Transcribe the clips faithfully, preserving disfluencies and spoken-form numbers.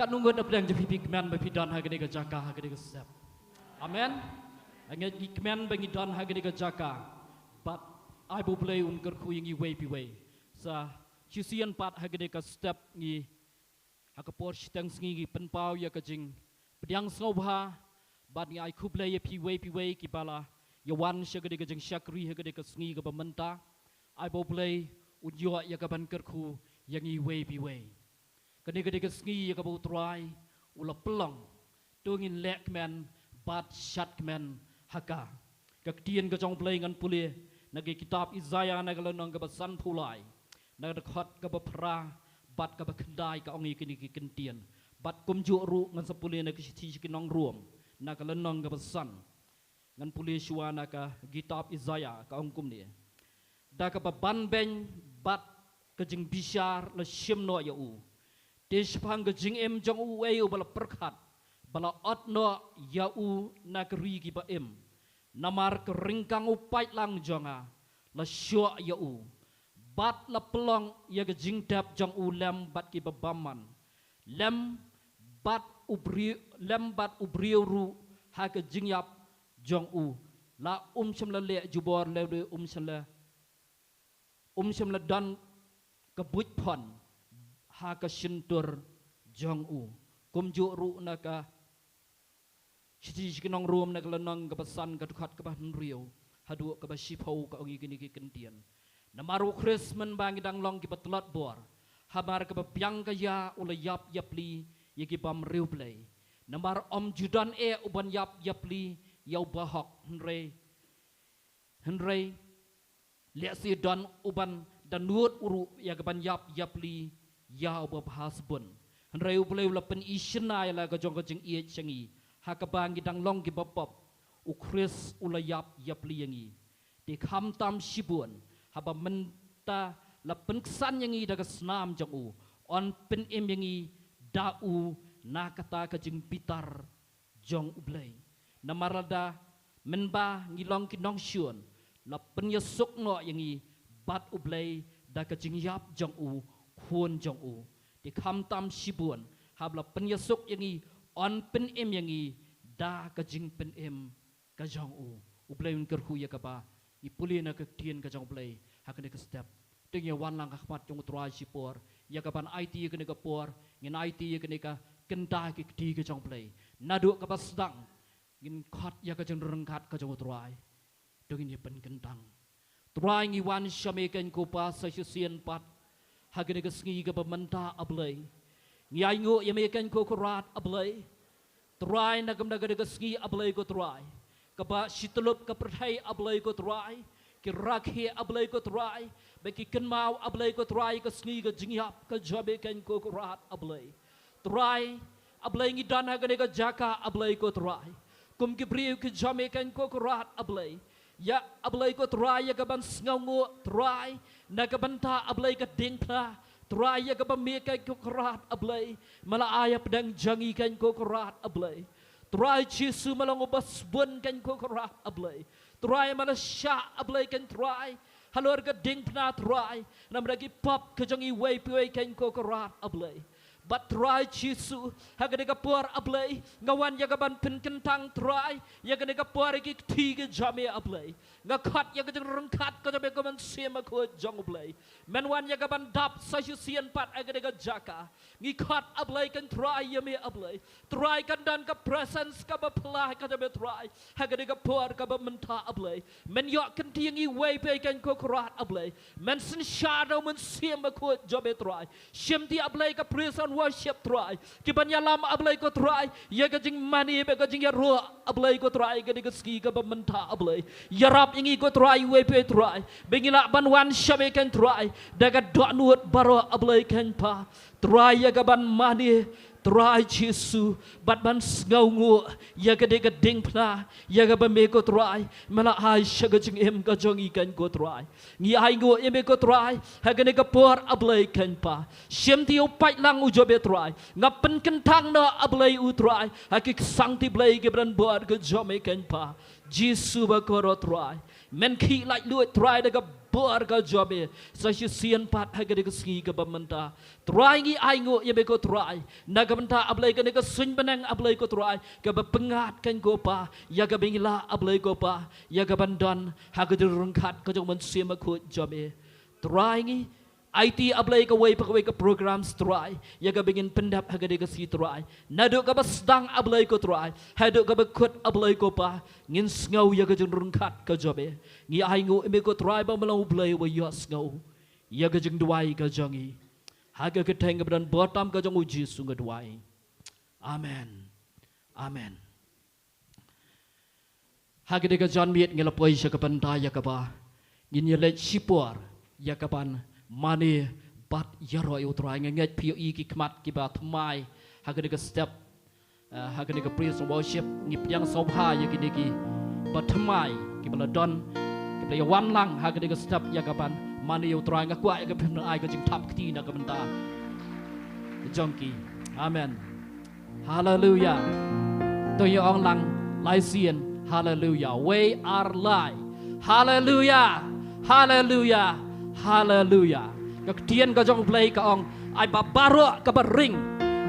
Katno ngut na pdeng jong phi phi kmen ba phi don ha kane ka jaka ha kane ka step? Amen. Nga ngeit ngi kmen ba ngi don ha kane ka jaka. Bad ai ba U Blei un kyrkhu ïa ngi iwei pa iwei. Sa shisien pat ha kane ka step ngi ha ka por shiteng sngi ngi pynpaw ïa ka jingpdiang sngewbha bad ngi ai khublei ïa phi iwei pa iwei kiba la ïa wan sha kane ka jingshakri ha kane ka sngi kaba mynta. Ai ba U Blei un ïoh ïa ka ban kyrkhu ïa ngi iwei pa iwei. Kane ka dei ka sngi ïa kaba U Trai u la pynlong. To ngin leh kmen bad shad kmen ha ka. Ka ktien ka jong U Blei ngan pule na ka kitab Isaiah na ka lynnong kaba sanphew lai, na ka dkhot kaba phra bad kaba khyndai ka ong ïa kine ki kyntien. Bad kumjuh ruh ngan sa pule na ka shithi sha ki nong Rom na ka lynnong kaba san. Ngan pule shuwa na ka kitab Isaiah, ka ong kumne: Da kaba banbeiñ bad ka jingbishar la shim noh ïa u. Te shaphang ka jingim jong u uei uba la pyrkhat ba la ot noh ïa u na ka ri kiba im? Namar ka ryngkang u paidlang jong nga la shoh ïa u, bad la pynlong ïa ka jingtep jong u lem bad kiba bymman, lem bad u briew, lem bad u briew ruh ha ka jingïap jong u. La um shym la leh jubor, lehse um shym la, um shym la don ka buit phon ha ka shyntur jong u. Kumjuh ruh na ka shithi sha ki nong Rom na ka lynnong kaba san, ka dkhot kaba hynriew haduh kaba shiphew ka ong ïa kine ki kyntien: Namar U Khrist mynba ngi dang long kiba tlot bor, hamar kaba biang ka ïa u la ïap ïapli ïa ki bym riewblei. Namar ym ju don eh u ban ïap ïapli ïa u bahok, hynrei, hynrei lehse don u ban dohnud ruh ïa ka ban ïap ïapli ïa u babha sbun. Hynrei U Blei u la pyni shynna ïa la ka jong ka jingïeit sha ngi, ha kaba ngi dang long kiba pop, U Khrist u la ïap ïapli ïa ngi. Te khamtam shibun, haba mynta la pynksan ïa ngi da ka snam jong u, yn pynim ïa ngi da u na kata ka jingbitar jong U Blei. Namar lada mynba ngi long ki nongshun, la pynïasuk noh ïa ngi bad U Blei da ka jingïap jong u Khun jong u. Te khamtam shibun, haba la pynïasuk ïa ngi, yn pynim ïa ngi da ka jingpynim ka jong u. U Blei un kyrkhu ïa kaba ngi pule na ka ktien ka jong U Blei ha kane ka step. To ngin ïa wan lang ha khmat jong U Trai shipor ïa ka ban aiti ïa kane ka por, ngin aiti ïa kane ka kynta ki kti ka jong U Blei. Naduh kaba sdang ngin khot ïa ka jingryngkat ka jong U Trai. To ngin ïa pynkyntang. Trai, ngi wan sha me kein ko Pa sa shisien pat ha kane ka sngi kaba mynta, A Blei. Ngi ainguh ïa me kein ko Kynrad, A Blei. Trai, na ka bynta kane ka sngi, A Blei ko Trai, kaba shi tyllup ka pyrthei, A Blei ko Trai, ki rakhe, A Blei ko Trai, ba ki kynmaw, A Blei ko Trai, ka sngi ka jingïap ka jong me kein ko Kynrad, A Blei. Trai, A Blei, ngi don ha kane ka jaka, A Blei ko Trai, kum ki briew ki jong me kein ko Kynrad, A Blei. Ïa, A Blei ko Trai, ïa ka ban sngewnguh, Trai, na ka bynta, A Blei, ka diengphna, Trai, ïa kaba me kein ko Kynrad, A Blei, me la ai hapdeng jong ngi kein ko Kynrad, A Blei. Trai Jisu, me long uba sbun kein ko Kynrad, A Blei. Trai, me la shah, A Blei kein Trai, halor ka diengphna, Trai, namar ki pop ka jong ngi iwei pa iwei kein ko Kynrad, A Blei. Bad Trai Jisu, ha kane ka por, A Blei, nga wan ïa ka ban pynkyntang, Trai, ïa kane ka por ïa ki kti ki jong me, A Blei. Nga khot ïa ka jingryngkat ka jong me ko Mynsiem Bakhuid jong U Blei. Men wan ïa ka ban dap sa shisien pat ha kane ka jaka. Ngi khot, A Blei kein Trai, ïa me, A Blei. Trai, kan don ka presence kaba phylla ka jong me Trai ha kane ka por kaba mynta, A Blei. Men ïoh kynti ïa ngi iwei pa iwei kein ko Kynrad, A Blei. Men synshar da u Mynsiem Bakhuid jong me Trai. Shimti, A Blei, ka praise and worship Trai, ki ban ïalam, A Blei ko Trai, ïa ka jingmane bad ka jingïaroh, A Blei ko Trai, kane ka sngi kaba mynta, A Blei. Ïarap ïa ngi ko Trai, iwei pa iwei Trai, ba ngin lah ban wan sha me kein Trai da ka dohnud baroh, A Blei kein Pa. Trai, ïa ka ban mane, Trai Jisu, bad ban sngewnguh ïa kane ka diengphna ïa kaba me ko Trai me la ai sha ka jingim ka jong ngi kein ko Trai. Ngi ainguh ïa me ko Trai ha kane ka por, A Blei kein Pa. Shimti u paidlang u jong me Trai, nga pynkyntang noh, A Blei, u Trai, ha ki ksangti Blei kiba don bor ka jong me kein Pa. Jisu bakordor Trai, men khih laitluid Trai da ka por ka jong me sa shisien pat ha kane ka sngi kaba mynta. Trai ngi ainguh ïa me ko Trai na ka bynta A Blei kane ka suiñ bneng A Blei ko Trai kaba pyngngad kan ko Pa ïa kaba ngi lah A Blei ko Pa ïa kaban don ha ka jingryngkat ka jong u Mynsiem Bakhuid jong me. Trai ngi aiti A Blei kawei pa kawei ka programs Trai ïa kaba ngin pyndep ha kane ka sngi Trai. Naduh kaba sdang A Blei ko Trai haduh kaba kut A Blei ko Pa ngin sngew ïa ka jingryngkat ka jong me. Ngi ainguh ïa me ko Trai ba me long U Blei uba ïohsngew ïa ka jingduwai ka jong ngi. Ha ka kyrteng kaba don bor tam ka jong U Jisu nga duwai. Amen. Amen. Ha kane ka janmiet ngi la poi sha ka bynta ïa kaba ngin ïa leit shipor ïa kaban mane bad ïaroh ïa U Trai. Nga ngeit phi ïohi ki khmat kiba thymmai ha kane ka step. Ah, ha kane ka praise and worship ngi pdiang sngewbha ïa kine kiba thymmai kiba la don kiba la ïa wan lang ha kane ka step ïa kaban mane ïa U Trai. Nga kwah ïa ka phin ai ka jingthap kti na ka bynta jong ki. Amen. Haleluya. To ïa ong lang lai sien. Haleluya. Wei ar lai. Haleluya. Haleluya. Haleluya. Ka ktien ka jong U Blei ka ong ai ba baroh kaba ring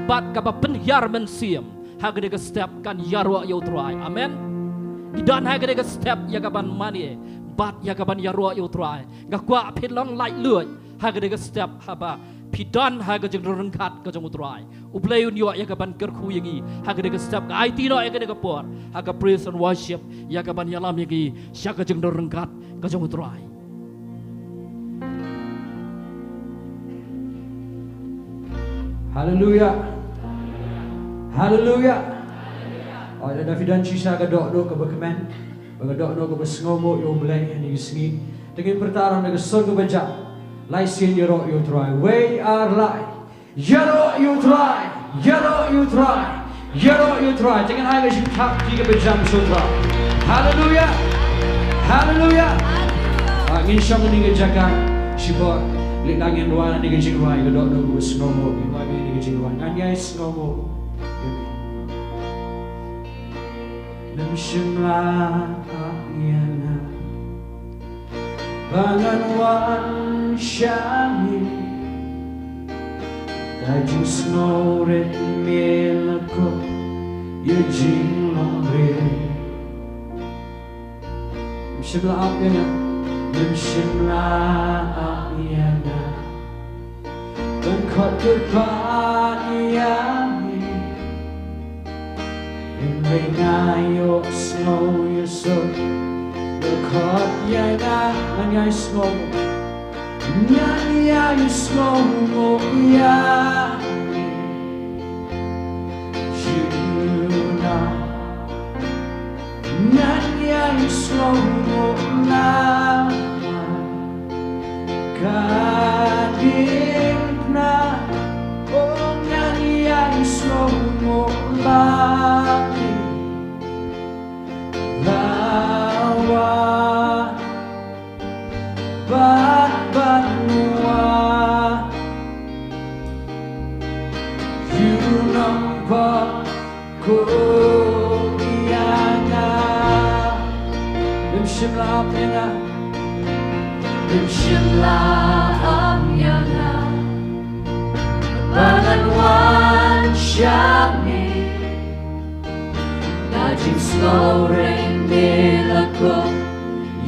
bad kaba pynhiar mynsiem ha kane ka step kan ïaroh ïa U Trai. Amen. Ngi don ha kane ka step ïa kaban mane bad ïa kaban ïaroh ïa U Trai. Nga kwah phin long laitluid ha kane ka step haba phi don ha ka jingryngkat ka jong U Trai. U Blei un ïoh ïa kaban kyrkhu ïa ngi ha kane ka step. Nga aiti noh ïa kane ka por ha ka praise and worship ïa kaban ïalam ïa ngi sha ka jingryngkat ka jong U Trai. Haleluya. Haleluya. Oh, lada phi don shisha ka dohnud kaba kmen bad ka dohnud kaba sngewnguh ïa U Blei ha kane ka sngi, to ngin pyrta ruh na ka sur kaba jam. Lai sien ïaroh ïa U Trai. Wei ar lai. Ïaroh ïa U Trai. Ïaroh ïa U Trai. Ïaroh ïa U Trai. To ngin ai ka jingthap kti kaba jam sha U Trai. Haleluya. Haleluya. Ah, ngin shong ha kane ka jaka shipor. Leit lang ngin rwai kane ka jingrwai ka dohnud kaba sngewnguh. Ngin rwai kane ka jingrwai. Ngan ïai sngewnguh ïa me. Mem shym la ap ïa nga ba ngan wan sha me. Da jingsngewrit me la koit ïa jinglongbriew. Mem shym la ap ïa nga. Mem shym la ap ïa nga ban khot kyrpad ïa me. Hynrei nga ïohsngew ïasuk, la khot ïa nga. Ngan ïai sngewnguh. Ngan ïai sngewnguh ïa me. Junom. Ngan ïai sngewnguh namar ka diengphna. Oh, ngan ïai sngewnguh ba me la wan bad ban wad. Junom pop kum ïa nga. Mem shym la ap ïa nga. Mem shym la ap ïa nga ba ngan wan sha me. Da jingsngewrit me la koit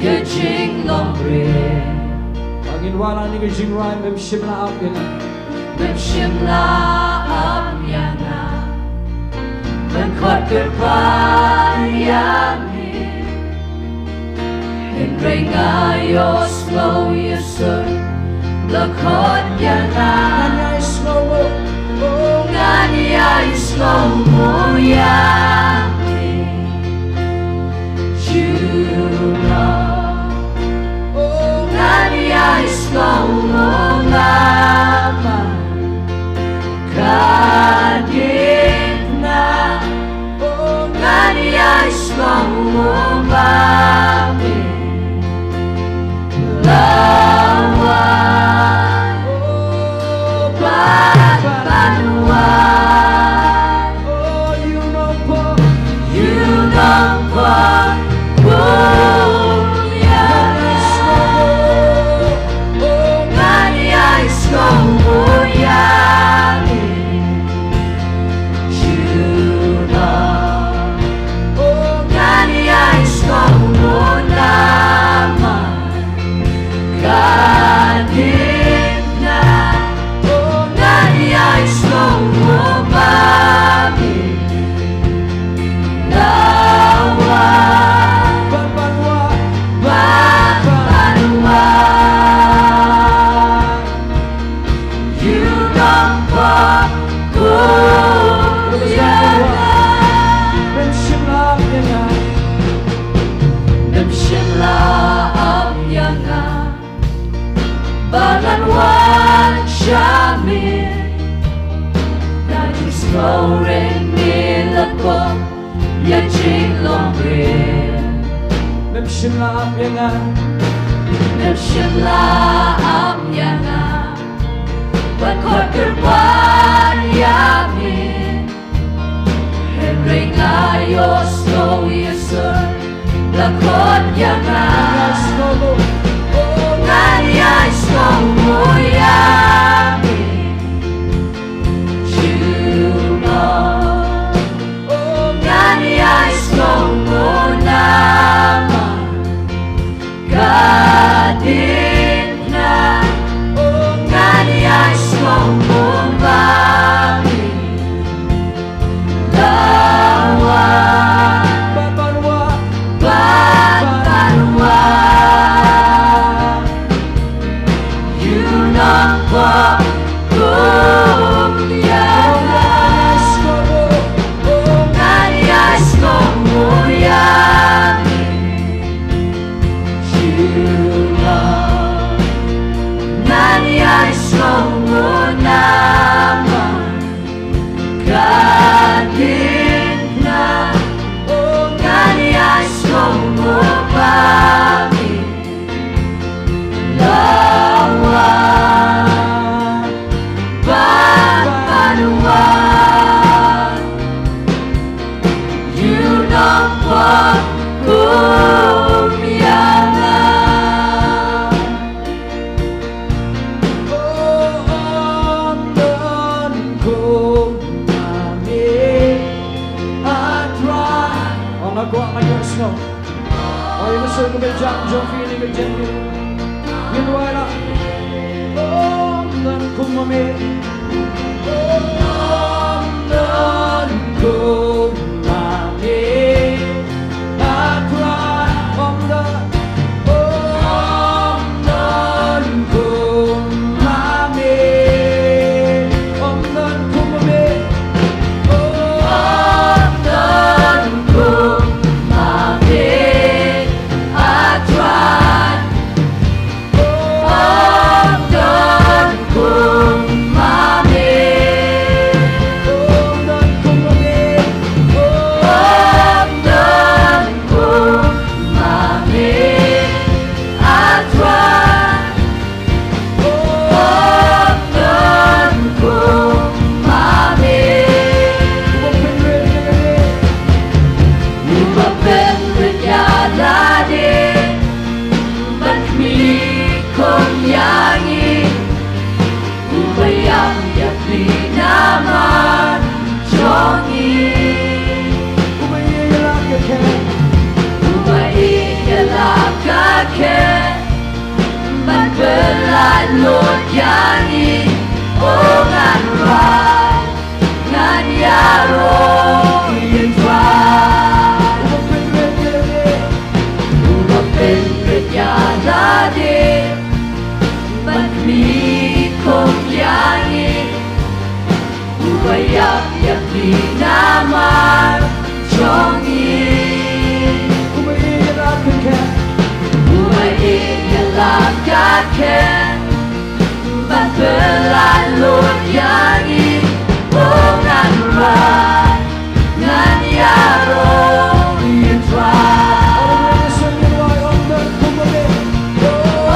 ïa jinglongbriew. Ngin wan ha kane ka jingrwai. Mem shym la ap ïa nga. Mem shym la ap ïa nga ban khot kyrpad ïa me. Hynrei nga ïohsngew ïasuk, la khot ïa nga. Ngan ïai sngewnguh. Oh, ngan ïai sngewnguh ïa me. Junom. Oh, ngan ïai sngewnguh namar ka diengphna. Oh, ngan ïai sngewnguh ba me la wan. Oh, bad ban wad. Oh, junom pop. Junom pop kum ïa nga. Shim la ap ïa nga ba ngan wan sha me. Nga ju sngewrem me la kob ïa jinglong briew. Mem shim la ap ïa nga. Mem shim la ap ïa nga ban khot kyrpad ïa me. Hynrei nga ïohsngew ïasur la khot ïa nga. Ngan ïai sngew mo ïa me. Juno. Ngan ïai sngew mo namar ka dien nga. Ngan ïai sngew mo ba me la wan. Ban wan. Ban wan. Ïa u nongpop kum ïa nga. Ngan ïai sngew mo ïa me. Ïa u nongpop. Ngan ïai sngew mo namar ka dien nga. Ngan ïai sngew mo ba me la wan. Ban, ban wan. Ïa u nongpop kum ïa nga. Oh, ong don kum ma me, A Trai. Ong, nga kwah, nga kwah sngap. Oh, ïa ka sur kaba jam jong phi, ïa ka jam phi. Ngin duwai lah. Ong don kum ma me. Ong don kum ma me. A Trai, ong don, ong don kum ma me. Ong don kum ma me. Ong don kum ma me. A Trai. Ong don kum ma me. Ong don kum ma me. Ong don kum ma me. A Trai. Ong don kum ma me. Uba pynrit ïa lade ban khmih kum ïa ngi. Uba ïap ïa phi namar jong ngi. Uba ïeit ïa la ka khet. Uba ïeit ïa la ka khet. Ban pyllait lut ïa ngi. O ngan rai. Ngan ïaroh ïa u Trai. Uba pynrit ïa lade. Uba pynrit ïa lade. Ban khmih kum ïa ngi. Uba ïap ïa phi namar jong ngi. Uba ïeit ïa la ka khet. Uba ïeit ïa la ka khet. Ban pyllait lut ïa ngi. O ngan rai. Ngan ïaroh ïa u Trai. Ong don kum ma me.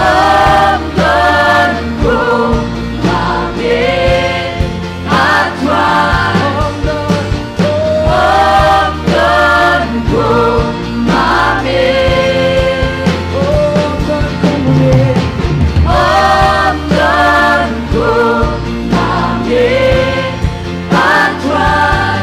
Ong don kum ma me. A Trai. Ong don, ong don kum ma me. Ong don kum ma me. Ong don kum ma me. A Trai.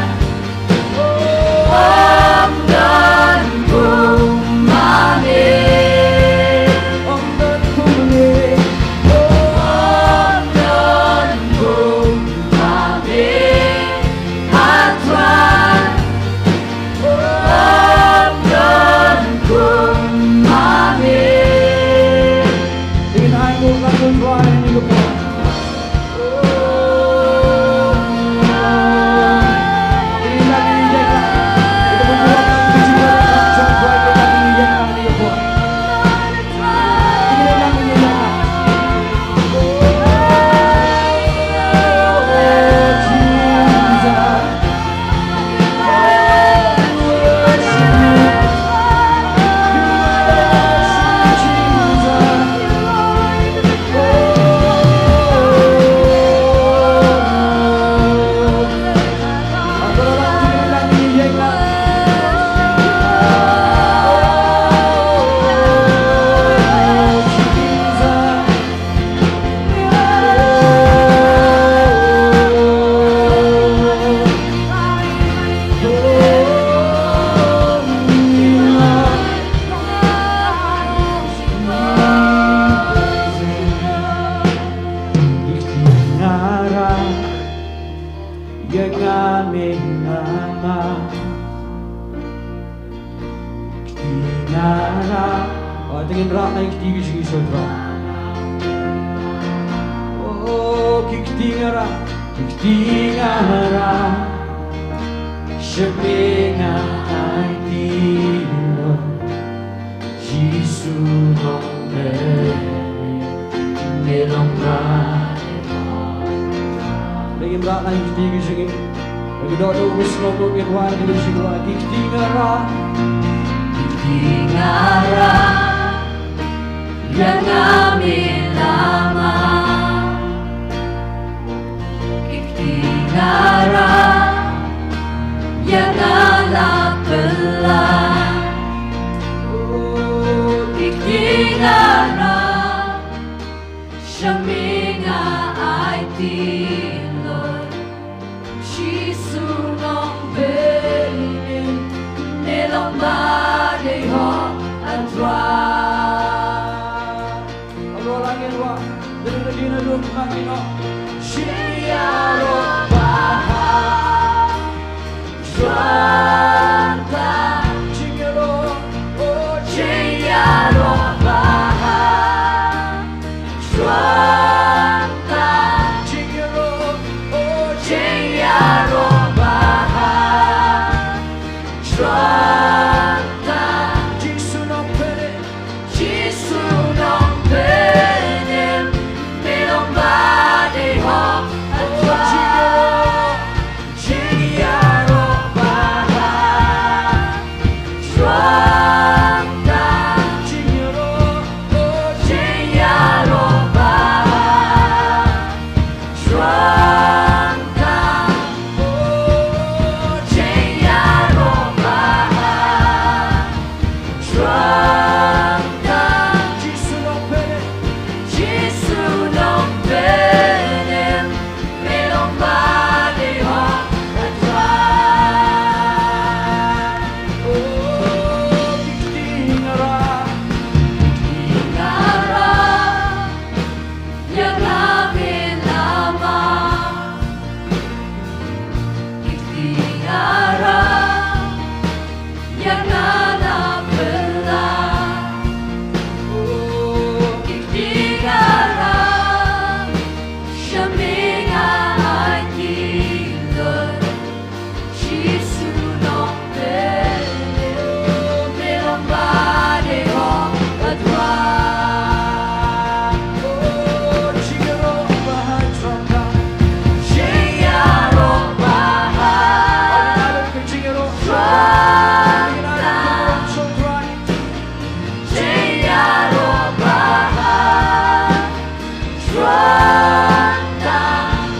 Amen, amen. Kti nga rah. Oh, te ngin rah na ki kti ki jingïaseng, Trai. Oh, ki kti nga rah, ki kti nga rah. Sha me nga aiti, Lord. Jisu Nongpynim, me long ba. Te ngin rah na ki kti ki jingim. Bad ki dohnud ba sngewbha ngin wan ki jingim, ki kti nga rah. Ki kti nga rah, ïa nga me la mad. Ki kti nga rah, ïa nga la pynlait. Oh, ki kti nga rah, sha me nga aiti, Lord. Jisu Nongpynim, me long ba dei hok, A Trai. Alo, la ngin wad, dei na dei na dum, la ngin wad. Jingïaroh bha, Trai. Jingïaroh, oh, jingïaroh bha, Trai. Jingïaroh, oh, jingïaroh bha, Trai. Jisu Nongpynim, Jisu Nongpynim, me long ba dei hok, A Trai. Jingïaroh bha, Trai. Jingïaroh, oh, jingïaroh bha, Trai. Oh, jingïaroh bha, Trai. Jisu Nongpynim, Jisu Nongpynim, me long ba dei hok, A Trai. Oh, ki kti nga rah, ki kti nga rah, ïa nga me la mad. Ki kti nga rah, ïa nga la pynlait. Oh, ki kti nga rah, sha me nga aiti, Lord. Jisu Nongpynim, me long ba dei hok, A Trai. Oh, jingïaroh bha, Trai. Jingïaroh bha, Trai. Jingïaroh bha, Trai.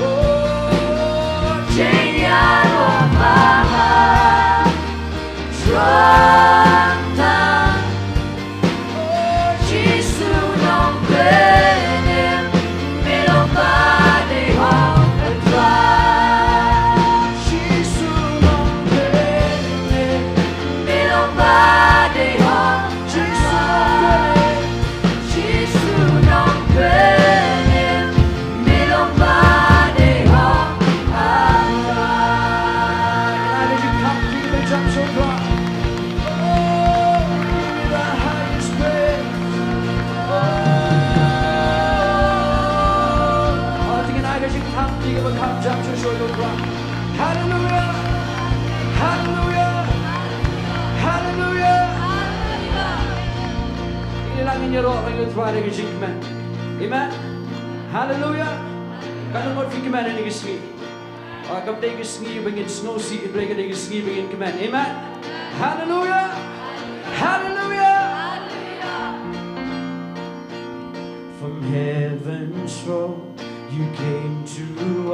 Oh, jingïaroh bha, Trai. Oh, Jisu Nongpynim, me long ba dei hok, A Trai. Jisu Nongpynim, me long ba dei hok, Jisu Nongpynim. Jisu Nongpynim, me long ba dei hok, A Trai. Can I have you come to the jump so far? Oh, we give you the highest praise. Oh, oh, can I have you come to the jump so far? Hallelujah. Hallelujah. Hallelujah. Ngi la ngin ïaroh, ngin ïathuh ïa ka jingkmen. Amen. Hallelujah. Katno ngut phi kmen ïa kane ka sngi? Ah, kam dei ka sngi ba ngin sngewsih, hynrei ka dei ka sngi ba ngin kmen. Amen. Hallelujah. Hallelujah. From heaven's throne, you came to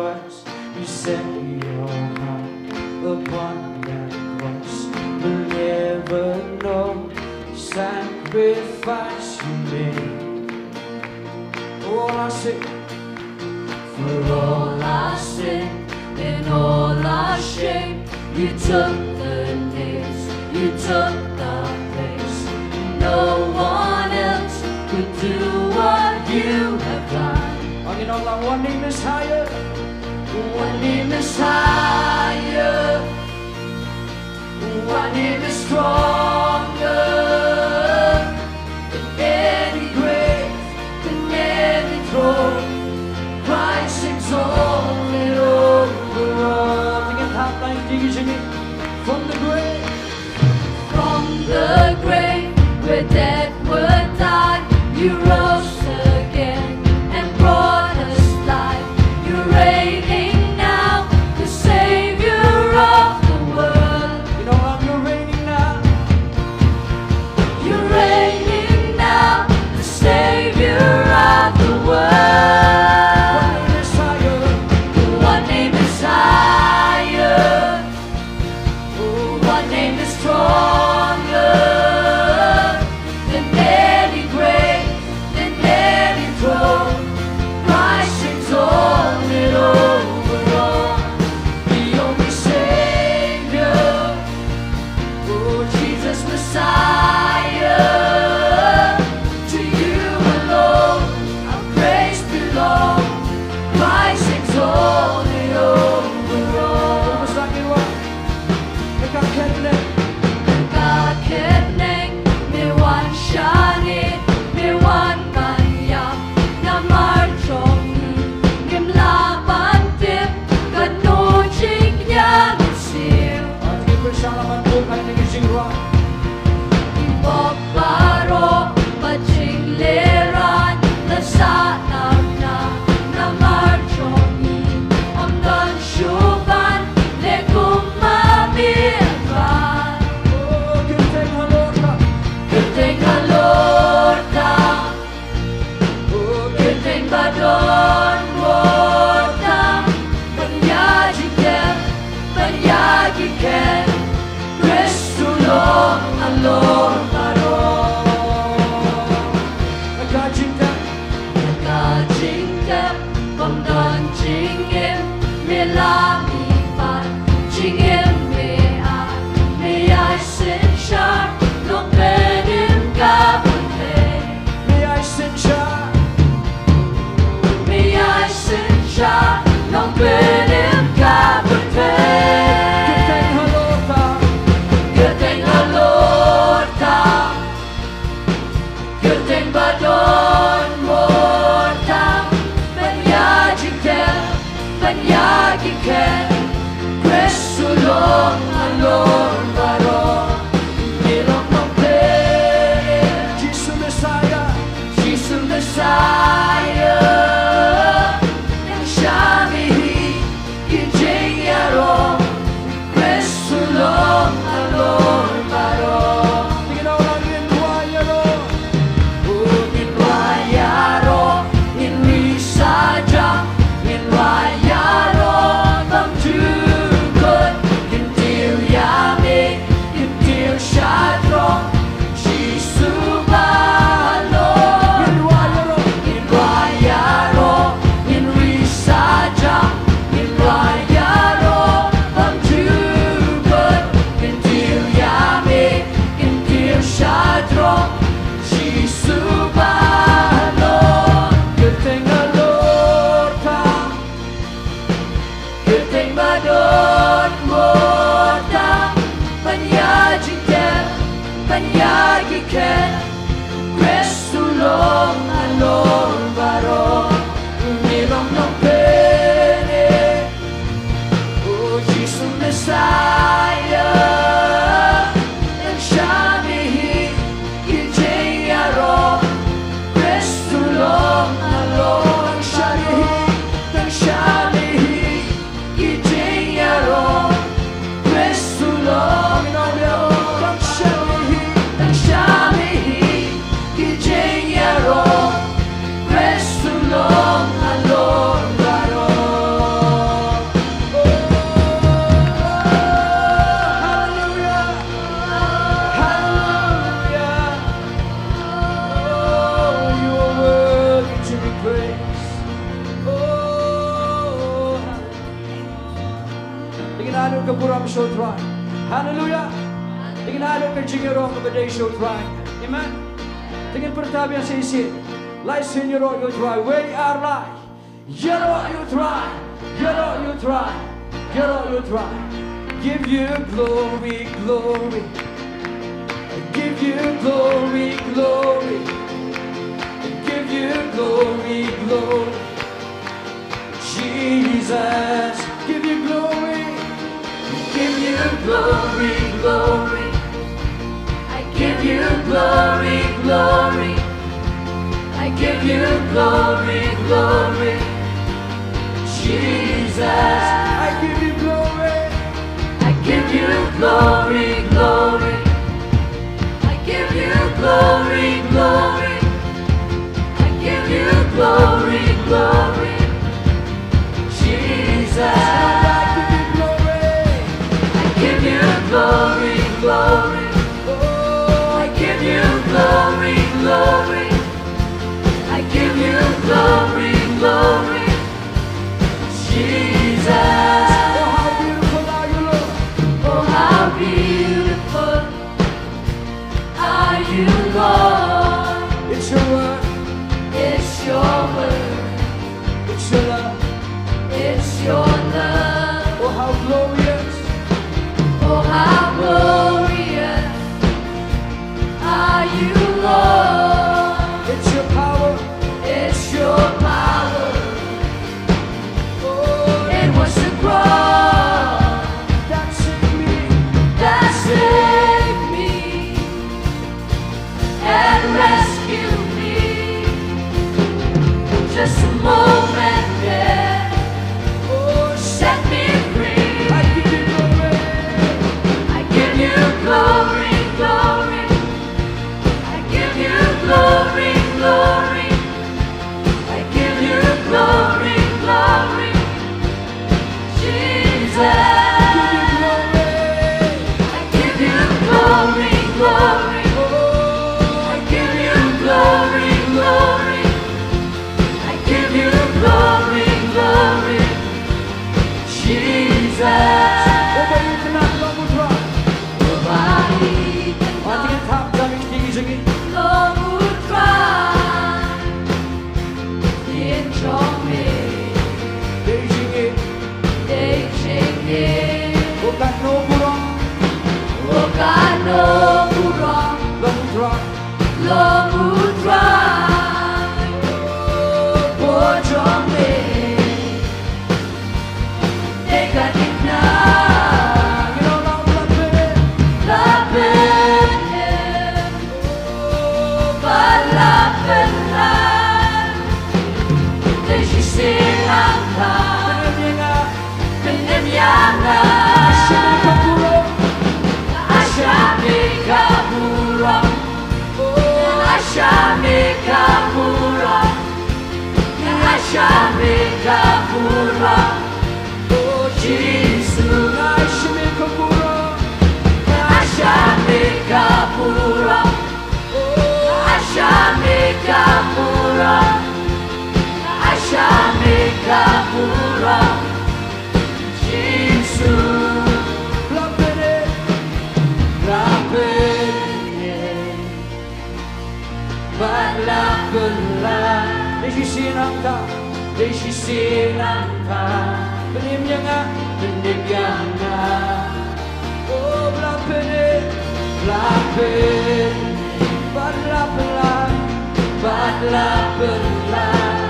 us. You set your heart upon that cross. We'll never know the sacrifice you made. For all our sin, for all our sin and all our shame, you took the nails, you took the place. No one else could do what you have done. Ang in all our name is higher. What name is higher? What name is stronger than any grave, than any throne? Christ exalted over all. Sing it, half line, ding, ding, ding. From the grave. From the grave where death would die, you rose again and brought us life. You're reigning now, the Savior of the world. You know, you're reigning now. You're reigning now, the Savior of the world. What name is higher? What name is higher? What name is stronger than any grave, than any throne? Christ exalted over all, the only Savior. Oh, Jesus Messiah, to you alone our praise belongs. Christ exalted over all. Ka kyrteng, ka kyrteng me wan shane, me wan ban ïap namar jong ngi. Ngim lah ban tip kano jingïap ngi siew. Ngi pyrshang lah ban buh kane ka jingrwai. Ki pop baroh bad jinglehrain la sah nar na, namar jong ngi. Ym don shuh ban leh kum ma me ban. Oh, kyrteng halor tam. Kyrteng halor tam. Kyrteng ba don bor tam ban ïa jingtep, ban ïa ki khet. Khrist u long halor baroh. Ka jingtep, ka jingtep bym don jingim, me la mih pat jingim me ai, me ai synshar Nongpynim ka pyrthei. Me ai synshar. Me ai synshar Nongpynim ka pyrthei. Kyrteng halor tam. Kyrteng halor tam. Kyrteng ba don bor tam ban ïa jingtep, ban ïa ki khet. Khrist u long halor baroh. Me long Nongpynim. Jisu Messiah. Jisu Messiah. Nang shah me hi ki jingïaroh. Khrist u long halor baroh. Ngin rwai ïaroh. Oh, ngin rwai ïaroh, ngin ri sa jam, ngin rwai ïaroh bymjukut, ngin tip ïa me, ngin tip shatrong, Jisu ba halor. Ngin rwai ïaroh, ngin rwai ïaroh, ngin ri sa jam, ngin rwai ïaroh bymjukut, ngin tip ïa me, ngin tip shatrong, Jisu ba halor. Kyrteng halor tam. Kyrteng ba don bor tam ban ïa jingtep, ban ïa ki khet. Khrist u long halor baroh. Me long Nongpynim. Oh, Jisu Messiah. Nang shah me hi ki jingïaroh. Khrist u long halor. Nang shah me hi, nang shah me hi ki jingïaroh. Khrist u long halor. Nang shah me hi, nang shah me hi ki jingïaroh. Khrist u long halor baroh. Oh, hallelujah. Hallelujah. Oh, you are worthy to be praised. Oh, hallelujah. Te ngin ïa lut ka burom sha U Trai. Hallelujah. Te ngin ïa lut ka jingïaroh kaba dei sha U Trai. Amen. Te ngin pyrta biang shisien. Lai sien ïaroh ïa U Trai. Wei ar lai. Ïaroh ïa U Trai. Get out your try. Get out your try. Give you glory, glory. Give you glory, glory. Give you glory, glory. Jesus, give you glory. Give you glory, glory. I give you glory, glory. I give you glory, glory. Jesus, I give you glory. I give you glory, glory. I give you glory, glory. I give you glory, glory. Jesus, I give you glory. I give you glory, glory. Oh, I give you glory, glory. I give you glory, glory. Jesus. Oh, how beautiful are you, Lord. Oh, how beautiful are you, Lord. It's your word. It's your word. It's your love. It's your love. Oh, how glorious. Oh, how glorious are you, Lord. It's your power. It's your power. Oh, it was the cross that saved me. That saved me and rescue me. Just a moment there, oh, set me free. I give you glory. I give you glory, glory. I give you glory, glory. I give you glory, glory. Jesus. I give you glory, glory. I give you glory, glory. I give you glory, glory. Jesus. Uba itynnad long u trai. Uba itynnad. Wan, to ngin thap da ka jingïeit jong ngi. Long u trai. Ïing jong me. Dei jingïeit. Dei jingïeit. Oh katno burom. Oh katno burom. Long u trai. Long u trai. Oh jong me. Dei ka dei na. Ngi long long la pynlong. La pynlong. Ba la pynlong. Dei shisien nangta. Pynim ïa nga. Pynim ïa nga. Ai sha me ka burom. Ai sha me ka burom. Ai sha me ka burom. Ai sha me ka burom. Oh Jisu, ai sha me ka burom. Ai sha me ka burom. Ai sha me ka burom. Ai sha me ka burom. Jisu. Bla pynïeng. Bla pynïeng. Bad la pynlong. Dei shisien nangta. Dei shisien nangta. Pynim ïa nga. Pynim ïa nga. Oh, bla pynïeng. Bla pynïeng. Bad la pynlong. Bad la pynlong.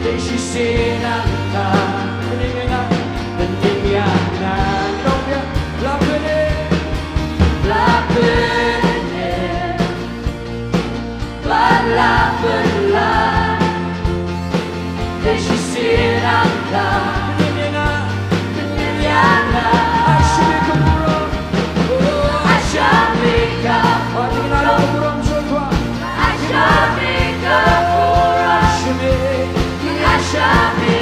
Dei shisien nangta. Pynim ïa nga. Pynim ïa nga. Ngi ong ïa. Bla pynïeng. Bla pynïeng. Bad la pynlong. Dei shisien nangta. Pynim ïa nga. Pynim ïa nga. Ai sha me ka burom. Ai sha me ka burom. Ai sha me ka burom. Ai sha me. Ai sha me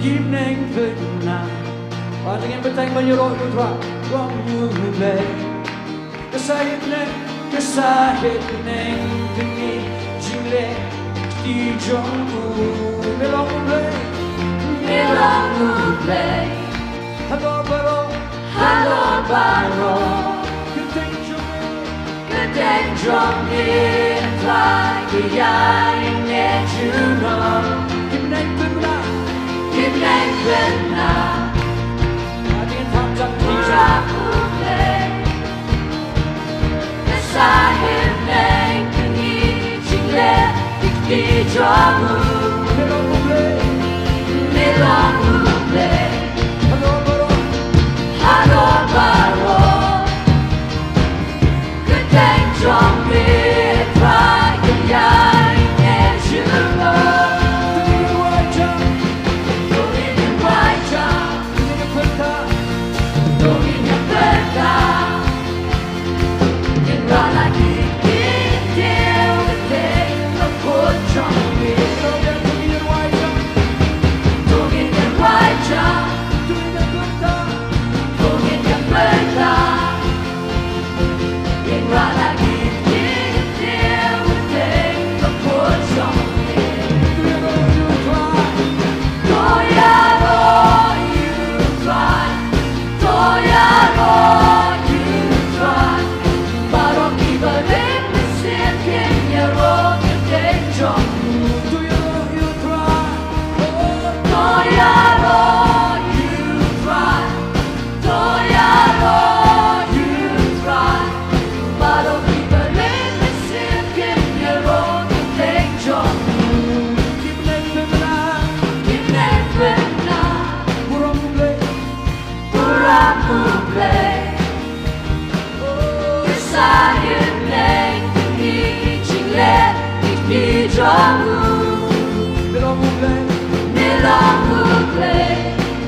Im neng pynna. Ba te ngin bteng ban ïaroh ïa u Trai. Wan ïa u Blei. Ka sa im neng, ka sa im neng kane jingleh kti jong u. Me long u Blei. Me long u Blei. Halor baroh. Halor baroh. Kyrteng jong me. Kyrteng jong me, Trai, ka ïaineh junom. Im neng pynna. Im neng pynna. Hadien pham jong u Trai. Ka sa im neng kane jingleh kti jong u. Me long u Blei. Me long u Blei. Halor baroh. Halor baroh. Kyrteng jong me, Trai, ka ïaineh junom. To ngin ïa pyrta. To ngin ïa pyrta.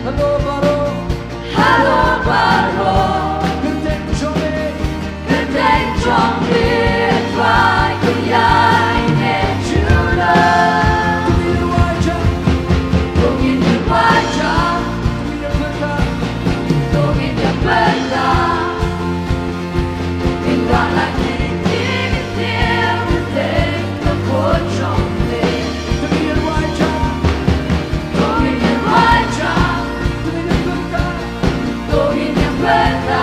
Halor baroh. Halor baroh. Kyrteng jong me. Kyrteng jong me, Trai, ka ïaineh junom. To ngin ïa wai jam. To ngin ïa wai jam. To ngin ïa pyrta. To ngin ïa pyrta.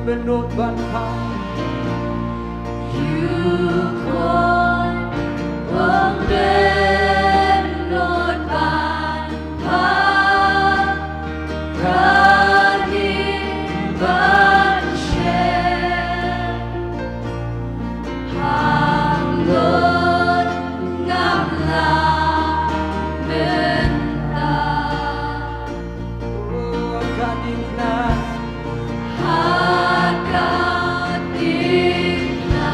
Mynno ban phai. Ïa u khun, ym mynno ban phai. Kane ban shem. Hangta lut ngam lah mynta. Oh, ka ding na. Ha ka ding na.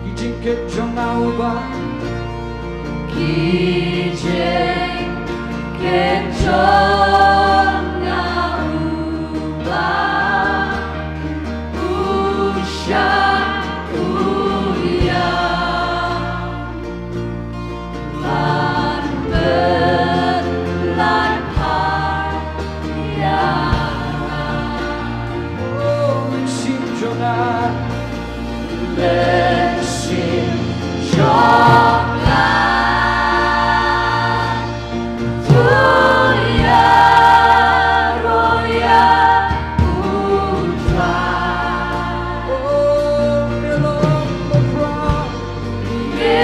Ki jingkit jong nga uba. Ki jingkit jong nga uba. U shah u ïa. Ban pynlait phai ïa nga. Oh, mynsiem jong nga. Mynsiem jong nga. To ïaroh ïa u Trai. Oh, me long bakhraw. Me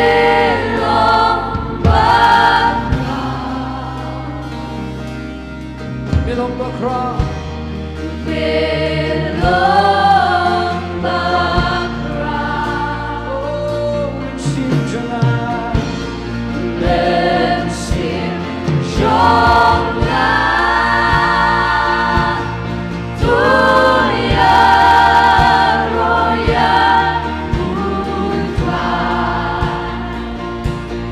long bakhraw. Me long bakhraw. Me long bakhraw. Oh, mynsiem jong nga. Mynsiem jong nga. To ïaroh ïa u Trai.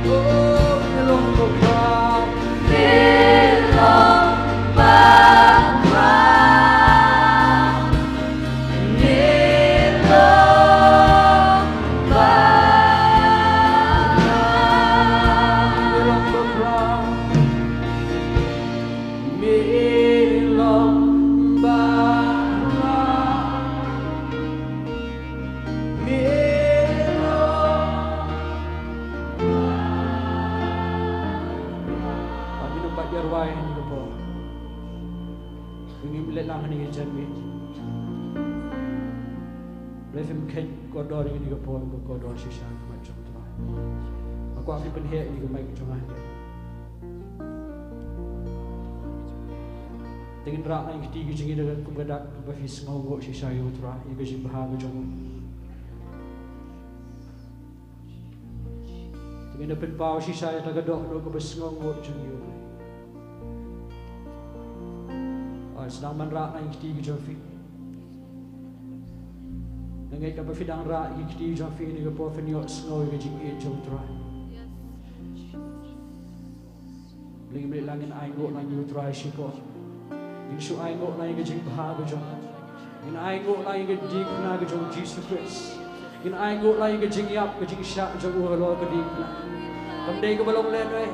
Oh, me long bakhraw. Me long bakhraw. Me long bakhraw. Me long bakhraw. Me long bakhraw. Me long. Ba ngin ym pat ïa rwai ha kane ka por. Ba ngim leit lang ha kane ka janmiet. Blei phim kheiñ kordor ïa kane ka por, ba kordor shisha ha khmat jong U Trai. Nga kwah phin pynheh ïa kane ka mic jong nga. Te ngin rah na ïa ka kti ka jong ngi da kum ka dak ba phi sngewnguh shisha ïa U Trai, ïa ka jingbha ka jong u. Te ngin da pynpaw shisha ïa ka dohnud kaba sngewnguh jong ngi. Ai, sdang ban rah na ïa ka kti ka jong phi. Nga ngeit kaba phi dang rah ïa ka kti jong phi ha kane ka por, phin ïohsngew ïa ka jingïeit jong U Trai. Ngin leit lang, ngin ainguh lang ïa U Trai shipor. Ngin shu ainguh lang ïa ka jingbha ka jong u. Ngin ainguh lang ïa ka diengphna ka jong U Jisu Khrist. Ngin ainguh lang ïa ka jingïap ka jingshah jong u halor ka diengphna. Kam dei kaba long lehnoh.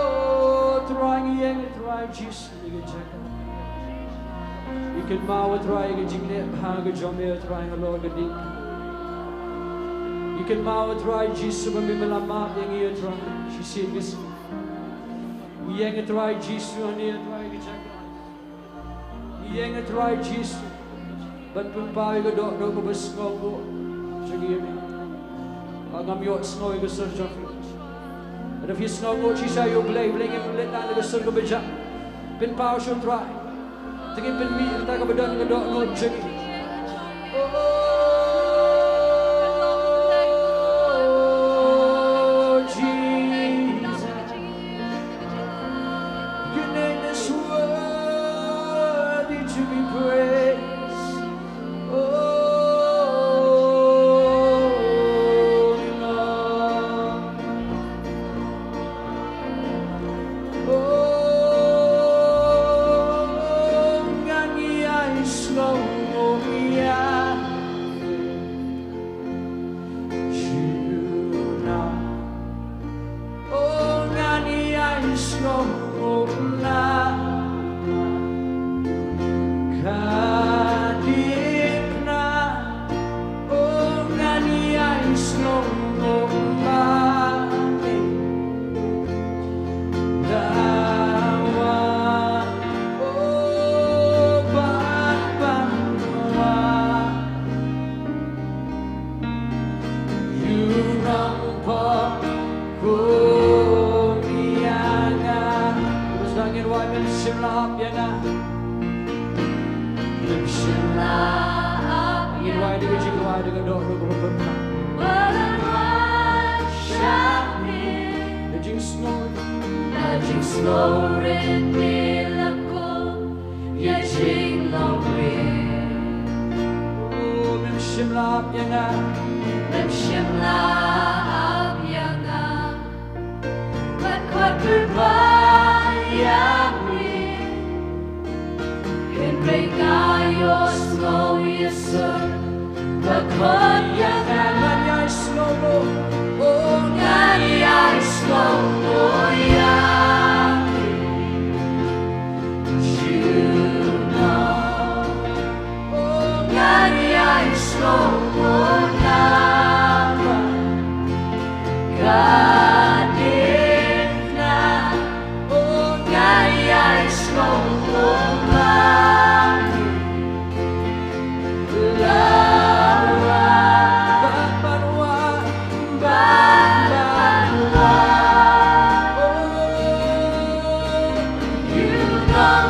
Oh, Trai, ngi ïeng, Trai Jisu. Ngi kynmaw, Trai, ka jingleh bha ka jong me, Trai, halor ka diengphna. Ngi kynmaw, Trai Jisu, ba me la map ïa ngi, Trai, shisien ka sngi. Ngi ïeng, Trai Jisu, hangne, Trai, ka jaka. Ngi ïeng, Trai Jisu. Ban pynpaw ïa ka dohnud kaba sngewnguh jong ngi ïa me. Ba ngam ïohsngew ïa ka sur jong phi. Lada phi sngewnguh shisha ïa U Blei, Blei, ngin leit lang da ka sur kaba jam. Pynpaw sha U Trai. Te ngin pynmih kata kaba don ka dohnud jong ngi. Oh, Jesus. Your name is worthy to be praised. Oh, Lord. Oh, ngan ïai sngewnguh ïa Juda. Oh, ngan ïai sngewnguh na ka diengphna. Oh, ngan ïai sngewnguh ma me. Da wan Sngewrit ïa la ko ïa jinglong ri. O, mem shim la ap ïa nga. Mem shim la ap ïa nga. Wat khot pyrshah ïa ri. Hynrei nga ïohsngew ïa suk. Ba khot ïa nga. Ngan ïai sngewnguh. O, ngan ïai sngewnguh ïa ri. Junom. O, ngan ïai sngewnguh namar ka dei na. O, ngan ïai sngewnguh namar la wan, ban, ban wan, ban, ban wan. O, junom.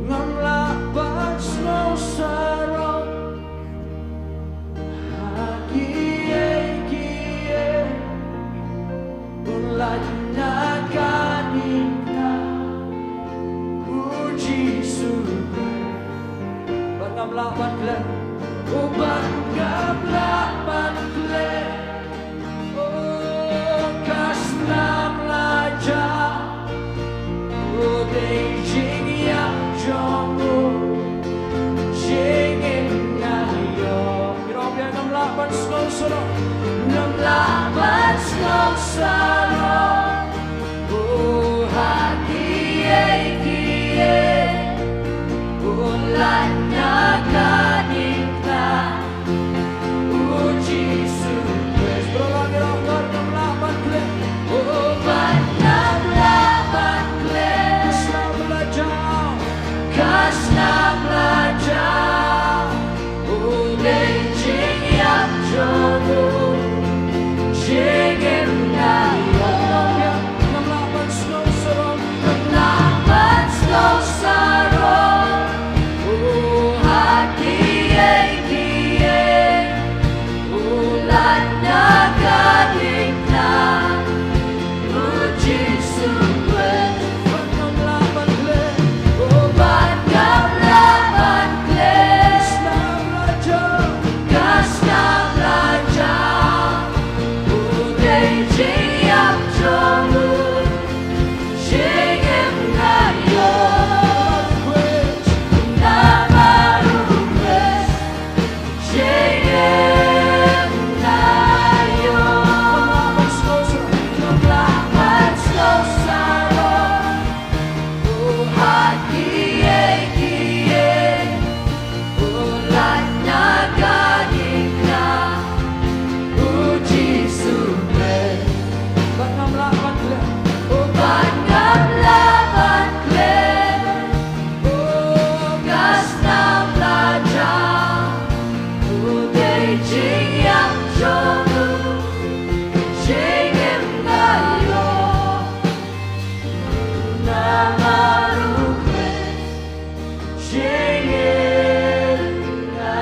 Ngam lah ban sngewsarong ha kiei kiei. Ban lait na ka diengphna u Jisu. Ban ngam lah ban klet. O ban ngam lah ban klet. O ka snam la jam. U dei jingïap jong u, jingim nga ïoh. Ngi ong ïa ngam lah ban sngewsarong, ngam lah ban sngewsarong. U ha kiei kiei, u lait na ka diengphna. U Jisu Khrist. Bro, la ngi ong ban ngam lah ban klet. O ban ngam lah ban klet. Ka snam la jam. Ka snam la jam. U dei jingïap jong u, jingim nga ïoh. Ngam lah ban sngewsarong. Ngam lah ban sngewsarong. U ha kiei kiei, u lait na ka diengphna. U Jisu Khrist. Ban ngam lah ban klet. U ban ngam lah ban klet. Ka snam la jam. Ka snam la jam. U dei jingïap jong u. Jingim nga ïoh. Namar u Khrist. Jingim nga ïoh. Ngam lah ban sngewsarong. U ha kiei kiei, u lait na ka diengphna. U Jisu Khrist. Ban ngam lah ban klet. U ban ngam lah ban klet. U ka snam la jam. U dei jingïap jong u. Jingim nga ïoh. Namar u Khrist. Jingim nga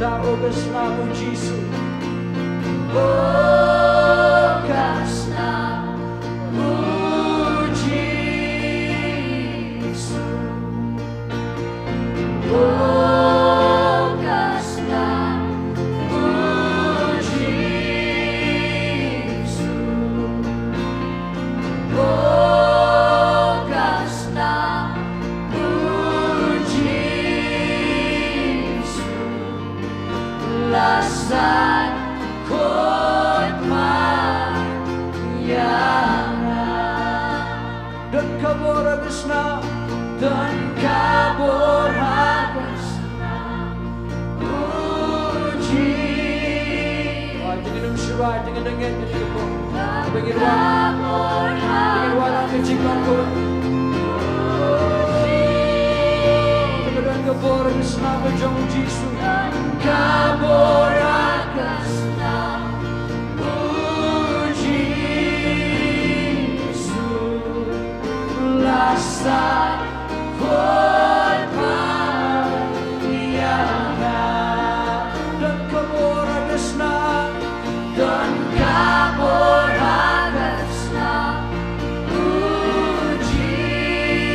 Da o ka snam u Jisu. O ka snam u Jisu. O ka snam u Jisu. O ka snam u Jisu. La sait khuid mar ïa nga. Don ka bor ha ka snam. Don ka bor ha ka snam u Jisu. Ai, te ngin ym shuwa, te ngin da ngeit ïa ka bor. Te ngin wan, te ngin wan ha ka jinglong kaba. Te ka don ka bor ha ka snam ka jong u Jisu. Ka bor ha ka snam u Jisu. La sait khuid mar ïa nga. Don ka bor ha ka snam. Don ka bor ha ka snam u Jisu.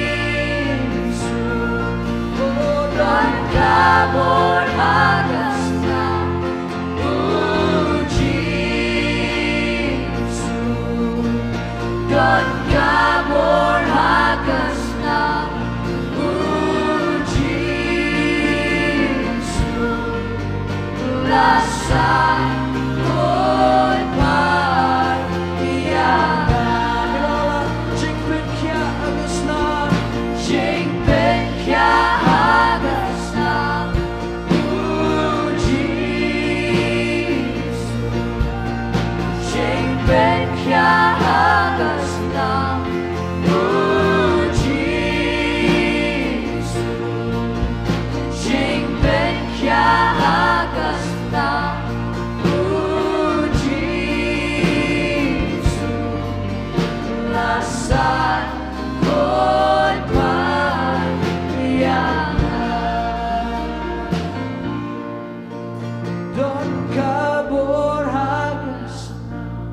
Oh, don ka bor ha ka snam u Jisu. Don ka bor ha ka snam u Jisu. La sait khuid mar ïa nga. Jingpynkhiah ha ka snam. Jingpynkhiah ha ka snam u Jisu. Jingpynkhiah ha ka snam u Jisu. Jingpynkhiah ha ka snam u Jisu. La sait khuid mar ïa nga. Don ka bor ha ka snam.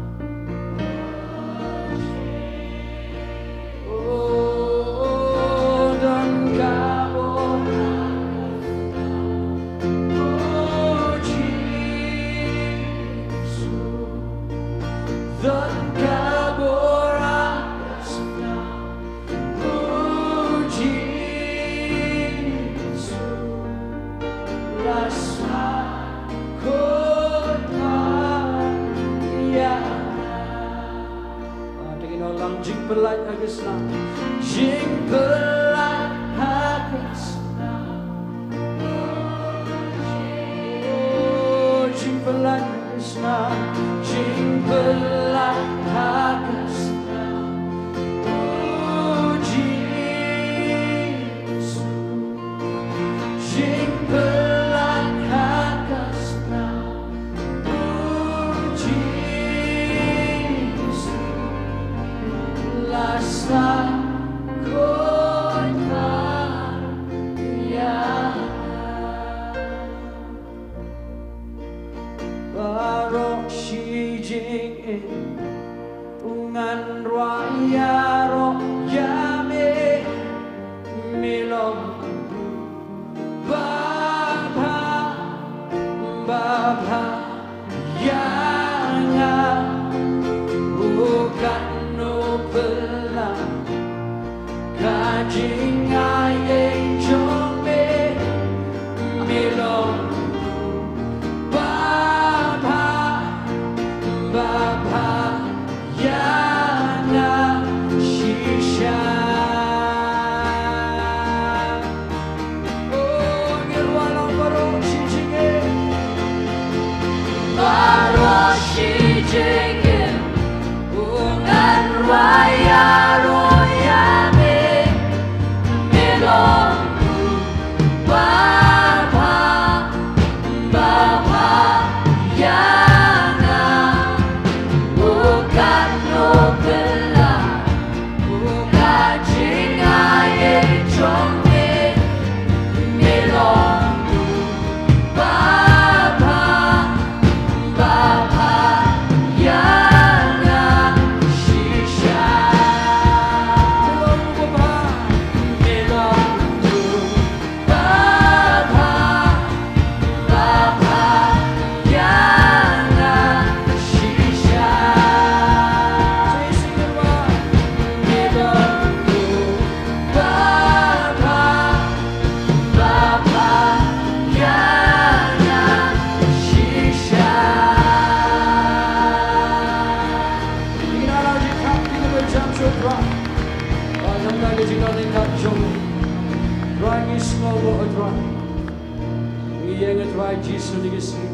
Oh, don ka bor ha ka snam u Jisu. Don ka bor ha ka snam u Jisu. La sait khuid mar ïa nga. Ah, te ngin ong lang. Jingpyllait ha ka snam. Jingpyllait ha ka snam. Oh, jingpyllait ha ka snam. Jingpyllait ha ka snam u Jisu. Jingpyllait ha ka snam u Jisu. La sait khuid mar ïa nga. Baroh shi jingim ngan rwai ïaroh ïa me, me long ba bha, ba bha ïa nga. Oh, katno pynlait ka jingai ei jong me, me long ba bha, ba bha ïa nga shisha. Sngewbha, Trai. Ngi ïeng, Trai Jisu, ngi sngew.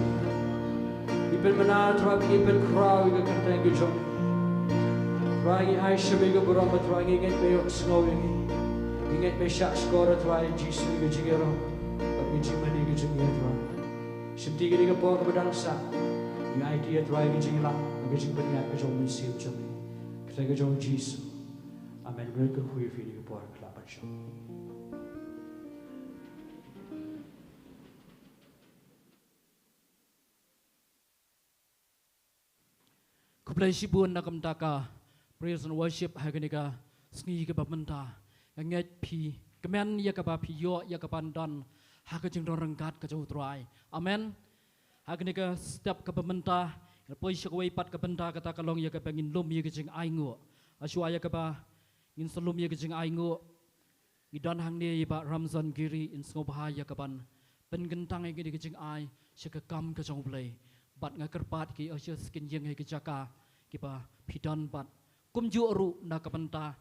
Ngi pynbna, Trai, ngi pynkhraw ïa ka kyrteng ka jong. Trai, ngi ai sha me ka burom, Trai, ngi ngeit me ïohsngew ïa ngi. Ngi ngeit me shahshkor, Trai Jisu, ïa ka jingïaroh bad ka jingmane ka jong ngi, Trai. Shimti kane ka por kaba dang sah, ngi aiti, Trai, ka jingïalang, ka jingpynïaid ka jong u Mynsiem jong ngi. Kyrteng ka jong Jisu. Amen. Khublei ïa phi kane ka por, ka la ban sha. Khublei shibun na ka bynta ka praise and worship ha kane ka sngi kaba mynta. Nga ngeit phi kmen ïa kaba phi ïoh ïa ka ban don ha ka jingdon ryngkat ka jong u Trai. Amen. Ha kane ka step kaba mynta, nga poi sha kawei pat ka bynta, kata ka long ïa kaba ngin lum ïa ka jingainguh. Hashwa ïa kaba ngin sa lum ïa ka jingainguh, ngi don hangne ïa i Bah Ramzan Giri, in sngewbha ïa ka ban pynkyntang ïa kane ka jingai sha ka kam ka jong u Blei. Bad nga kyrpad ki usher sa kin ïeng ha ka jaka kiba phi don bad kumjuh ruh na ka bynta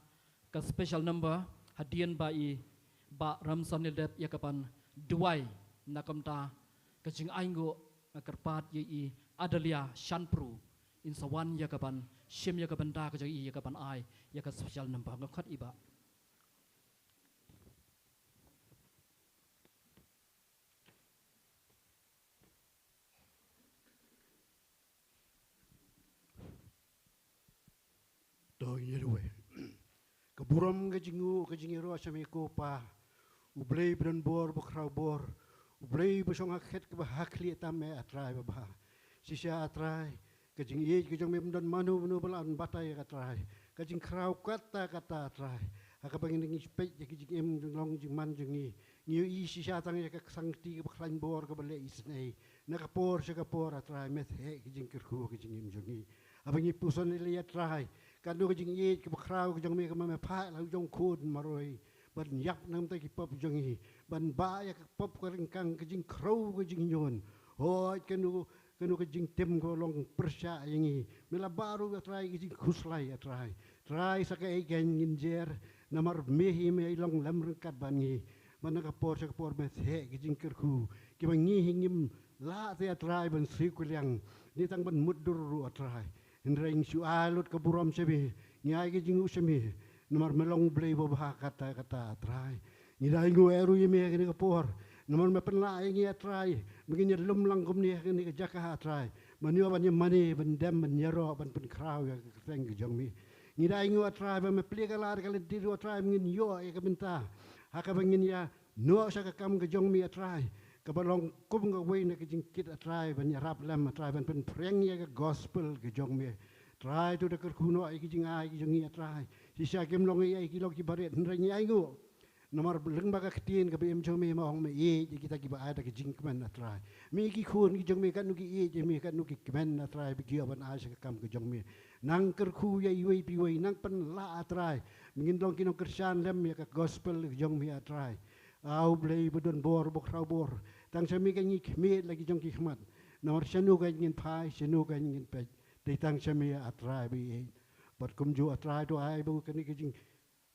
ka special number, hadien ba i Bah Ramzan i la dep ïa ka ban duwai na ka bynta ka jingainguh, nga kyrpad ïa i Adalia Shanpru in sa wan ïa ka ban shim ïa ka bynta ka jong i ïa ka ban ai ïa ka special number. Nga khot i Bah. To ngin ïa duwai. Ka burom, ka jingnguh, ka jingïaroh sha me ko Pa, u Blei ba don bor ba khraw bor, u Blei ba shong ha khet kaba ha khlieh tam, eh, A Trai babha. Shisha A Trai, ka jingïeit ka jong me ym don mano mano ba lah ban batai ïa ka, A Trai. Ka jingkhraw katta katta, A Trai. Ha kaba ngi dang ïa peit ïa ka jingim jinglong jingman jong ngi, ngi ïohi shisha tang ïa ka ksangkti kaba khlaiñ bor kaba leh isynei na ka por sha ka por, A Trai, me theh ka jingkyrkhu ka jingim jong ngi. Haba ngi puson ïaleh, A Trai, katno ka jingïeit kaba khraw ka jong me, kaba me phah la u jong u khun marwei ban ïap na ka bynta ki pop jong ngi, ban bah ïa ka pop ka ryngkang, ka jingkhrew ka jingñion. Hooid, kano kano ka jingtim ka long pyrshah ïa ngi, me la bah ruh, A Trai, ka jingkhuslai, A Trai. Trai, sa kaei kein ngin jer, namar me hi me long lem ryngkat bad ngi. Bad na ka por sha ka por me theh ka jingkyrkhu, kiba ngi hi ngim lah te, A Trai, ban siew kylliang ne tang ban mutdur ruh, A Trai. Hynrei ngi shu ai lut ka burom sha me, ngi ai ka jingnguh sha me, namar me long u Blei babha katta katta, A Trai. Ngi da ainguh eh ruh ïa me ha kane ka por, namar me pynlah ïa ngi, A Trai, ba ngin ïalum lang kumne ha kane ka jaka, A Trai, ban ïoh ban ïamane, ban dem, ban ïaroh, ban pynkhraw ïa ka kyrteng ka jong me. Ngi da ainguh, A Trai, ba me plie ka lad ka lynti ruh, A Trai, ba ngin ïoh ïa ka bynta ha kaba ngin ïa noh sha ka kam ka jong me, A Trai, kaba long kum kawei na ka jingkit, A Trai, ban ïarap lem, A Trai, ban pynphriang ïa ka gospel ka jong me. Trai, to da kyrkhu noh ïa ki jingai ki jong ngi, A Trai. Shisha kim long ei ei, ki long kiba rit, hynrei ngi ainguh, namar lyngba ka ktien kaba im jong me, me ong me ïeit ïa kita kiba ai da ka jingkmen, A Trai. Me ïa ki khun ki jong me, katno ki ïeit ïa me, katno ki kmen, A Trai, ba ki ïoh ban ai sha ka kam ka jong me. Nang kyrkhu ïa iwei pa iwei, nang pynlah, A Trai, ba ngin long ki nongkyrshan lem ïa ka gospel ka jong me, A Trai. A U Blei ba don bor ba khraw bor, tang sha me kein ngi khmih la ki jong ki khmat, namar shano kein ngin phai, shano kein ngin peit, dei tang sha me, A Trai ba ïeit. Bad kumjuh, A Trai, to ai ba kane ka jing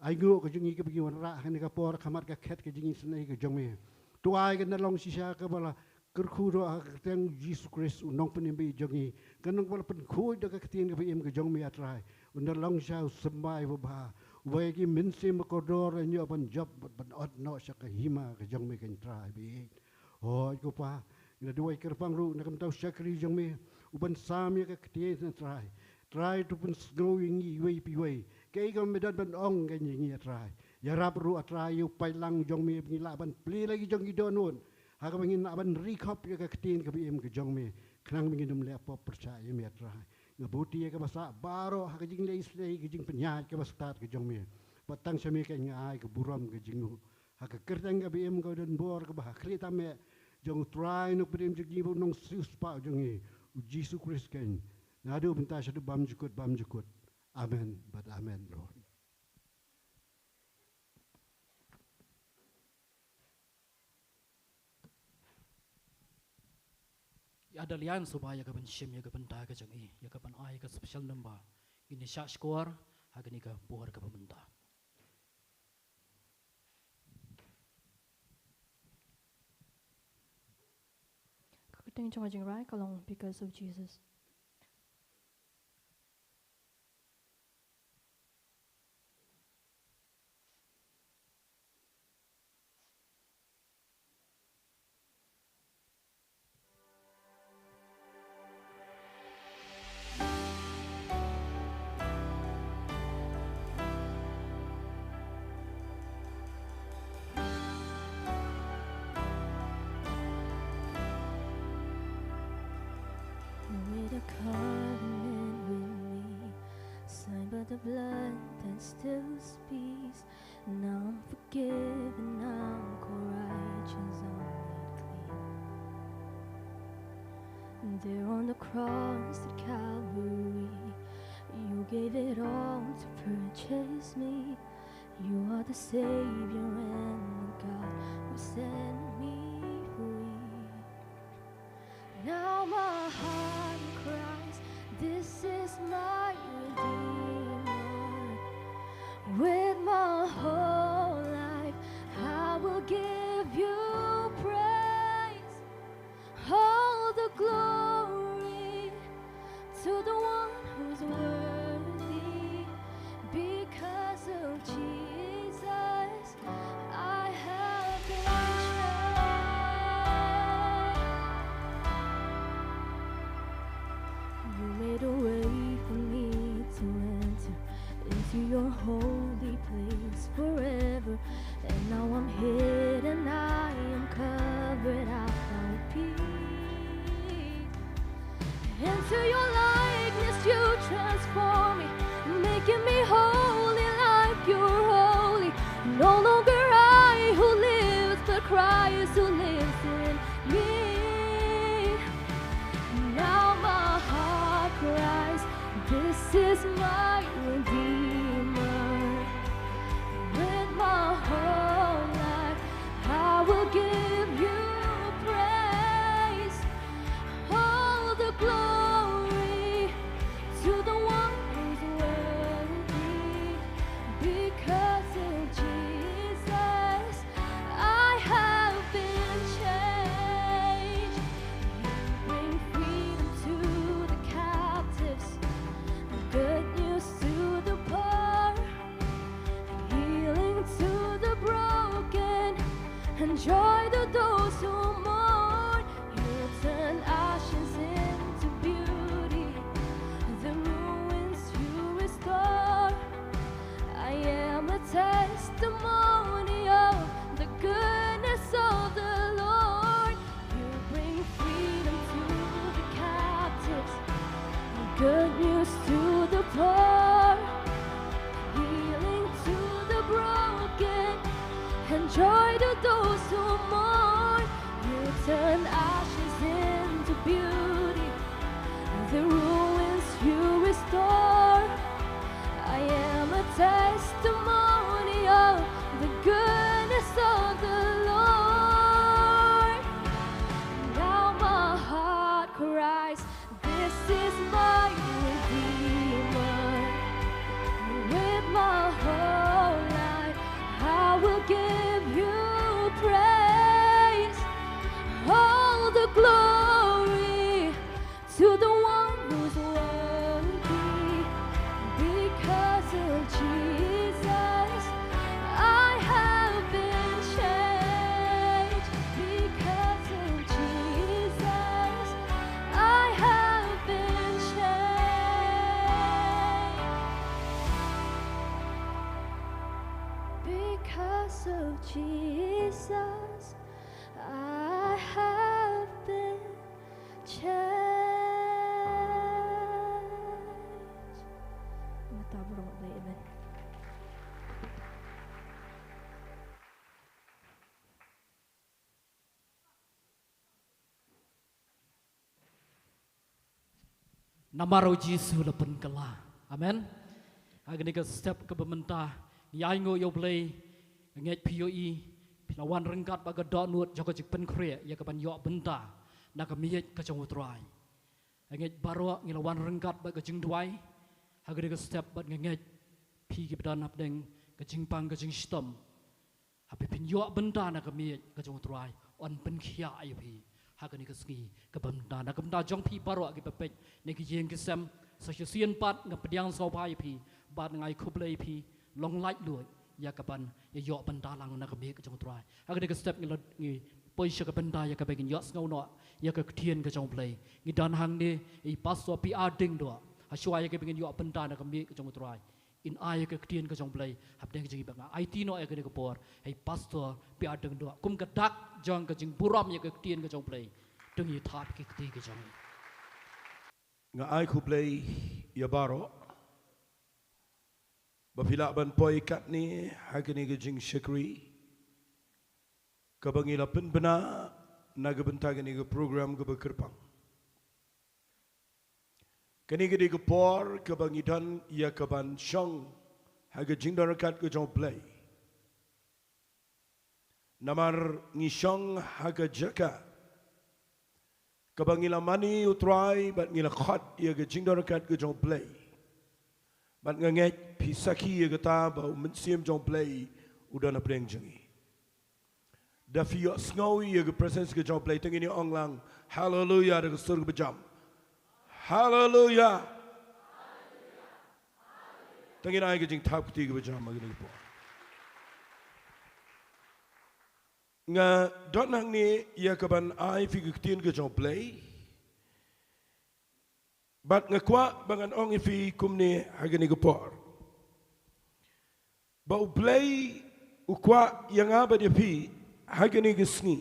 ainguh ka jong ngi kaba ngi wanrah ha kane ka por, ha khmat ka khet ka jingisynei ka jong me, to ai kan da long shisha kaba la kyrkhu ruh ha ka kyrteng Jisu Khrist, u Nongpynim ba ïeit jong ngi, kan long kaba la pynkhuid da ka ktien kaba im ka jong me, A Trai. Un da long shisha u symbai babha, uba ïa ki mynsiem ba kordor yn ïoh ban jop bad ban ot noh sha ka hima ka jong me kein, Trai ba ïeit. Hooid ko Pa, ngi da duwai kyrpang ruh na ka bynta u shakri jong me, u ban sam ïa ka ktien, A Trai. Trai, to pynsngew ïa ngi iwei pa iwei kaei kaba me don ban ong kein ïa ngi, A Trai. Ïarap ruh, A Trai, ïa u paidlang jong me, ba ngin lah ban plie la ki jong ki dohnud, ha kaba ngin lah ban ri khop ïa ka ktien kaba im ka jong me, khnang ba ngin ym leh pop pyrshah ïa me, A Trai. Nga buti ïa kaba sah baroh ha ka jingleh isynei, ka jingpynïaid kaba stad ka jong me. Bad tang sha me kein nga ai ka burom, ka jingnguh, ha ka kyrteng kaba im, kaba don bor, kaba ha khlieh tam eh, jong u Trai Nongpynim jong ngi bad u Nongsiewspah jong ngi, u Jisu Khrist kein, naduh mynta shaduh bymjukut bymjukut. Amen bad amen ruh. Ïa, da lian sngewbha ïa ka ban shim ïa ka bynta ka jong i, ïa ka ban ai ïa ka special number. Ngin ïa shah shkor ha kane ka por kaba mynta. Teng jong ka jingrai ka long Because of Jesus. You made a covenant with me, signed by the blood that still speaks. Now I'm forgiven, now I'm called righteous, I'm made clean. There on the cross at Calvary, you gave it all to purchase me. You are the Savior and the God who set me free. Now my heart cries, "This is my Redeemer." With my whole life, I will give you praise. All the glory to the one who's worthy. Because of Jesus, I have been changed. You made a way for me to enter into your holy place forever. And now I'm hid and I am covered. I found peace. Into your likeness you transform me, making me holy like you're holy. No longer I who lives, but Christ who lives in me. Now my heart cries, "This is my Redeemer." With my whole life, I will give you praise. All the glory to the one who's worthy. Because of Jesus, I have been changed. You bring freedom to the captives, good news to the poor, healing to the broken, and joy to those who mourn. You turn ashes into beauty, the ruins you restore. I am a testimony of the goodness of the Lord. You bring freedom to the captives, good news to the poor, healing to the broken, and joy to those who mourn. You turn ashes into beauty, the ruins you restore. I am a testimony of the goodness of the Lord. Now my heart cries, "This is my Redeemer." With my whole life, I will give you praise. All the glory to the one who's worthy. Because of Jesus, I have been changed. Because of Jesus, I have been changed. Because of Jesus, I have been changed. Mynta baroh, amen. Namar U Jisu la pynkylla. Amen. Ha kane ka step kaba mynta ngi ainguh ïa U Blei, ngeit phi ïohi, phi la wan ryngkat bad ka dohnud jong ka jingpynkhreh ïa kaban ïoh bynta na ka miej ka jong U Trai. Ngeit baroh ngi la wan ryngkat bad ka jingduwai ha kane ka step bad nga ngeit phi kiba don hapdeng ka jingpang ka jingshitom, haba phin ïoh bynta na ka miej ka jong U Trai, un pynkhiah ïa phi. Ha kane ka sngi kaba mynta, na ka bynta jong phi baroh kiba peit na ki ïing ki sem, sa shisien pat nga pdiang sngewbha ïa phi bad nga ai khublei ïa phi, long laitluid ïa kaban ïa ïoh bynta lang na ka miet ka jong U Trai. Ha kane ka step ngi la, ngi poi sha ka bynta ïa kaba ngin ïohsngew noh ïa ka ktien ka jong U Blei. Ngi don hangne i Pastor P R Diengdoh. Hashwa ïa kaba ngin ïoh bynta na ka miet ka jong U Trai, in ai ïa ka ktien ka jong U Blei hapdeng jong ngi, bad nga aiti noh ïa kane ka por ha i Pastor P R Diengdoh kum ka dak jong ka jingburom ïa ka ktien ka jong U Blei. To ngin ïa thap ki kti ka jong ngi. Nga ai khublei ïa baroh ba phi lah ban poi katne ha kane ka jingshakri kaba ngi la pynbna na ka bynta kane ka program kaba kyrpang. Kane ka dei ka por kaba ngi don ïa kaban shong ha ka jingdon ryngkat ka jong U Blei. Namar ngi shong ha ka jaka kaba ngi la mane U Trai bad ngi la khot ïa ka jingdon ryngkat ka jong U Blei. Bad nga ngeit phi sakhi ïa kata ba U Mynsiem jong U Blei u don hapdeng jong ngi. Da phi ïohsngew ïa ka presence ka jong U Blei, to ngin ïa ong lang haleluya da ka sur kaba jam. Haleluya. To ngin ai ka jingthap kti kaba jam ha kane ka por. Nga don hangne ïa kaban ai phi ka ktien ka jong U Blei. Bad nga kwah ba ngan ong ïa phi kumne ha kane ka por, ba U Blei u kwah ïa nga bad ïa phi ha kane ka sngi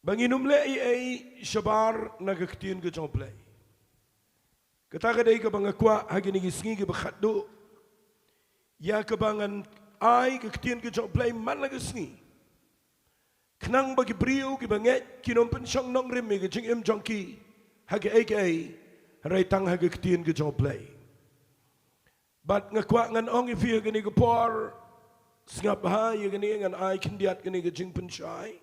ba ngin ym leh ei ei shabar na ka ktien ka jong U Blei. Kata ka dei kaba nga kwah ha kane ka sngi kaba khatduh, ïa kaba ngan ai ka ktien ka jong U Blei man la ka sngi, khnang ba ki briew kiba ngeit kin ym pynshong nongrim ïa ka jingim jong ki ha kaei kaei, hynrei tang ha ka ktien ka jong U Blei. Bad nga kwah ngan ong ïa phi ha kane ka por, sngap bha ïa kane, ngan ai khyndiat kane ka jingpynshai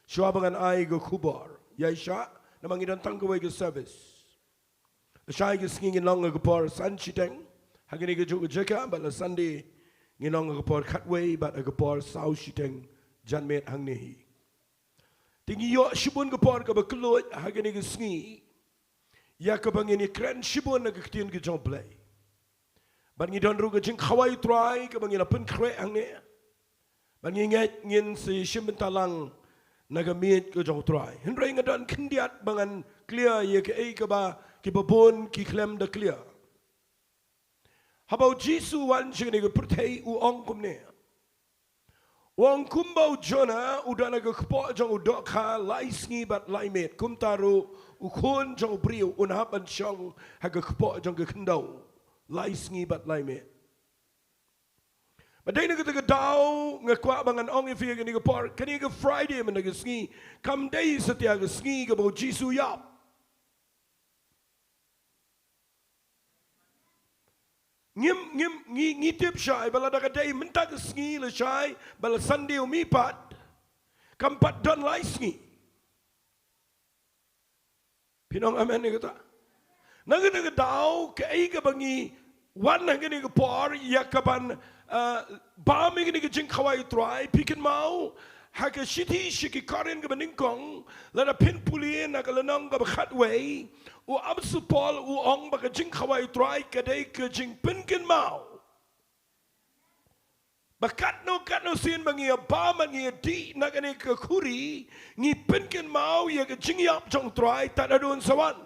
shuwa ba ngan ai ka khubor. Ïai shah, namar ngi don tang kawei ka service. Lashai ka sngi ngin long ha ka por san shiteng ha kane kajuh ka jaka, bad la Sunday ngin long ha ka por khatwei bad ha ka por saw shiteng janmiet hangne hi. Te ngi ïoh shibun ka por kaba kylluid ha kane ka sngi ïa kaba ngin ïakren shibun na ka ktien ka jong U Blei. Bad ngi don ruh ka jingkhawai U Trai kaba ngi la pynkhreh hangne. Bad ngi ngeit ngin sa shim bynta lang na ka miej ka jong U Trai. Hynrei nga don khyndiat ba ngan clear ïa kaei kaba kiba bun ki khlem da clear. Haba U Jisu u wan sha kane ka pyrthei u ong kumne. U ong kumba u Jonah u don ha ka kpoh jong u dohkha lai sngi bad lai miet, kumta ruh u Khun jong u briew un hap ban shong ha ka kpoh jong ka khyndew lai sngi bad lai miet. Bad dei na kata ka daw nga kwah ba ngan ong ïa phi ha kane ka por, kane ka Friday mynta ka sngi kam dei satia ka sngi kaba U Jisu u ïap. Ngim, ngim, ngi, ngi tip shai ba lada ka dei mynta ka sngi lashai ba la Sunday u mih pat, kam pat don lai sngi. Phin ong amen ïa kata? Na kata ka daw kaei kaba ngi wan ha kane ka por ïa kaban, ah, bam ïa kane ka jingkhawai U Trai, phi kynmaw ha ka shithi sha ki Korinth kaba nyngkong, lada phin pule na ka lynnong kaba khatwei, u Apostol Paul u ong ba ka jingkhawai U Trai ka dei ka jingpynkynmaw. Ba katno katno sien ba ngi ïa bam, ngi ïa dih na kane ka khuri, ngi pynkynmaw ïa ka jingïap jong U Trai tad haduh un sa wan.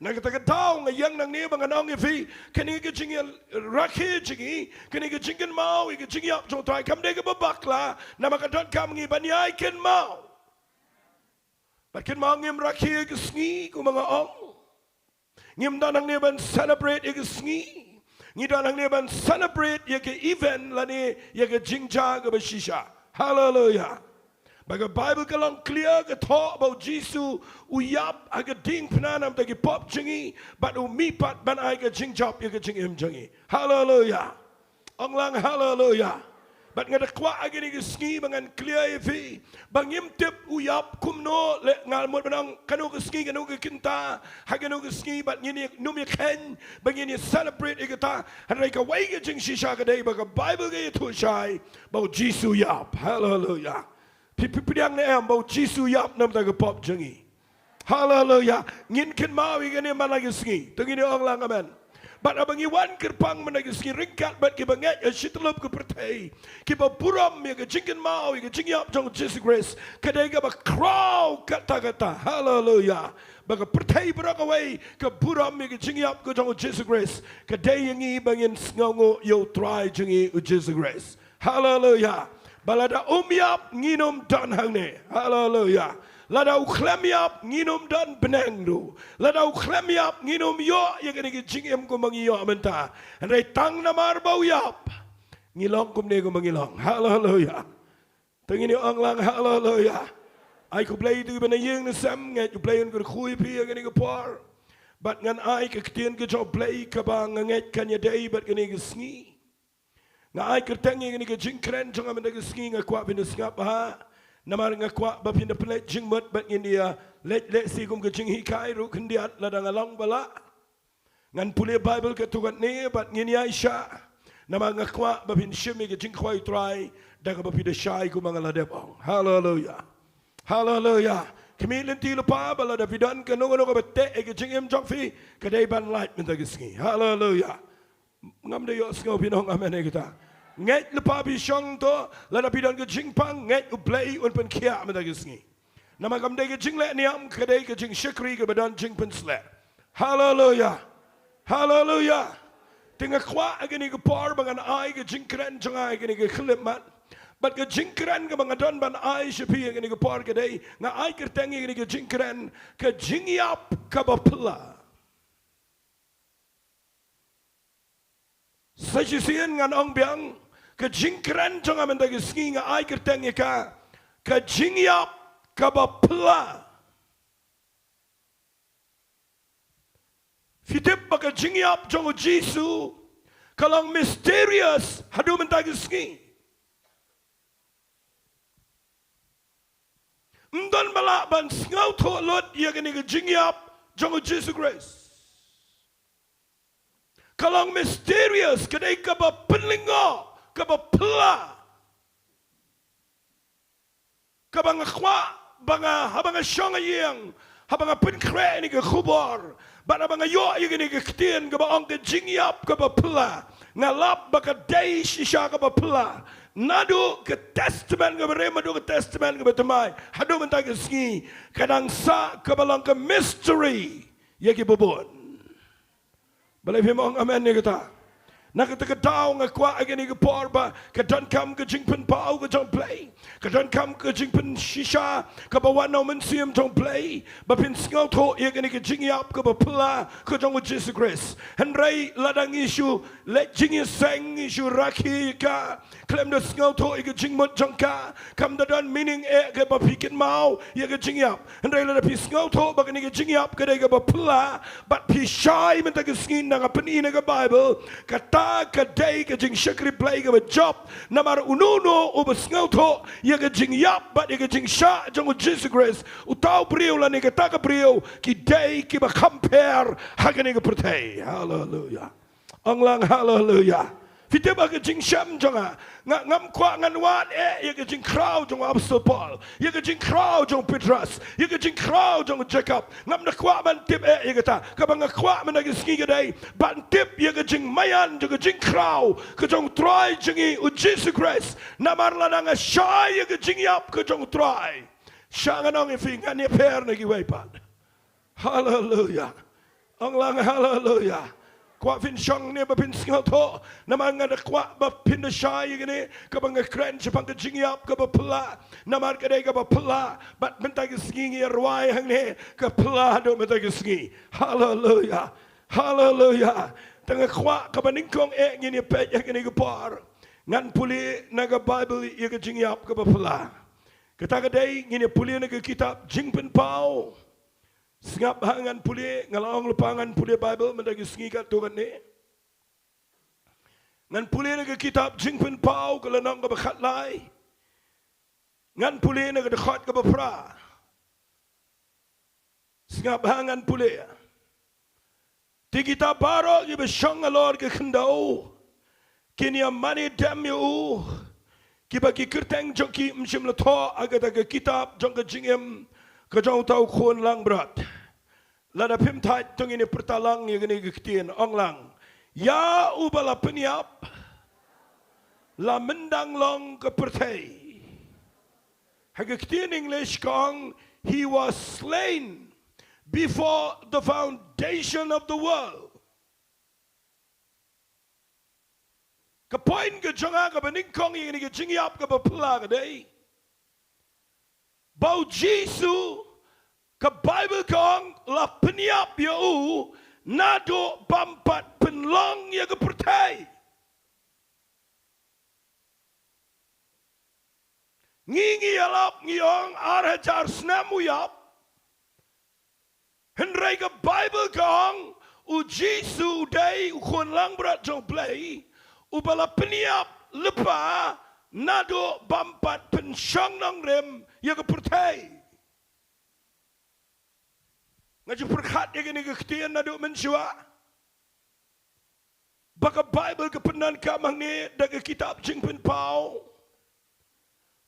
Na kata ka daw nga ïeng nangne ba ngan ong ïa phi, kane ka jingïarakhe jong ngi, kane ka jingkynmaw ïa ka jingïap jong U Trai kam dei kaba bakla, namar ka donkam ngi ban ïai kynmaw. Bad kynmaw ngim rakhe ïa ka sngi kumba nga ong. Ngim don hangne ban celebrate ïa ka sngi. Ngi don hangne ban celebrate ïa ka event lane ïa ka jingjia kaba shisha. Haleluya. Ba ka Baibl ka long clear, ka thoh ba U Jisu u ïap ha ka diengphna namar ki pop jong ngi, bad u mih pat ban ai ka jingjop ïa ka jingim jong ngi. Haleluya. Ong lang haleluya. Bad nga da kwah ha kane ka sngi ba ngan clear ïa phi ba ngim tip u ïap kumno, leh ngan mut ban ong kano ka sngi, kano ka kynta, ha kano ka sngi, bad ngin ïa, ngin ym ïa kheiñ ba ngin ïa celebrate ïa kata. Hynrei kawei ka jingshisha ka dei ba ka Baibl ka ïathuh shai ba U Jisu u ïap. Haleluya. Phi, phi pdiang ne em ba u Jisu u ïap namar ka pop jong ngi? Haleluya. Ngin kynmaw ïa kane man la ka sngi. To ngin ong lang amen. Bad haba ngi wan kyrpang man la ka sngi ryngkat bad kiba ngeit ha shi tyllup ka pyrthei, kiba burom ïa ka jingkynmaw ïa ka jingïap jong u Jisu Khrist, ka dei kaba khraw katta katta. Haleluya. Ba ka pyrthei baroh kawei ka burom ïa ka jingïap ka jong u Jisu Khrist, ka dei ïa ngi ba ngin sngewnguh ïa u Trai jong ngi u Jisu Khrist. Haleluya. Ba lada um ïap ngin ym don hangne. Haleluya. Lada u khlem ïap ngin ym don bneng ruh. Lada u khlem ïap ngin ym ïoh ïa kane ka jingim kumba ngi ïoh mynta. Hynrei tang namar ba u ïap ngi long kumne kumba ngi long. Haleluya. To ngin ong lang haleluya. Ai khublei ïa phi ba na ïing na sem, ngeit U Blei un kyrkhu ïa phi ïa kane ka por. Bad ngan ai ka ktien ka jong U Blei kaba nga ngeit kan ïadei bad kane ka sngi. Nga ai kyrteng ïa kane ka jingkren jong nga mynta ka sngi, nga kwah phin da sngap bha. Namar nga kwah ba phin da pynleit jingmut bad ngin ïa leit lehse kum ka jinghikai ruh khyndiat lada nga long ba lah. Ngan pule Baibl katto katne bad ngin ïa shah. Namar nga kwah ba phin shim ïa ka jingkhawai u Trai da kaba phi da shai kumba nga la dep ong. Haleluya. Haleluya. Khmih lynti lypa ba lada phi don kano kano kaba teh ïa ka jingim jong phi, ka dei ban lait mynta ka sngi. Haleluya. Ngam da ïohsngew phi ong amen ïa kata. Ngeit lypa phi shong to, lada phi don ka jingpang, ngeit U Blei un pynkhiah mynta ka sngi. Namar kam dei ka jingleh niam, ka dei ka jingshakri kaba don jingpynsleh. Haleluya. Haleluya. Te nga kwah ha kane ka por ba ngan ai ka jingkren jong nga ha kane ka khyllipmat. Bad ka jingkren kaba nga don ban ai sha phi ha kane ka por ka dei, nga ai kyrteng ïa kane ka jingkren, ka jingïap kaba phylla. Sa shisien ngan ong biang, ka jingkren jong nga mynta ka sngi nga ai kyrteng ïa ka, ka jingïap kaba phylla. Phi tip ba ka jingïap jong u Jisu ka long mysterious haduh mynta ka sngi. Ym don ba lah ban sngewthuh lut ïa kane ka jingïap jong u Jisu Khrist. Ka long mysterious, ka dei kaba pynlyngngoh, kaba phylla. Kaba nga kwah ba nga, haba nga shong ha ïing, haba nga pynkhreh ïa kane ka khubor, bad haba nga ïoh ïa kane ka ktien kaba ong ka jingïap kaba phylla, nga lap ba ka dei shisha kaba phylla. Naduh ka Testament kaba rim haduh ka Testament kaba thymmai, haduh mynta ka sngi, ka dang sah kaba long ka mystery ïa kiba bun. Balei phim ong amen ïa kata? Na kata ka daw nga kwah ha kane ka por ba ka donkam ka jingpynpaw ka jong U Blei, ka donkam ka jingpynshisha kaba wan na u Mynsiem jong U Blei, ba phin sngewthuh ïa kane ka jingïap kaba phylla ka jong u Jisu Khrist. Hynrei lada ngi shu leh jingïaseng, ngi shu rakhe ïa ka, khlem da sngewthuh ïa ka jingmut jong ka, kam da don meaning eh kaba phi kynmaw ïa ka jingïap. Hynrei lada phi sngewthuh ba kane ka jingïap ka dei kaba phylla, bad phi shai mynta ka sngi, nga pyni na ka Baibl, kata ka dei ka jingshakri Blei kaba jop. Namar uno uno uba sngewthuh ïa ka jingïap bad ïa ka jingshah jong u Jisu Khrist, uta u briew lane kata ka briew ki dei kiba kham pher ha kane ka pyrthei. Haleluya. Ong lang haleluya. Phi tip ha ka jingshem jong nga, nga ngam kwah ngan wad eh ïa ka jingkhraw jong u Apostol Paul, ïa ka jingkhraw jong u Petros, ïa ka jingkhraw jong u Jakob. Ngam da kwah ban tip eh ïa kata. Kaba nga kwah mynta ka sngi ka dei ban tip ïa ka jingmaïan jong ka jingkhraw ka jong u Trai jong ngi u Jisu Khrist. Namar lada nga shai ïa ka jingïap ka jong u Trai, sha ngan ong ïa phi ngan ïapher na kiwei pat. Haleluya. Ong lang haleluya. Kwah phin shong ne ba phin sngewthuh. Namar nga da kwah ba phin da shai ïa kane kaba nga kren shaphang ka jingïap kaba phylla. Namar ka dei kaba phylla. Bad mynta ka sngi ngi ïa rwai hangne ka phylla haduh mynta ka sngi. Haleluya. Haleluya. Te nga kwah kaba nyngkong eh ngin ïa peit ha kane ka por, ngan pule na ka Baibl ïa ka jingïap kaba phylla. Kata ka dei ngin ïa pule na ka kitab Jingpynpaw. Sngap ha ngan pule, nga la ong lypa ngan pule Baibl mynta ka sngi katto katne. Ngan pule na ka kitab Jingpynpaw ka lynnong kaba khatlai. Ngan pule na ka dkhot kaba phra. Sngap ha ngan pule. Te kita baroh kiba shong halor ka khyndew kin ïa mane dem ïa u, Kiba ki kyrteng jong ki ym shym la thoh ha kata ka kitab jong ka jingim ka jong uta u khun langbrot. Lada phim thait to ngin ïa pyrta lang ïa kane ka ktien, ong lang: Ïa uba la pynïap la myndang long ka pyrthei. Ha ka ktien English ka ong, "He was slain before the foundation of the world." Ka point ka jong nga kaba nyngkong ïa kane ka jingïap kaba phylla ka dei ba U Jisu, ka Baibl ka ong, la pynïap ïa u naduh bym pat pynlong ïa ka pyrthei. Ngi ngi ïalap ngi ong ar hajar snem u ïap. Hynrei ka Baibl ka ong, U Jisu u dei u khun langbrot jong U Blei uba la pynïap lypa naduh bym pat pynshong nongrim ïa ka pyrthei. Nga ju pyrkhat ïa kane ka ktien naduh mynshuwa ba ka Baibl ka pyndonkam hangne da ka kitab Jingpynpaw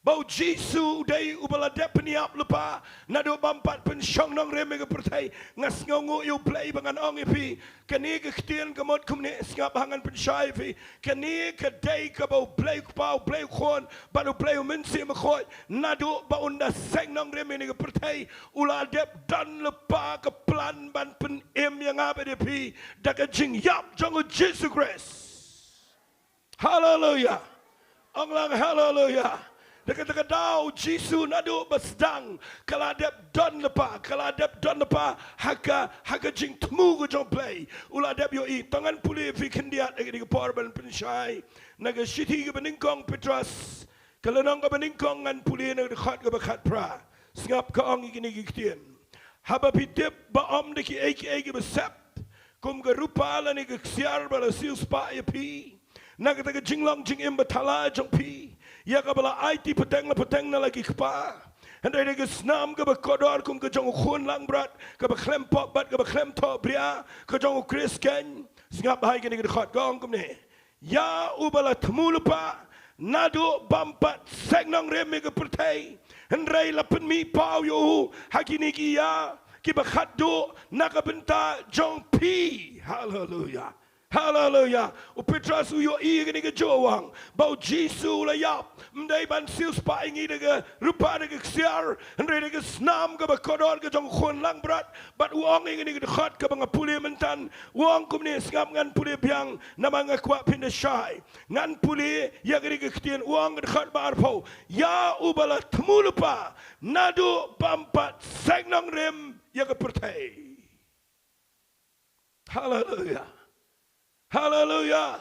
ba U Jisu u dei uba la dep pynïap lypa naduh bym pat pynshong nongrim ïa ka pyrthei. Nga sngewnguh ïa U Blei ba ngan ong ïa phi, kane ka ktien ka mut kumne, sngap ha ngan pynshai ïa phi. Kane ka dei kaba U Blei u Kpa, U Blei u Khun bad U Blei u Mynsiem Bakhuid, naduh ba un da seng nongrim ïa kane ka pyrthei, u la dep don lypa ka plan ban pynim ïa nga bad ïa phi da ka jingïap jong U Jisu Khrist. Haleluya. Ong lang haleluya. Da kata ka daw U Jisu naduh ba sdang ka la dep don lypa, ka la dep don lypa ha ka, ha ka jingthmu ka jong U Blei. U la dep ïohi. To ngan pule ïa phi khyndiat ha kane ka por ban pynshai na ka shithi kaba nyngkong Petros, ka lynnong kaba nyngkong, ngan pule na ka dkhot kaba khatphra. Sngap, ka ong ïa kine ki ktien: Haba phi tip ba ym da kiei kiei kiba sep kum ka rupa lane ka ksiar ba la siewspah ïa phi na kata ka jinglong jingim bathala jong phi, ïa kaba la aiti pateng la pateng na la ki kpa, hynrei da ka snam kaba kordor kum ka jong u khun langbrot kaba khlem pop bad kaba khlem thohbria, ka jong U Khrist keiñ. Sngap ha kine ki dkhot, ka ong kumne: Ïa uba la thmu lypa naduh bym pat seng nongrim ïa ka pyrthei, hynrei la pynmih paw ïa u ha kine ki ïa kiba khatduh na ka bynta jong phi. Haleluya. Haleluya. U Petros u ïohi ïa kane kajuh, u ong ba U Jisu u la ïap ym dei ban siewspah ïa ngi da ka rupa da ka ksiar, hynrei da ka snam kaba kordor ka jong u khun langbrot. Bad u ong ïa kane ka dkhot kaba nga pule mynta, u ong kumne, sngap, ngan pule biang namar nga kwah phin da shai. Ngan pule ïa kane ka ktien, u ong ka dkhot ba arphew: Ïa uba la thmu lypa naduh bym pat seng nongrim ïa ka pyrthei. Haleluya. Haleluya.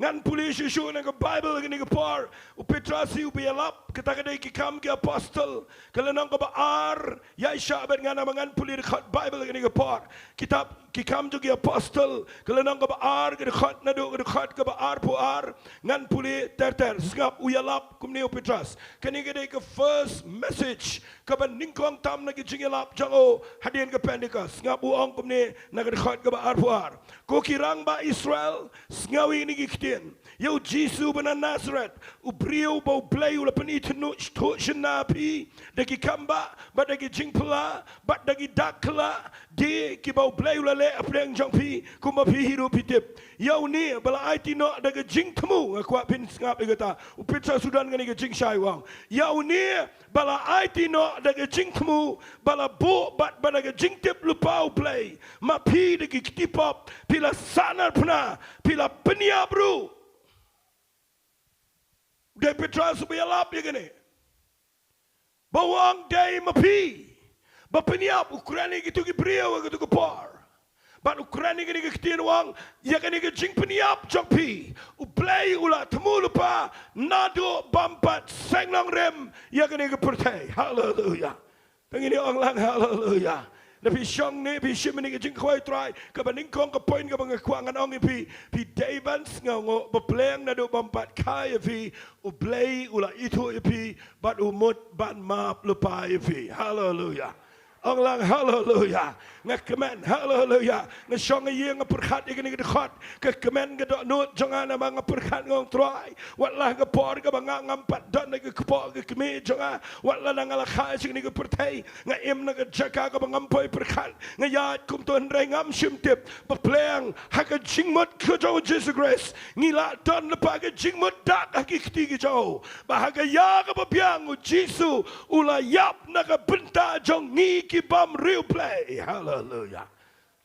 Ngan pule shuh shuh na ka Baibl kane ka por. U Petros hi uba ïalap, kata ka dei Ki Kam ki Apostol, ka lynnong kaba ar. Ïaishah bad nga namar ngan pule dkhot Baibl kane ka por. Kitab Ki Kam jong ki Apostol, ka lynnong kaba ar, ka dkhot naduh ka dkhot kaba arphew ar. Ngan pule ter ter. Sngap, u ïalap kumne u Petros. Kane ka dei ka first message kaba nyngkong tam na ki jingïalap jong u hadien ka Pentecost. Sngap, u ong kumne na ka dkhot kaba arphew ar: Ko ki rangbah Israel, sngew ïa kine ki ktien. Ïa U Jisu ba na Nasareth, u briew ba U Blei u la pynithuh, thuh shynna ïa phi da ki kambah bad da ki jingphylla bad da ki dak khlad, de kiba U Blei u la leh hapdeng jong phi, kumba phi hi ruh phi tip. Ïa une ba la aiti noh da ka jingthmu, nga kwah phin sngap ïa kata. U Petros u don kane ka jingshai, u ong: Ïa une ba la aiti noh da ka jingthmu, ba la buh bad ba da ka jingtip lypa U Blei, ma phi da ki kti pop phi la sahnarphna, phi la pynïap ruh. U dei Petros uba ïalap ïa kane. Ba u ong dei ma phi ba pynïap, u kren ïa kito ki briew ha kato ka por. Bad u kren ïa kane ka ktien, u ong ïa kane ka jingpynïap jong phi, U Blei u la thmu lypa naduh bym pat seng nongrim ïa kane ka pyrthei. Haleluya. Te ngin ong lang haleluya. Lada phi shong ne phi shim ïa kane ka jingkhawai U Trai, kaba nyngkong ka point kaba nga kwah ngan ong ïa phi, phi dei ban sngewnguh ba pleng naduh bym pat kha ïa phi, U Blei u la ithuh ïa phi bad u mut ban map lypa ïa phi. Haleluya. Ong lang haleluya. Nga kmen haleluya. Nga shong ïa nga pyrkhat ïa kane ka dkhot. Ka kmen ka dohnud jong nga namar nga pyrkhat nga ong Trai, wat la ka por kaba nga ngam pat don na ka kpoh ka kmie jong nga, wat la nga la kha sha kane ka pyrthei, nga im na ka jaka kaba ngam poi pyrkhat, nga ïaid kumto hynrei ngam shym tip ba pleng ha ka jingmut ka jong u Jisu Khrist ngi la don lypa ka jingmut dak ha ki kti ki jong u. Ba ha ka ïa kaba biang u Jisu u la ïap na ka bynta jong ngi ki bym riewblei. Haleluya.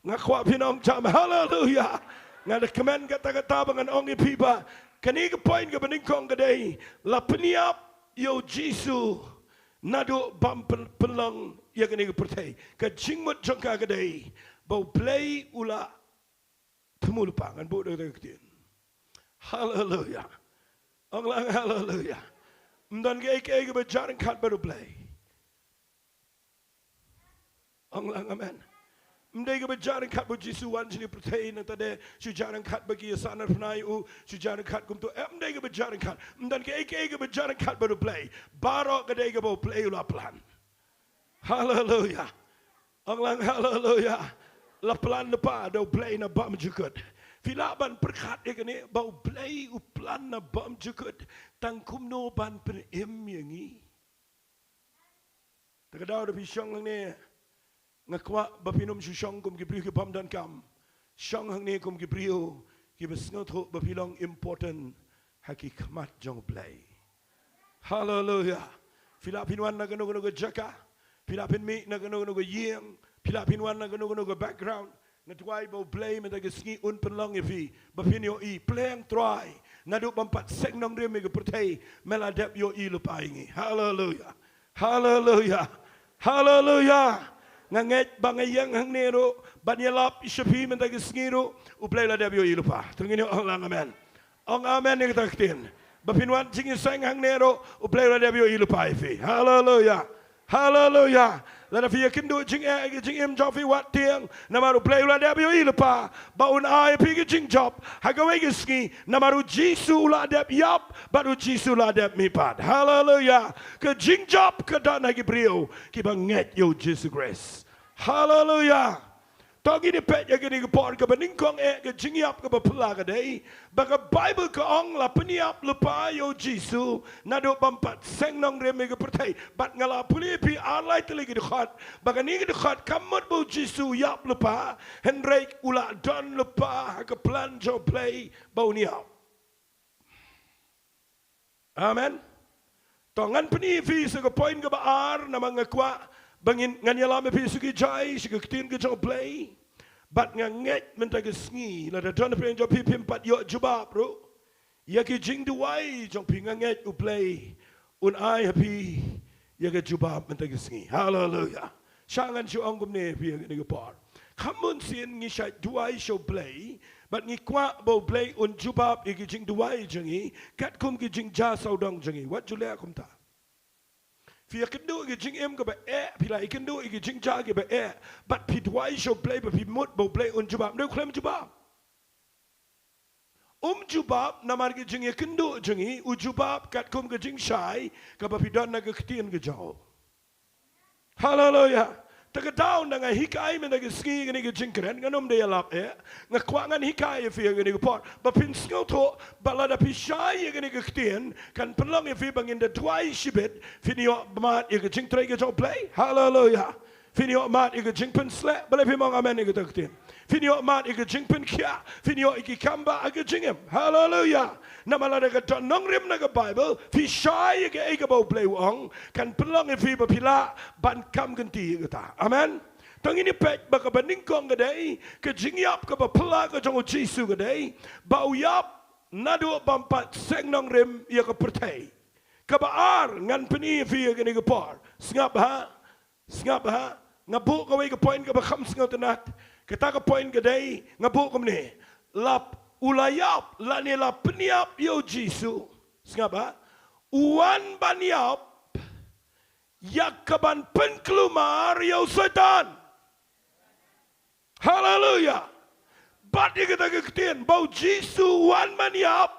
Nga kwah phin ong jam haleluya. Nga da kmen kata kata ba ngan ong ïa phi ba kane ka point kaba nyngkong ka dei la pynïap ïa u Jisu naduh bym pyn-, pynlong ïa kane ka pyrthei. Ka jingmut jong ka ka dei ba u Blei u la thmu lypa. Ngan buh da ka ktien. Haleluya. Ong lang haleluya. Ym don kaei kaei kaba jar ryngkat bad u Blei. Ong lang amen. Ym dei kaba jar ryngkat ba u Jisu wan sha kane ka pyrthei nangta de shu jar ryngkat ba ki ïasahnarphna ïa u, shu jar ryngkat kumto. Em, ym dei kaba jar ryngkat. Ym don kaei kaei kaba jar ryngkat bad u Blei. Baroh ka dei kaba u Blei u la plan. Haleluya. Ong lang haleluya. La plan lypa da u Blei na bym jukut. Phi lah ban pyrkhat ïa kane ba u Blei u plan na bym jukut tang kumno ban pynim ïa ngi. Te ka daw da phi shong hangne, nga kwah ba phin ym shu shong kum ki briew ki bym donkam. Shong hangne kum ki briew kiba sngewthuh ba phi long important ha ki khmat jong u Blei. Haleluya. Phi lah phin wan na kano kano ka jaka, phi lah phin mih na kano kano ka ïing, phi lah phin wan na kano kano ka background. Nga duwai ba u Blei mynta ka sngi un pynlong ïa phi ba phin ïohi pleng Trai, naduh bym pat seng nongrim ïa ka pyrthei me la dep ïohi lypa ïa ngi. Haleluya. Haleluya. Haleluya. Nga ngeit ba nga ïeng hangne ruh ban ïalap sha phi mynta ka sngi ruh u Blei la dep ïohi lypa. Te ngin ong lang amen. Ong amen ïa kata ka ktien. Ba phin wan jingïaseng hangne ruh u Blei u la dep ïohi lypa ïa phi. Haleluya. Haleluya. Lada phi ïakynduh jingeh ïa ka jingim jong phi, wat tieng, namar u Blei u la dep ïohi lypa ba un ai ïa phi ka jingjop ha kawei ka sngi, namar u Jisu u la dep ïap bad u Jisu u la dep mihpat. Haleluya. Ka jingjop ka don ha ki briew kiba ngeit ïa u Jisu Khrist. Haleluya. To ngin ïa peit ïa kane ka por kaba nyngkong eh ka jingïap kaba phylla ka dei ba ka Baibl ka ong la pynïap lypa ïa u Jisu naduh bym pat seng nongrim ïa ka pyrthei. Bad nga la pule ïa phi ar lai tylli ki dkhot ba kane ka dkhot kam mut ba u Jisu u ïap lypa, hynrei u la don lypa ha ka plan jong u Blei ba un ïap. Amen. To ngan pyni ïa phi sa ka point kaba ar namar nga kwah ba ngin, ngan ïalam ïa phi sa ki jai sha ka ktien ka jong u Blei. Bad nga ngeit mynta ka sngi lada don pyrshah jong phi phim pat ïoh jubab ruh ïa ki jingduwai jong phi, nga ngeit u Blei un ai ha phi ïa ka jubab mynta ka sngi. Haleluya. Sha ngan shu ong kumne ïa phi ha kane ka por. Kham bun sien ngi shait duwai sha u Blei bad ngi kwah ba u Blei un jubab ïa ki jingduwai jong ngi katkum ki jingjia sawdong jong ngi. Wat ju leh kumta. Phi ïakynduh ïa ki jingim kaba eh, phi la ïakynduh ïa ki jingjia kiba eh bad phi duwai sha u Blei ba phi mut ba u Blei un jubab. Ym dei u khlem jubab. Um jubab namar ki jingïakynduh jong ngi, u jubab katkum ka jingshai kaba phi don na ka ktien ka jong u. Haleluya. Te ka daw na nga hikai mynta ka sngi kane ka jingkren, ngan ym da ïalap eh. Nga kwah ngan hikai ïa phi ïa kane ka por ba phin sngewthuh ba lada phi shai ïa kane ka ktien kan pynlong ïa phi ba ngin da duwai shibit phin ïoh mad ïa ka jingtrei ka jong u Blei. Haleluya. Phin ïoh mad ïa ka jingpynsleh. Balei phim ong amen ïa kata ka ktien? Phin ïoh mad ïa ka jingpynkhiah. Phin ïoh ïa ki kam ba ha ka jingim. Haleluya. Namar lada ka don nongrim na ka Baibl, phi shai ïa kaei kaba u Blei u ong, kan pynlong ïa phi ba phi lah ban kam kynti ïa kata. Amen. To ngin ïa peit ba kaba nyngkong ka dei ka jingïap kaba phylla ka jong u Jisu ka dei ba u ïap naduh bym pat seng nongrim ïa ka pyrthei. Kaba ar ngan pyni ïa phi ïa kane ka por. Sngap ha. Sngap ha, nga buh kawei ka point kaba kham sngewtynnat. Kata ka point ka dei, nga buh kumne. Lap, u la ïap, lane la pynïap ïa u Jisu. Sngap ha, u wan ban ïap ïa kaban pynkulmar ïa u Soitan. Haleluya. Bad ïa kata ka ktien ba u Jisu u wan ban ïap.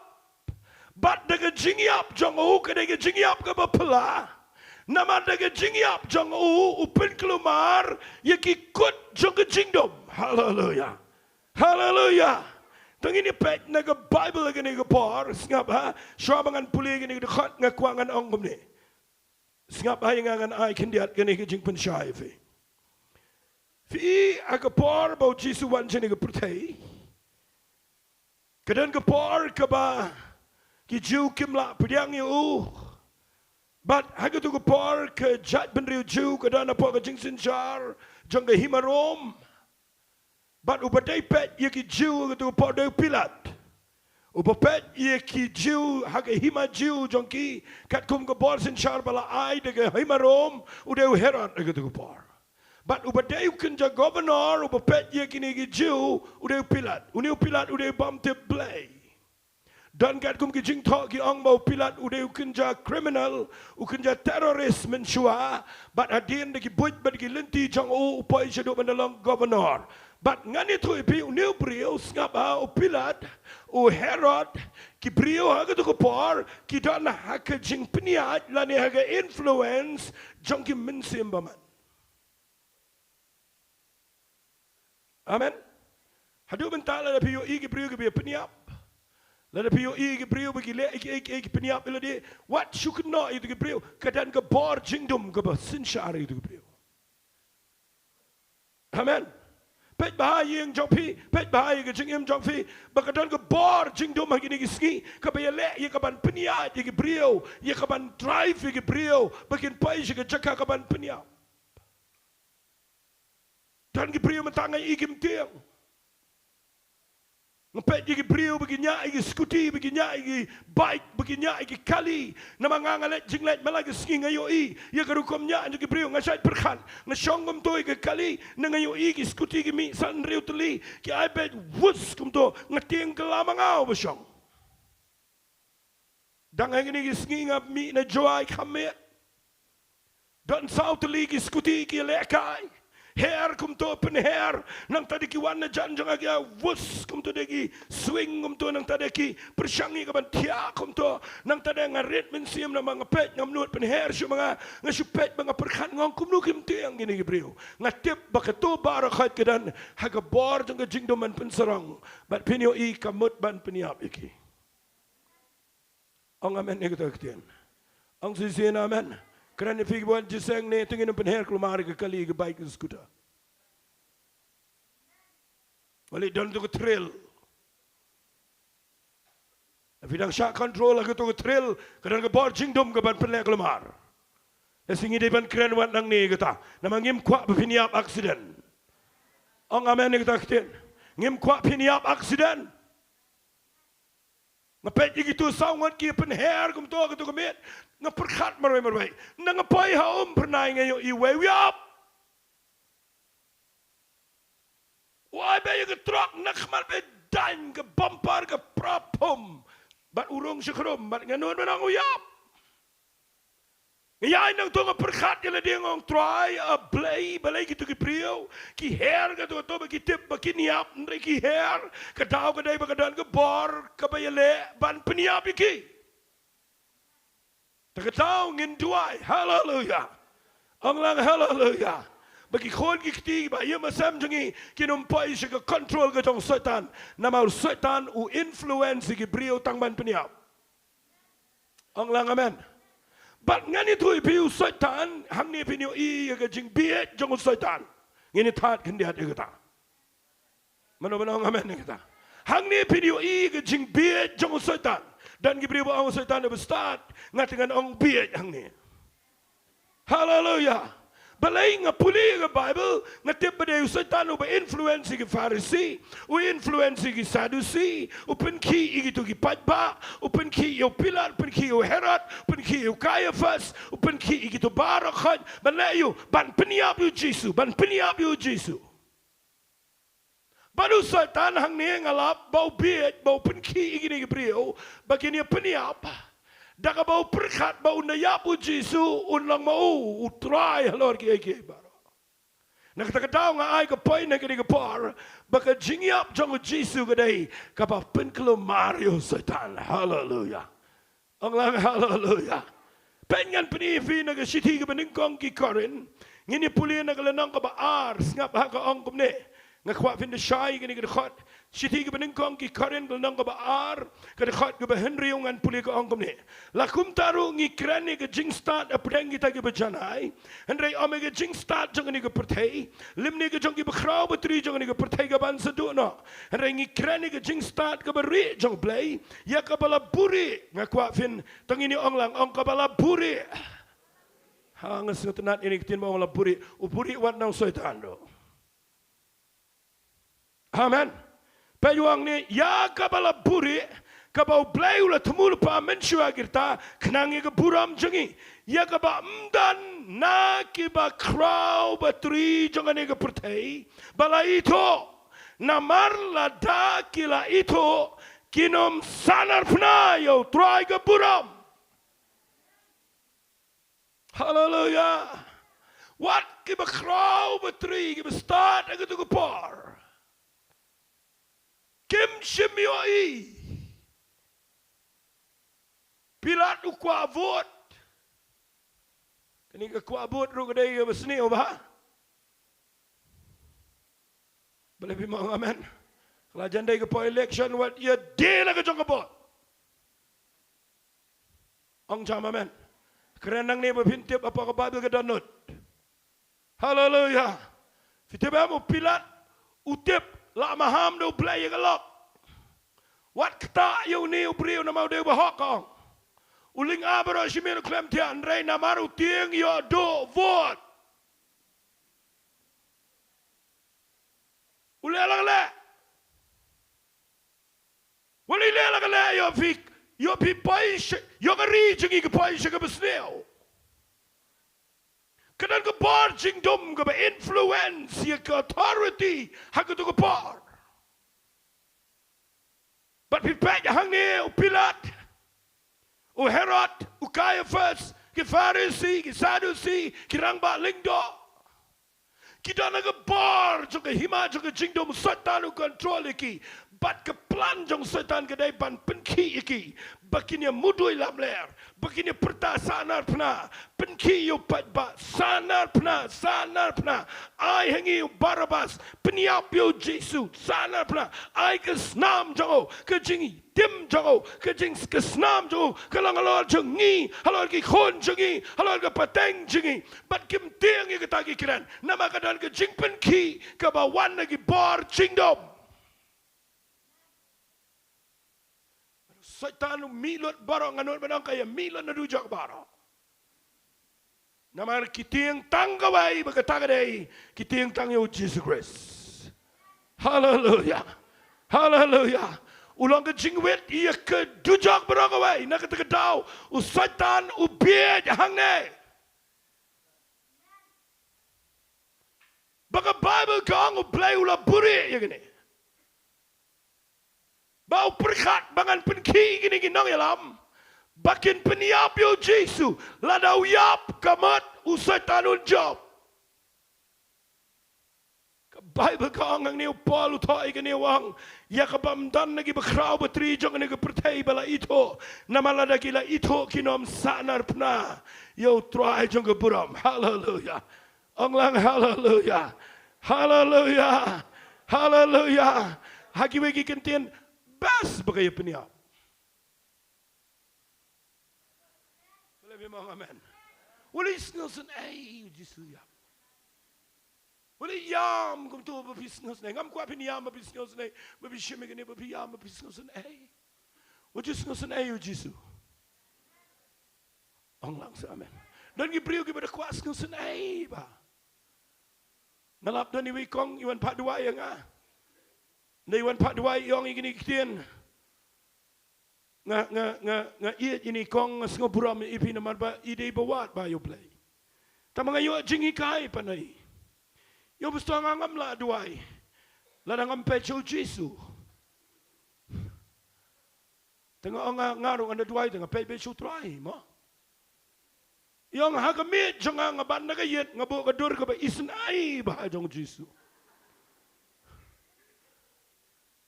Bad da ka jingïap jong u, ka dei ka jingïap kaba phylla, Namar da ka jingïap jong u, u pynkulmar ïa ki kut jong ka jingdum. Haleluya. Haleluya. Tang ini peit na ka Bible kane ka por, sngap ha. Shuwa ba ngan pule kane ka dkhot nga kwah ngan ong kumne. Sngap ha, ïa nga ngan ai khyndiat kane ka jingpynshai phi. Phi ha ka por ba u Jisu wan shane ka pyrthei. Ka don ka por kaba ki Jiw kim lah pdiang ïa u. Bad ha katu ka por ka jaitbynriew Jiw ka don hapoh ka jingsynshar jong ka hima Rom. Bad uba dei peit ïa ki Jiw ha katu ka por dei u Pilat. Uba peit ïa ki Jiw ha ka hima Jiw jong ki katkum ka bor synshar ba la ai da ka hima Rom u dei u Herod ha katu ka por. Bad uba dei u kynja governor, uba peit ïa kine ki Jiw, u dei u Pilat. Une u Pilat u dei u bym tip Blei. Don katkum ki jingthoh ki ong ba u Pilat u dei u kynja criminal, u kynja terrorist mynshuwa, bad hadien da ki buit bad ki lynti jong u, u poi shaduh ban da long governor. Bad ngan ïathuh ïa phi, une u briew, sngap ha, u Pilat, u Herod, ki briew ha katu ka por ki don ha ka jingpynïaid lane ha ka influence jong ki mynsiem bymman. Amen. Haduh mynta lada phi ïohi ki briew kiba pynïap, lada phi ïohi ki briew ba ki leh ïa ki, ïa ki, ïa ki pynïap ïa lade, wat shu kynnoh ïa ki briew, ka don ka bor jingdum kaba synshar ïa ki briew. Amen. Peit bha ha ïing jong phi, peit bha ha ïing jingim jong phi, ba ka don ka bor jingdum ha kine ki sngi kaba ïaleh ïa kaban pynïaid ïa ki briew, ïa kaban drive ïa ki briew ba kin poi sha ka jaka kaban pynïap. Don ki briew mynta nga ïohi kim tieng. Nga peit ïa ki briew ba ki ñiah ïa ki scooty, ba ki ñiah ïa ki bike, ba ki ñiah ïa ki kali. Namar nga, nga leit jingleit man la ka sngi, nga ïohi ïa ka rukom ñiah jong ki briew, nga shait pyrkhat. Nga shong kumto ïa ka kali, ne nga ïohi ki scooty ki mih san hynriew tylli, ki ai beit wus kumto, nga tieng kylla ma nga uba shong. Dang ha kine ki sngi nga mih na Jowai kham miet. Don saw tylli ki scooty ki lehkai. Her kumto, pynher. Nangta de ki wan na jan jong nga, ki ai wus kumto, de ki swing kumto, nangta de ki pyrshang ïa kaban thiah kumto. Nangta de nga rit mynsiem namar nga peit, ngam nud, pynher shuh ma nga. Nga shu peit bad nga pyrkhat, nga ong kumno kim tieng kine ki briew. Nga tip ba kato baroh khoit ka don ha ka bor jong ka jingdum ban pynsarong. Bad phin ïohi ka mut ban pynïap ïa ki. Ong amen ïa kata ka ktien. Ong shisien amen. Kren ïa phi kiba wan jingïaseng ne, to ngin ym pynher kulmar ïa ka kali, ka bike, ka scooter. Balei? Don tu ka thrill. Phi dang shah control ha katu ka thrill, ka don ka bor jingdum kaban pynleh kulmar. Lehse ngi dei ban kren wat nangne ïa kata. Namar ngim kwah ba phin ïap accident. Ong amen ïa kata ka ktien. Ngim kwah phin ïap accident. Nga peit ïa kitu saw ngut ki pynher kumto ha katu ka miet. Nga pyrkhat marwei marwei. Nang nga poi ha Umphyrnai nga ïohi iwei u ïap. U ai beit ïa ka trok na khmat beit, daiñ ka bumper, ka pra phum. Bad u rung sha khrum, bad nga nud ban ong u ïap. Nga ïaid nangto nga pyrkhat ïa lade, nga ong Trai, A Blei, balei kitu ki briew ki her kato kato ba ki tip ba kin ïap, hynrei ki her. Ka daw ka dei ba ka don ka bor kaba ïaleh ban pynïap ïa ki. Te ka daw ngin duwai, haleluya. Ong lang haleluya. Ba ki khun ki kti ba ïa ma sem jong ngi kin ym poi sha ka control ka jong u Soitan. Namar u Soitan u influence ïa ki briew tang ban pynïap. Ong lang amen. Bad ngan ïathuh ïa phi, u Soitan, hangne phin ïohi ïa ka jingbieit jong u Soitan. Ngin ïa thad khyndiat ïa kata. Mano mano ong amen ïa kata. Hangne phin ïohi ïa ka jingbieit jong u Soitan. Don ki briew ba ong u Soitan uba stad, nga te ngan ong bieit hangne. Haleluya. Balei nga pule ïa ka Bible, nga tip ba dei u Soitan uba influence ïa ki Pharisi, u influence ïa ki Sadusi, u pynkhih ïa kitu ki paidbah, u pynkhih ïa u Pilat, u pynkhih ïa u Herod, u pynkhih ïa u Kaiaphas, u pynkhih ïa kitu baroh khoit, ban leh ïa u, ban pynïap ïa u Jisu, ban pynïap ïa u Jisu. Bad u Soitan hangne nga lap ba u bieit, ba u pynkhih ïa kine ki briew ba kin ïa pynïap. Da kaba u pyrkhat ba un da ïap u Jisu, un long ma u u trai halor kiei kiei baroh. Na kata ka daw nga ai ka point ha kane ka por ba ka jingïap jong u Jisu ka dei kaba pynkulmar ïa u Soitan. Haleluya. Ong lang haleluya. Peit ngan pyni ïa phi na ka shithi kaba nyngkong ki Korinth. Ngin ïa pule na ka lynnong kaba ar, sngap ha ka ong kumne. Nga kwah phin da shai kane ka dkhot. Shithi kaba nyngkong ki Korinth ka lynnong kaba ar, ka dkhot kaba hynriew ngan pule ka ong kumne. La kumta ruh ngi kren ïa ka jingstad hapdeng kita kiba janai. Hynrei ym ïa ka jingstad jong kane ka pyrthei. Lymne ka jong kiba khraw batri jong kane ka pyrthei kaban sa duh noh. Hynrei ngi kren ïa ka jingstad kaba rieh jong U Blei. Ïa kaba la buhrieh, nga kwah phin, to ngin ïa ong lang, ong kaba la buhrieh. Ha, nga sngewtynnad ïa kane ka ktien ba ong la buhrieh. U buhrieh wat na u Soitan ruh. Amen. Peit u ong ne, ïa kaba la buhrieh, kaba U Blei u la thmu lypa mynshuwa ki rta, khnang ïa ka burom jong ngi. Ïa kaba ym don na kiba khraw batri jong kane ka pyrthei ba la ithuh. Namar lada ki la ithuh, kin ym sahnarphna ïa U Trai ka burom. Haleluya. Wat kiba khraw batri, kiba stad ha kato ka por, kim shym ïohi. Pilat u kwah vote. Kane ka kwah vote ruh ka dei kaba sniew bha. Balei phim ong amen? Ka la jan dei ka por election, wat ïa die la ka jong ka vote. Ong jam amen. Kren nangne ba phin tip hapoh ka Baibl ka dohnud. Haleluya. Phi tip em, u Pilat u tip la maham da U Blei ïa ka lok. Wat ktah ïa une u briew namar u dei u bahok, ka ong. U lynga baroh shi miet u khlem thiah, hynrei namar u tieng ïoh duh vote. U leh la ka leh. Wat leh la ka leh, ïoh phi, ïoh phi poi sha, ïoh ka ri jong ngi ka poi sha kaba sniew. Ka don ka bor jingdum kaba influence ïa ka authority ha kato ka por. Bad phi peit hangne u Pilat, u Herod, u Kaiaphas, ki Pharisi, ki Sadusi, ki rangbah lyngdoh. Ki don ha ka bor jong ka hima jong ka jingdum, u Soitan u control ïa ki. Bad ka plan jong u Soitan ka dei ban pynkhih ïa ki, ba kin ïa mudui lamler, ba kin ïa pyrta sahnarphna, pynkhih ïa u paidbah, sahnarphna, sahnarphna. Ai ha ngi u Barabbas, pynïap ïa u Jisu, sahnarphna. Ai ka snam jong u, ka jing tim jong u, ka jing, ka snam jong u, ka long halor jong ngi, halor ki khun jong ngi, halor ka pateng jong ngi. Bad kim tieng ïa kata ki kren. Namar ka don ka jingpynkhih kaba wan na ki bor jingdum. Soitan u mih lut baroh, nga nud ban ong ka ïa mih lut na dujok baroh. Namar ki tieng tang kawei, ba kata ka dei, ki tieng tang ïa u Jisu Khrist. Haleluya. Haleluya. U long ka jingwit ïa ka dujok baroh kawei. Na kata ka daw u Soitan u bieit hangne. Ba ka Baibl ka ong U Blei u la buhrieh ïa kane. Ba u pyrkhat ba ngan pynkhih ïa kine ki nongïalam ba kin pynïap ïa u Jisu. Lada u ïap, ka mut u Soitan un jop. Ka Baibl ka ong hangne, u Paul u thoh ïa kane, u ong, ïa kaba ym don na kiba khraw batri jong kane ka pyrthei ba la ithuh. Namar lada ki la ithuh, kin ym sahnarphna ïa u Trai jong ka burom. Haleluya. Ong lang haleluya. Haleluya. Haleluya. Ha kiwei ki kyntien, best ba ka ïa pynïap. Balei phim ong amen? Wat leh sngewsynei, u Jisu ïam. Wat leh ïam kumto ba phi sngewsynei. Ngam kwah phin ïam ba phi sngewsynei, ba phi shim ïa kane ba phi ïam ba phi sngewsynei. Wat ju sngewsynei, u Jisu. Ong lang sa amen. Don ki briew kiba da kwah sngewsynei bha. Nga lap don iwei i kong i wan phah duwai ïa nga. Ynda i wan phah duwai i ong ïa kine ki ktien. Nga, nga, nga, nga ïeit ïa ine i kong, nga sngewburom ïa phi namar ba i dei ba wad bha ïa u Blei. Tangba nga ïoh jinghikai pat na i. Ïoh, pastor, nga ngam lah duwai lada ngam peit sha u Jisu. Te nga ong, nga, nga ruh ngan da duwai te nga peit beit sha u Trai mo. Ïoh, ha ka miet jong nga, nga bat na ka ïit, nga buh ka dur kaba isynei bha jong u Jisu.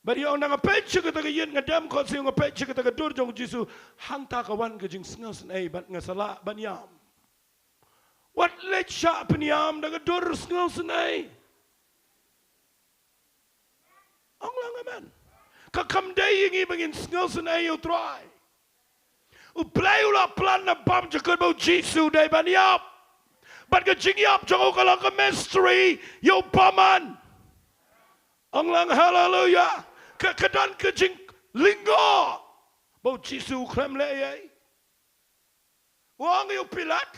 Bad ïa ong, nga peit sha kata ka ïit, nga dem khot sha ïa, nga peit sha kata ka dur jong u Jisu, hangta ka wan ka jingsngewsynei bad nga sa lah ban ïam. Wat leit shah pynïam da ka dur sngewsynei. Ong lang amen. Ka kam dei ïa ngi ba ngin sngewsynei ïa u Trai. U Blei u la plan na bymjukut ba u Jisu u dei ban ïap. Bad ka jingïap jong u ka long ka mystery ïa u bymman. Ong lang haleluya. Ka, ka don ka jinglyngngoh ba u Jisu u khlem leh ei ei. U ong ïa u Pilat,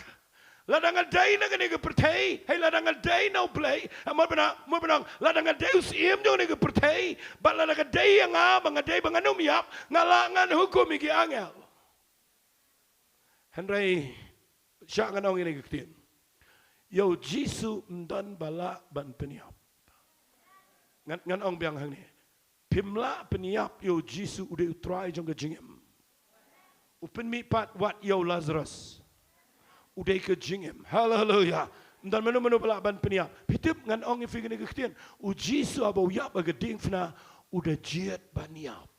lada nga dei na kane ka pyrthei, hei lada nga dei na u Blei, eh, mut ban ong, mut ban ong, lada nga dei u syiem jong kane ka pyrthei, bad lada ka dei ïa nga ba nga dei ba ngan ym ïap, nga lah ngan hukum ïa ki angel. Hynrei shah ngan ong ïa kane ka ktien. Ïa u Jisu ym don ba lah ban pynïap. Ngan, ngan ong biang hangne. Phim lah pynïap ïa u Jisu, u dei u Trai jong ka jingim. U pynmih pat wat ïa u Lazarus, u dei ka jingim. Haleluya. Ym don mano mano ba lah ban pynïap. Phi tip, ngan ong ïa phi kane ka ktien. U Jisu haba u ïap ha ka diengphna, u da jied ban ïap.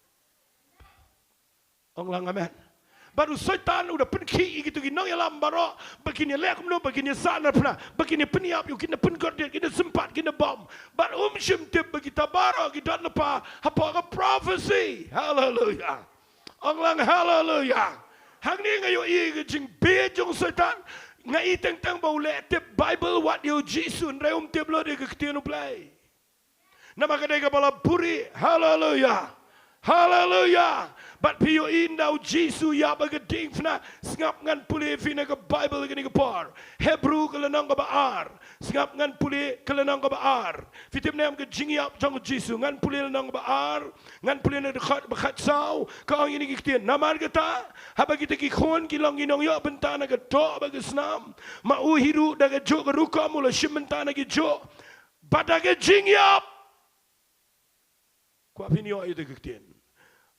Ong lang amen. Bad u Soitan u da pynkhih ïa kito ki nongïalam baroh ba kin ïaleh kumno, ba kin ïasah na phna, ba kin ïapynïap ïa u, kin da pynkordit, kin da sympat, kin da bom. Bad um shym tip ba kita baroh ki don lypa hapoh ka prophecy. Haleluya. Ong lang haleluya. Hangne nga ïohi ïa ka jingbieit jong u Soitan. Nga i teng teng ba u leh tip Baibl wat ïa u Jisu, hynrei um tip lut ïa ka ktien u Blei. Namar ka dei kaba la buhrieh. Haleluya. Haleluya. Bad phi ïohi ynda u Jisu u ïap ha ka diengphna, sngap ngan pule ïa phi na ka Baibl kane ka por. Hebru ka lynnong kaba ar. Sngap ngan pule ka lynnong kaba ar. Phi tip ne em ka jingïap jong u Jisu, ngan pule lynnong kaba ar, ngan pule na dkhot ba khatsaw, ka ong ïa kine ki ktien. Namar kata, haba kita ki khun ki long ki nongïoh bynta na ka doh bad ka snam, ma u hi ruh da kajuh ka rukom u la shim bynta na kajuh. Bad da ka jingïap. Kwah phin ïoh ïa ka ktien.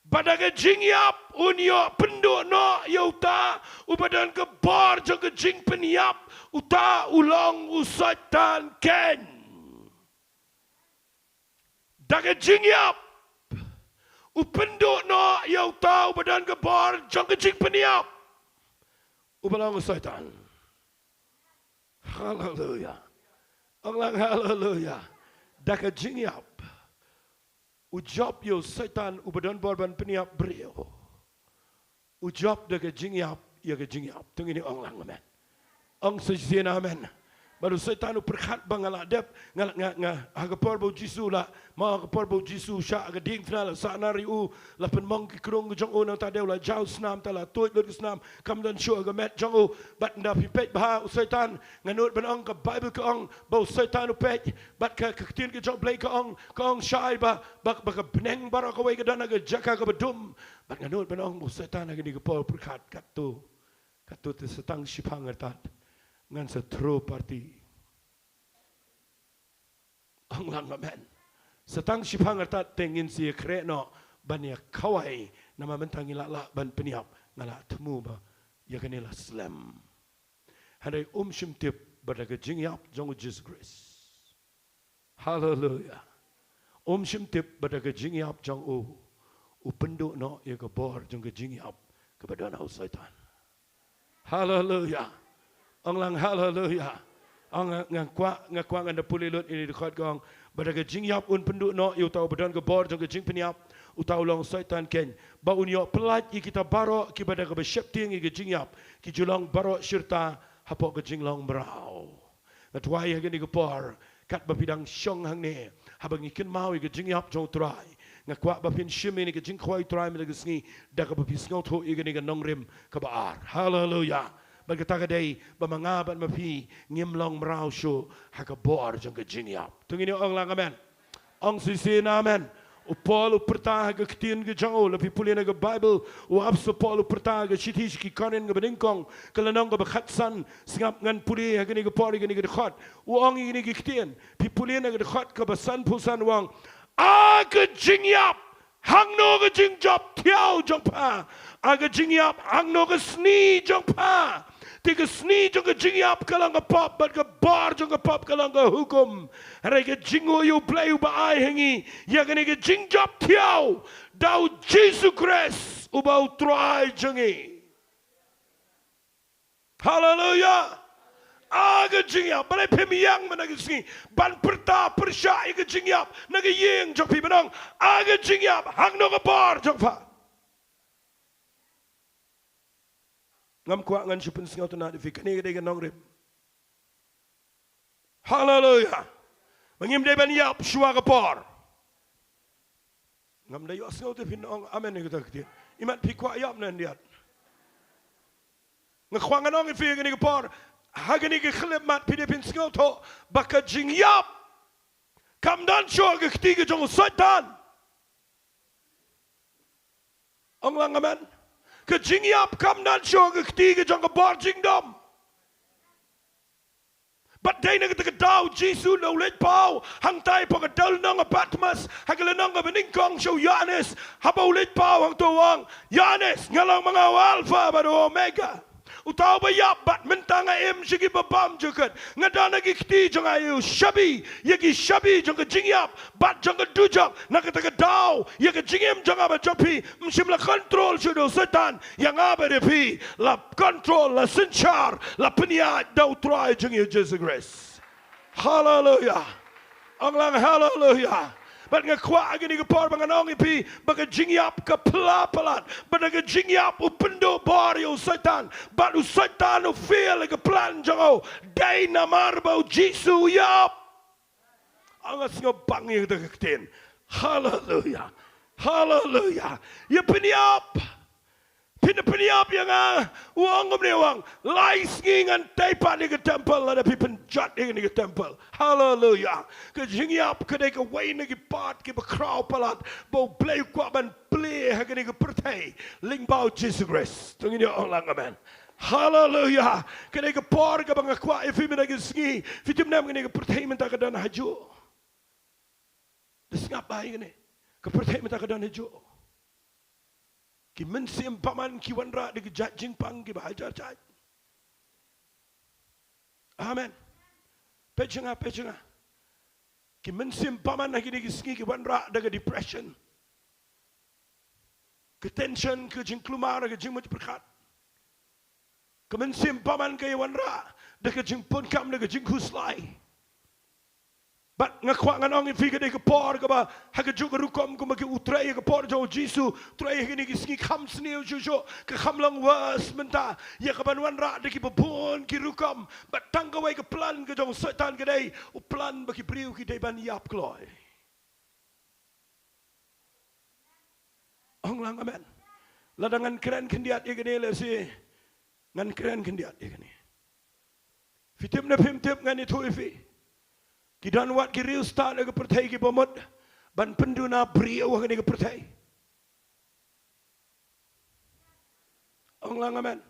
Bad da ka jingïap un ïoh pynduh noh ïa uta uba don ka bor jong ka jingpynïap, uta u long u Soitan keiñ. Da ka jingïap u pynduh noh ïa uta uba don ka bor jong ka jingpynïap, uba long u Soitan. Haleluya. Ong lang haleluya. Da ka jingïap u jop ïa u Soitan uba don bor ban pynïap briew. U jop da ka jingïap ïa ka jingïap. To ngin ong lang amen. Ong sa shisien amen. Bad u Soitan u pyrkhat ba nga lah dep, nga lah, nga, nga, ha ka por ba u Jisu u la, ma ha ka por ba u Jisu u shah ha ka diengphna, la sahnarphna ïa u, la pynmong ki krung ka jong u, nangta de u la jaw snam, te la tuid lut ki snam, kam don shuh ha ka met jong u. Bad ynda phi peit bha u Soitan, nga nud ban ong, ka Baibl ka ong ba u Soitan u peit, bad ka, ka ktien ka jong u Blei ka ong, ka ong shai ba, ba, ba ka bneng baroh kawei ka don ha ka jaka kaba dum. Bad nga nud ban ong ba u Soitan ha kane ka por u pyrkhat, katto, katto te sa tang shiphang artat ngan sa throw party. Ong lang amen. Sa tang shiphang artat te ngin sa ïakhreh noh ban ïakhawai, namar mynta ngi lah lah ban pynïap, nga lah thmu ba ïa kane la slem. Hynrei um shym tip ba da ka jingïap jong u Jisu Khrist. Haleluya. Um shym tip ba da ka jingïap jong u, u pynduh noh ïa ka bor jong ka jingïap kaba don ha u Soitan. Haleluya. Ong lang haleluya. Ong nga, nga kwah, nga kwah ngan da pule lut ïa kane ka dkhot ka ong, ba da ka jingïap un pynduh noh ïa uta uba don ka bor jong ka jingpynïap, uta u long u Soitan keiñ. Ba un ïoh pyllait ïa kita baroh kiba da kaba sheptieng ïa ka jingïap, ki ju long baroh shirta hapoh ka jinglong mraw. Nga duwai ha kane ka por, katba phi dang shong hangne, haba ngi kynmaw ïa ka jingïap jong u Trai, nga kwah ba phin shim ïa kane ka jingkhawai u Trai mynta ka sngi, da kaba phi sngewthuh ïa kane ka nongrim kaba ar. Haleluya. Bad kata ka dei ba ma nga bad ma phi ngim long mraw shuh ha ka bor jong ka jingïap. To ngin ong lang amen. Ong shisien amen. U Paul u pyrta ha ka ktien ka jong u, lada phi pule na ka Baibl, u apostol Paul u pyrta ha ka shithi sha ki Korinth kaba nyngkong, ka lynnong kaba khatsan, sngap ngan pule ha kane ka por ïa kane ka dkhot. U ong ïa kine ki ktien, phi pule na ka dkhot kaba sanphew san u ong, a ka jingïap, hangno ka jingjop thiaw jong pha? A ka jingïap, hangno ka sni jong pha? Te ka sngi jong ka jingïap ka long ka pop, bad ka bor jong ka pop ka long ka hukum. Hynrei ka jingnguh ïa U Blei uba ai ha ngi ïa kane ka jingjop thiaw da U Jisu Khrist uba U Trai jong ngi. Haleluya. A ka jingïap, balei phim ïeng mynta ka sngi ban pyrta pyrshah ïa ka jingïap na ka ïing jong phi, ban ong, a ka jingïap, hangno ka bor jong pha? Ngam kwah ngan shu pynsngewtynnad ïa phi, kane ka dei ka nongrim. Haleluya. Ba ngim dei ban ïap shuwa ka por. Ngam dei ïohsngew te phin ong amen ïa kata ka ktien. Imat phi kwah ïap ne ym dei. Nga kwah ngan ong ïa phi kane ka por, ha kane ka khyllipmat phi dei phin sngewthuh ba ka jingïap kam don shuh ha ka kti ka jong u Soitan. Ong lang amen. Ka jingïap kam don shuh ha ka kti ka jong ka bor jingdom. Bad dei na kata ka daw U Jisu u leit paw hangtai hapoh ka dewlynnong Patmos, ha ka lynnong kaba nyngkong sha u Ïoannis, haba u leit paw hangto u ong, Ïoannis, nga long ma nga u Alpha bad u Omega. Uta uba ïap bad mynta nga im sha ki babymjukut. Nga don ha ki kti jong nga ïa u shabi, ïa ki shabi jong ka jingïap bad jong ka dujok. Na kata ka daw ïa ka jingim jong nga bad jong phi ym shym la kontrol shuh da u Soitan, ïa nga bad ïa phi la kontrol, la synshar, la pynïaid da U Trai jong ngi U Jisu Khrist. Haleluya. Ong lang haleluya. Bad nga kwah ha kane ka por ba ngan ong ïa phi ba ka jingïap ka pla palat, bad ka jingïap u pynduh bor ïa u Soitan, bad u Soitan u fail ïa ka plan jong u. Dei namar ba U Jisu u ïap. Ong nga sngewbang ïa kata ka ktien. Haleluya. Haleluya. Ïa pynïap. Phin pynïap ïa nga, u ong kumne, u ong, lai sngi ngan tei pat ïa ka temple, lada phi pynjot ïa kane ka temple. Haleluya. Ka jingïap ka dei kawei na ki part kiba khraw palat ba U Blei u kwah ban plie ha kane ka pyrthei lyngba U Jisu Khrist. To ngin ïa ong lang amen. Haleluya. Ka dei ka por kaba nga kwah ïa phi mynta ka sngi. Phi tip ne em kane ka pyrthei mynta ka don hajuh? Da sngap bha ïa kane. Ka pyrthei mynta ka don hajuh. Ki mynsiem bymman ki wanrah da ki jait jingpang kiba hajar jait. Amen. Peit sha nga, peit sha nga. Ki mynsiem bymman ha kine ki sngi ki wanrah da ka depression. Ka tension, ka jingkulmar, ka jingmut pyrkhat. Ka mynsiem bymman ka ïa wanrah da ka jingpun kam, da ka jingkhuslai. Bad nga kwah ngan ong ïa phi ka dei ka por kaba ha kajuh ka rukom kumba ki u trei ïa ka por jong u Jisu, trei ha kine ki sngi kham sniew shuh shuh, ka kham long worse mynta ïa kaban wanrah da kiba bun ki rukom. Bad tang kawei ka plan ka jong u Soitan ka dei, u plan ba ki briew ki dei ban ïap kloi. Ong lang amen. Lada ngan kren khyndiat ïa kane lehse ngan kren khyndiat ïa kane. Phi tip ne phim tip, ngan ïathuh ïa phi. Ki don wat ki riewstad ha ka pyrthei kiba mut ban pynduna briew ha kane ka pyrthei. Ong lang amen.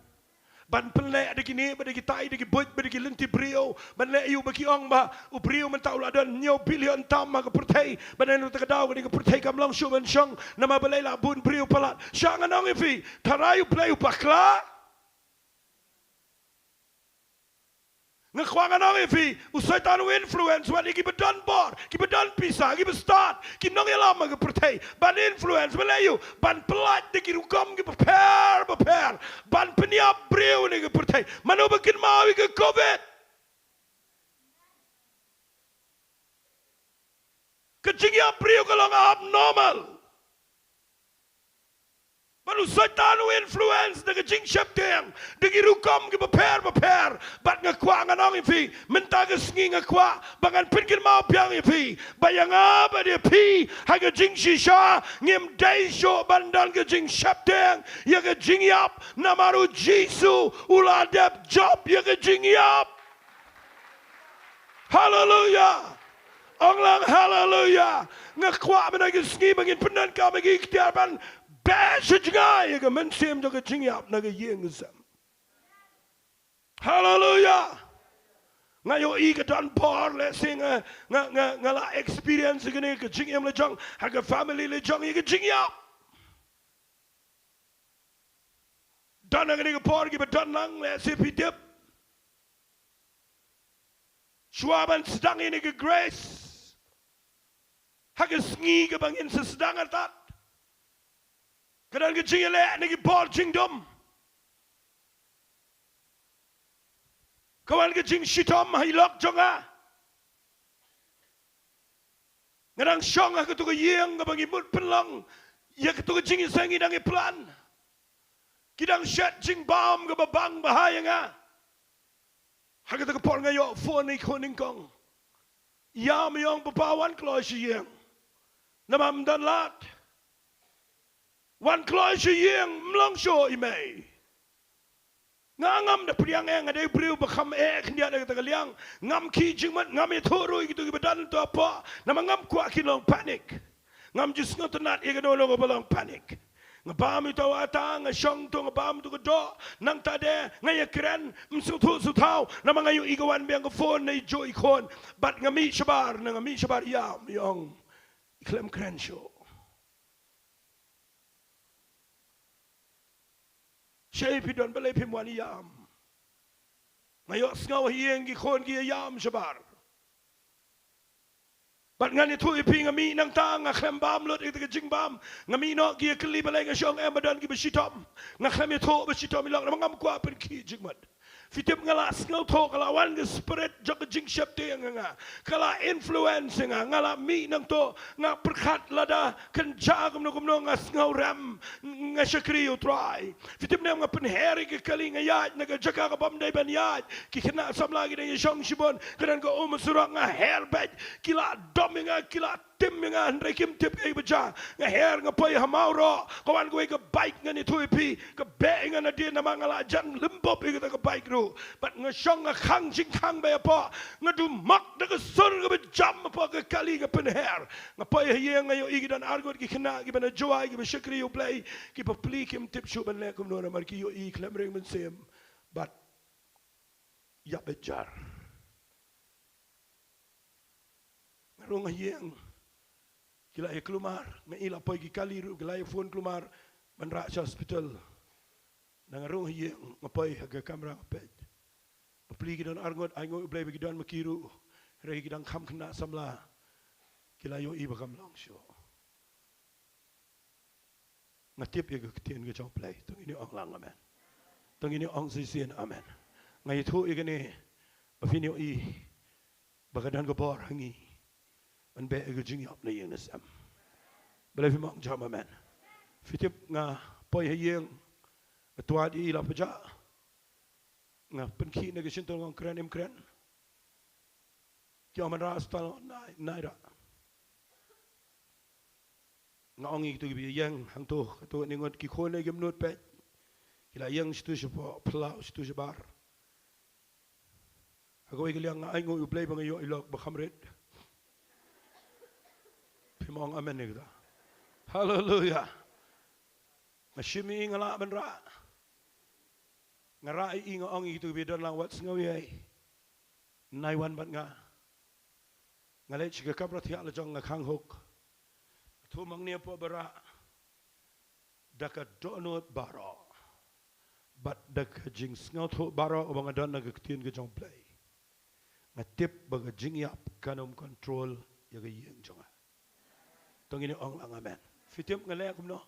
Ban pynleh da kine, ba da kitai, da ki buit, ba da ki lynti briew. Ban leh ïa u ba ki ong ba u briew mynta u la don hynñiew billion tam ha ka pyrthei. Ban leh na kata ka daw kane ka pyrthei kam long shuh ban shong, namar balei la bun briew palat. Sha ngan ong ïa phi, tharai U Blei u bakla. Nga kwah ngan ong ïa phi, u Soitan u influence wat ïa kiba don bor, kiba don pisa, kiba stad, ki nongïalam ha ka pyrthei, ban influence, ban leh ïa u ban pyllait da ki rukom kiba pher ba pher, ban pynïap briew na ka pyrthei. Mano ba kynmaw ïa ka covid? Ka jingïap briew ka long abnormal. Bad u Soitan u influence da ka jingsheptieng, da ki rukom kiba pher ba pher. Bad nga kwah ngan ong ïa phi, mynta ka sngi nga kwah ba ngan pynkynmaw biang ïa phi ba ïa nga bad ïa phi ha ka jingshisha ngim dei shuh ban don ka jingsheptieng ïa ka jingïap, namar u Jisu u la dep jop ïa ka jingïap. Haleluya. Ong lang haleluya. Nga kwah mynta ka sngi ba ngin pyndonkam ïa ki iktiar ban beh sha jngai ïa ka mynsiem jong ka jingïap na ka ïing ka sem. Haleluya. Nga ïohi ka don bor lehse nga, nga, nga, nga la experience ïa kane ka jingim la jong ha ka family la jong ïa ka jingïap. Don ha kane ka por kiba don lang lehse phi tip Shuwa ban sdang ïa kane ka grace, ha ka sngi kaba ngin sa sdang artat, ka don ka jingïaleh na ki bor jingdum. Ka wan ka jingshitom ha i lok jong nga. Nga dang shong ha katu ka ïing kaba ngi mut pynlong ïa katu ka jingïaseng, ngi dang ïa plan. Ki dang shet jingbam kaba bang bha ïa nga. Ha kata ka por nga ïoh phone na i khun nyngkong. Ïam, i ong, "Papa, wan kloi sha ïing. Namar ym don lad. Wan kloi sha ïing, ym long shuh i mei." Nga ngam da pdiang eh, nga dei briew ba kham eh khyndiat na kata ka liang. Ngam khih jingmut, ngam ïathuh ruh ïa kito kiba don hapoh, namar ngam kwah kin long panic. Ngam ju sngewtynnat ïa kano kano kaba long panic. Nga bam ïa uta u ata, nga shong to, nga bam to ka doh, nangta de nga ïakren, ym sngewthuh sngewthaw, namar nga ïohi ka wan biang ka phone na i juh i khun. Bad nga mih shabar, na nga mih shabar, ïam, i ong, "I khlem kren shuh." Shaei phi don, balei phim wan ïam? Nga ïohsngew ha ïing ki khun ki ïam shabar. Bad ngan ïathuh ïa phi, nga mih nangta, nga khlem bam lut ïa kata ka jingbam. Nga mih noh, ki ïakylli balei, nga shong, em, ba don kiba shitom. Nga khlem ïathuh ba shitom i lok, namar ngam kwah pynkhih jingmut. Phi tip, nga la sngewthuh, ka la wan ka spirit jong ka jingsheptieng ha nga. Ka la influence ïa nga, nga la mih nangto, nga pyrkhat lada kynja kumno kumno nga sngew rem, nga shakri ïa u Trai. Phi tip, ne em nga pynher ïa ka kali, nga ïaid na ka jaka kabym dei ban ïaid. Ki khynnah samla ki dang ïashong shibun, ka don ka um surok, nga her beit. Ki la dom ïa nga, ki la tim ïa nga, hynrei kim tip kaei ba jia. Nga her, nga poi ha Mawroh, ka wan kawei ka bike, ngan ïathuh ïa phi, ka beh ïa nga nadien namar nga la jan lymbop ïa kata ka bike ruh. Bad nga shong, nga khang jingkhang beit hapoh, nga dumok da ka sur kaba jam hapoh ka kali, nga pynher. Nga poi ha ïing, nga ïohi ki don arngut ki khynnah kiba na Jowai, kiba shakri ïa U Blei, ki bapli, kim tip shuh ban leh kumno namar ki ïohi khlem ring mynsiem. Bad ïap beit jar. Nga rung ha ïing, ki la ïa kulmar, nga i la poi ki kali ruh, ki la ïa phone kulmar ban rah sha hospital. Na nga rung ha ïing, nga poi ha ka kamra, nga peit. Bapli ki don arngut, ainguh U Blei ba ki don ma ki ruh. Hynrei ki dang kham khynnah samla, ki la ïohi ba kam long shuh. Nga tip ïa ka ktien ka jong U Blei. To ngin ong lang amen. To ngin ong shisien amen. Nga ïathuh ïa kane ba phin ïohi ba ka don ka bor ha ngi ban beh ïa ka jingïap na ïing na sem. Balei phim ong jam amen? Phi tip, nga poi ha ïing, nga twad ïa i la pjah. Nga pynkhih na ka shyntur, nga ong kren im kren. Ki ong ban rah astal, nai, nai rah. Nga ong ïa kito kiba ïeng hangto, kato ne ngut ki khun ne kim nud peit. Ki la ïeng shatu shapoh phyllaw, shatu shabar. Ha kawei ka liang nga ainguh ïa U Blei ba nga ïoh i lok ba kham rit. Phim ong amen ïa kata. Haleluia. Nga shim ïa i, nga lah ban rah. Nga rah ïa i, nga ong ïa kito kiba don lang, wat sngew ïa i. Nai wan bad nga. Nga leit sha ka kamra thiah la jong, nga khang hook. Nga thum hangne hapoh ba rah da ka dohnud baroh bad da ka jingsngewthuh baroh ba nga don na ka ktien ka jong U Blei. Nga tip ba ka jingïap kan ym control ïa ka ïing jong nga. To ngin ong lang amen. Phi tip nga leh kumno?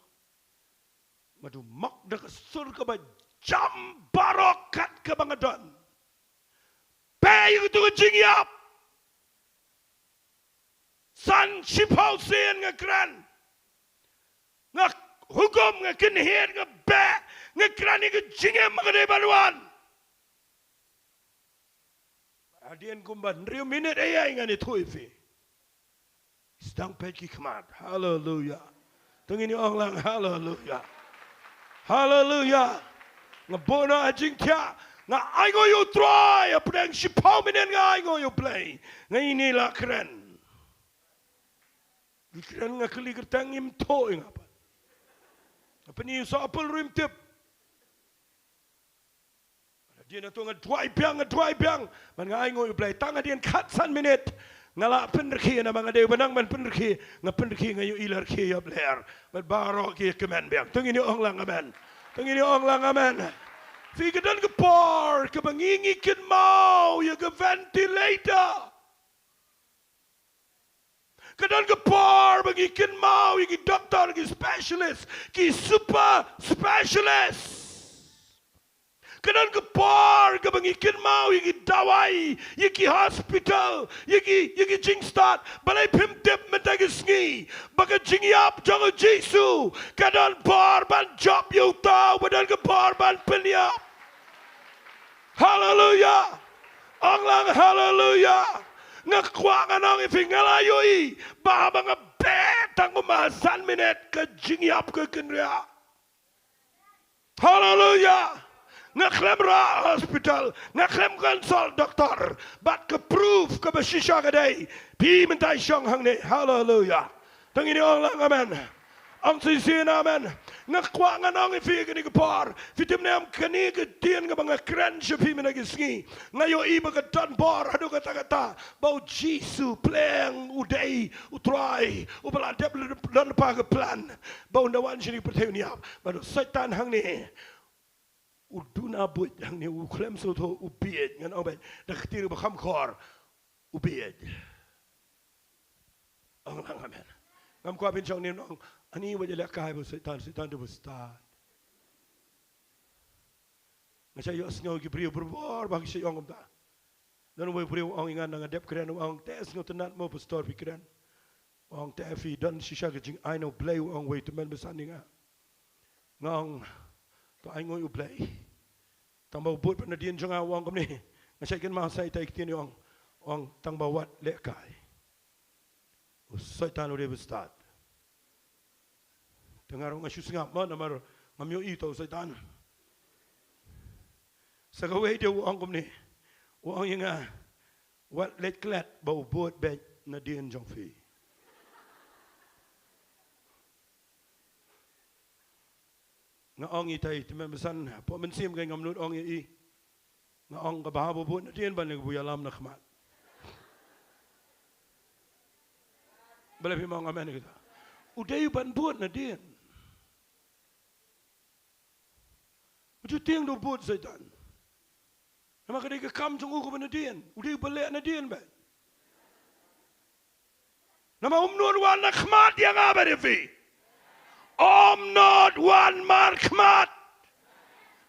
Nga dumok da ka sur kaba jam baroh kat kaba nga don. Peit ïa katu ka jingïap. San shiphew sien nga kren. Nga hukum, nga kynhied, nga beh, nga kren ïa ka jingim ba ka dei ban wan. Hadien kumba hynriew minit ïa ngan ïathuh ïa phi. Sdang peit ki khmat. Haleluia. To ngin ong lang haleluia. Haleluia. Nga buh noh ha jingthiah. Nga ainguh ïa U Trai. Hapdeng shiphew minit nga ainguh ïa U Blei. Nga ïa ine la kren. Ki kren, nga kylli kyrteng, im thoh ïa nga pat. Nga pyni ïa u Sopul ruh im tip. Hadien hato nga duwai biang, nga duwai biang. Ban nga ainguh ïa U Blei tang hadien khatsan minit. Nga la pynrkhie namar nga dei uba nang ban pynrkhie. Nga pynrkhie, nga ïohi la rkhie ïap lyer. Bad baroh ki kmen biang. To ngin ong lang amen. To ngin ong lang amen. Phi, ka don ka por kaba ngi ngi kynmaw ïa ka ventilator. Ka don ka por ba ngi kynmaw ïa ki doktor, ki specialist, ki super specialist. Ka don ka por kaba ngi kynmaw ïa ki dawai, ïa ki hospital, ïa ki, ïa ki jingstad. Balei phim tip mynta ka sngi ba ka jingïap jong u Jisu ka don por ban jop ïa uta uba don ka por ban pynïap? Haleluya. Ong lang haleluya. Nga kwah ngan ong ïa phi, nga la ïohi ba haba nga beh tang kumba san minit ka jingïap ka kynriah. Haleluya. Nga khlem rah hospital, nga khlem consult doktor, bad ka proof kaba shisha ka dei phi mynta i shong hangne. Haleluya. Tang ine ong lang amen. Ong shisien amen. Nga kwah ngan ong ïa phi kane ka por. Phi tip ne em, kane ka ktien kaba nga kren sha phi mynta ka sngi, nga ïohi ba ka don bor haduh katta katta ba u Jisu pleng u dei u Trai uba la dep don pa ka plan ba un da wan sha kane ka pyrthei un ïap. Bad u Soitan hangne u duna buit hangne, u khlem sngewthuh, u bieit, ngan ong beit da ka ktien ba kham khor, u bieit. Ong lang amen. Ngam kwah phin shong ne ong ani wat ïalehkai bad u Soitan, Soitan te ba stad. Nga shait ïohsngew ki briew barabor ba ki shait ong kumta. Don uwei u briew u ong ïa nga, nga dep kren, u ong te sngewtynnat mo pastor phi kren. U ong te phi don shisha ka jingai na u Blei, u ong uwei u tymmen basan ïa nga. Nga ong to ai nguid u Blei. Tang ba u bud pat nadien jong nga u ong kumne. Nga shait kynmaw sa ïa ita i ktien u ong. U ong tang ba wat lehkai, u Soitan u dei ba stad. Te nga ruh nga shu sngap mo namar ngam ïohi uta u Soitan. Sa kawei de u ong kumne, u ong ïa nga wat leit klet ba u bud beit nadien jong phi. Nga ong ita i tymmen basan, hapoh mynsiem ka ngam nud ong ïa i. Nga ong kaba hap u bud nadien ban leh ka buh ïalam na khmat. Balei phim ong amen kita? U dei u ban bud nadien. U ju tieng da u bud Soitan. Namar ka dei ka kam jong u kaba nadien. U dei u ba leh nadien beit. Namar um nud wan na khmat ïa nga bad ïa phi. Um nud wan markhmat.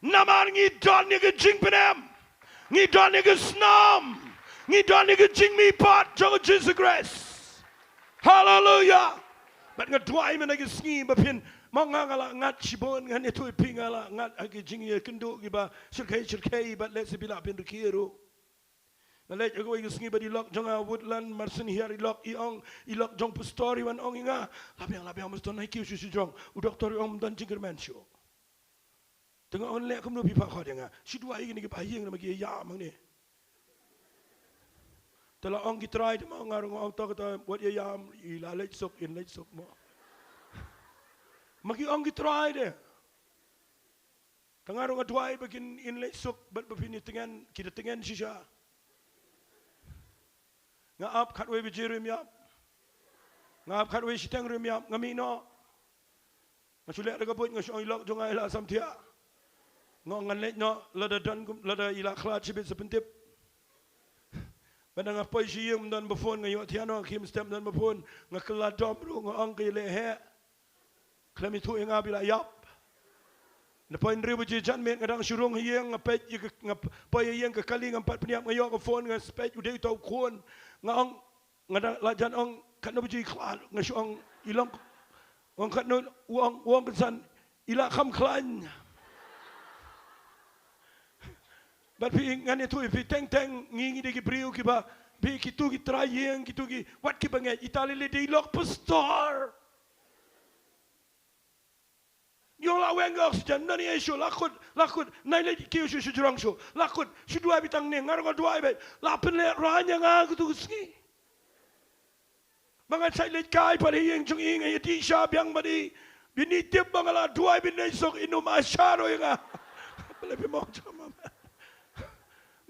Namar ngi don ïa ka jingpynim. Ngi don ïa ka snam. Ngi don ïa ka jingmihpat jong u Jisu Khrist. Haleluya. Bad nga duwai mynta ka sngi ba phin, mo nga, nga la ngat shibun, ngan ïathuh ïa phi, nga la ngat ha ki jingïakynduh kiba shyrkhei shyrkhei, bad lehse phi lah phin rkhie ruh. Nga leit ha kawei ka sngi bad i lok jong nga, Woodland Marson Hiar, i lok, i ong, i lok jong pastor i wan ong ïa nga, la biang, la biang pastor, nai kiew shuh shuh jrong, u doktor i ong ym don jingkyrmen shuh. Te nga ong leh kumno phi phah khot ïa nga? Shu duwai ïa kine kiba ha ïing namar ki ïam hangne. Te la ong ki trai te mo, nga ruh nga ong to kata wat ïa ïam, i la leit suk, in leit suk mo. Ma ki ong ki trai de. Te nga ruh nga duwai ba kin, in leit suk bad ba phin ïa tngen, ki da tngen shisha. Nga ap khatwei baje ruh im ïap. Nga ap khatwei shiteng ruh im ïap, nga mih noh. Nga shu leh da ka buit, nga shu ong i lok jong nga i la samthiah. Nga ong ngan leit noh, lada don kum, lada i la khlad shibit sa pyntip. Bad nga poi sha ïing ym don ba phone, nga ïoh thiah noh, nga khie mynstep ym don ba phone, nga kylla dom ruh, nga ong ka ïaleh heh. Khlem ïathuh ïa nga ba i la ïap. Na poi hynriew baje janmiet nga dang shu rung ha ïing, nga peit ïa ka, nga poi ha ïing ka kali, ngam pat pynïap, nga ïoh ka phone, nga peit u dei uta u khun. Nga ong, nga dang la jan ong katno baje i khlad, nga shu ong i long, ong katno, u ong, u ong kynsan i la kham khlaiñ. Bad phi, ngan ïathuh ïa phi, teng teng ngi, ngi dei ki briew kiba, phi, kito ki trai ïing, kito ki, wat kiba ngeit, ita lei lei dei lok pastor. Ïoh la weng ka oxygen, nani ai shuh, la kut, la kut, nai leit kiew shuh shuh jrong shuh, la kut, shu duwai beit tang ne, nga ruh nga duwai beit, la pynlehrain ïa nga katu ka sngi. Ma nga shait leit kai pat ha ïing jong i, nga ïadih sha biang bad i. Ba ini tip ba nga la duwai bad i leit suk, in ym ai shuh ruh ïa nga. Balei phi mong jong ma.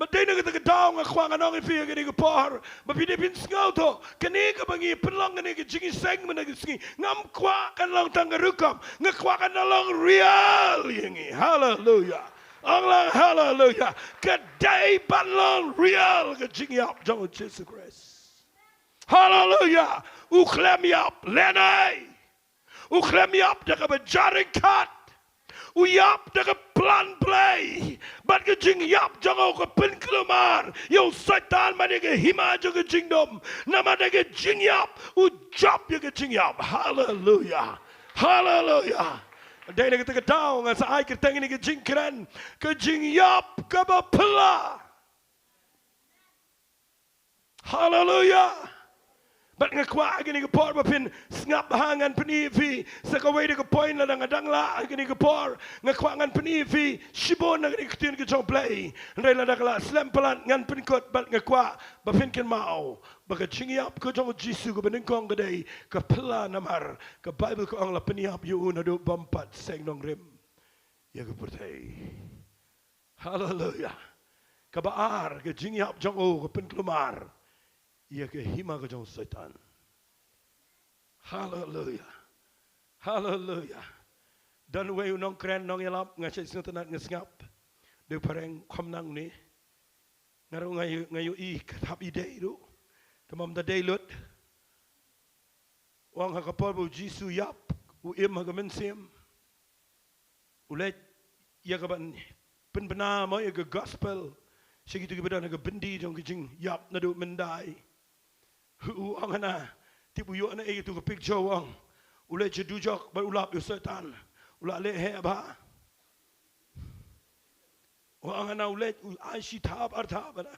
Bad dei na kata ka daw nga kwah ngan ong ïa phi ha kane ka por ba phi dei phin sngewthuh kane kaba ngi pynlong kane ka jingïaseng mynta ka sngi. Ngam kwah kan long tang ka rukom, nga kwah kan long real ïa ngi. Haleluya. Ong lang haleluya. Ka dei ban long real ka jingïap jong u Jisu Khrist. Haleluya. U khlem ïap lehnoh. U khlem ïap da kaba jaring kat. U ïap da ka plan Blei. Bad ka jingïap jong u ka pynkulmar ïa u Soitan, man ïa ka hima jong ka jingdum. Namar da ka jingïap u jop ïa ka jingïap. Haleluya. Haleluya. Dei na kata ka daw nga sa ai kyrteng ïa ka jingkren, ka jingïap kaba phylla. Haleluya. Bad nga kwah ha kane ka por ba phin sngap ha ngan pyni ïa phi sa kawei de ka point lada nga dang lah ha kane ka por. Nga kwah ngan pyni ïa phi shibun na kane ka ktien ka jong Blei. Hynrei lada ka lah slem palat ngan pynkut bad nga kwah ba phin kynmaw ba ka jingïap ka jong u Jisu kaba nyngkong ka dei ka phylla namar ka Baibl ka ong la pynïap ïa u naduh bym pat seng nongrim ïa ka pyrthei. Haleluya. Kaba ar, ka jingïap jong u ka pynkulmar ïa ka hima ka jong u Soitan. Haleluya. Haleluya. Don uwei u nongkren nongïalap nga shait sngewtynnat nga sngap. Dei phareng kham nang ni. Nga ruh nga ïoh, nga ïohi ka thap i dei ruh. Te ym da dei lut. U ong ha ka por ba u Jisu ïap, u im ha ka mynsiem. U leit ïa ka ban pynbna mo ïa ka gospel sha kitu kiba don ha ka byndi jong ka jingïap naduh myndai. U ong hana, tip u ïoh na ei tu ka picture u ong. U leit sha dujok bad u lap ïa u Soitan. U la leh heh bha. U ong hana u leit u ai shi thap ar thap hana.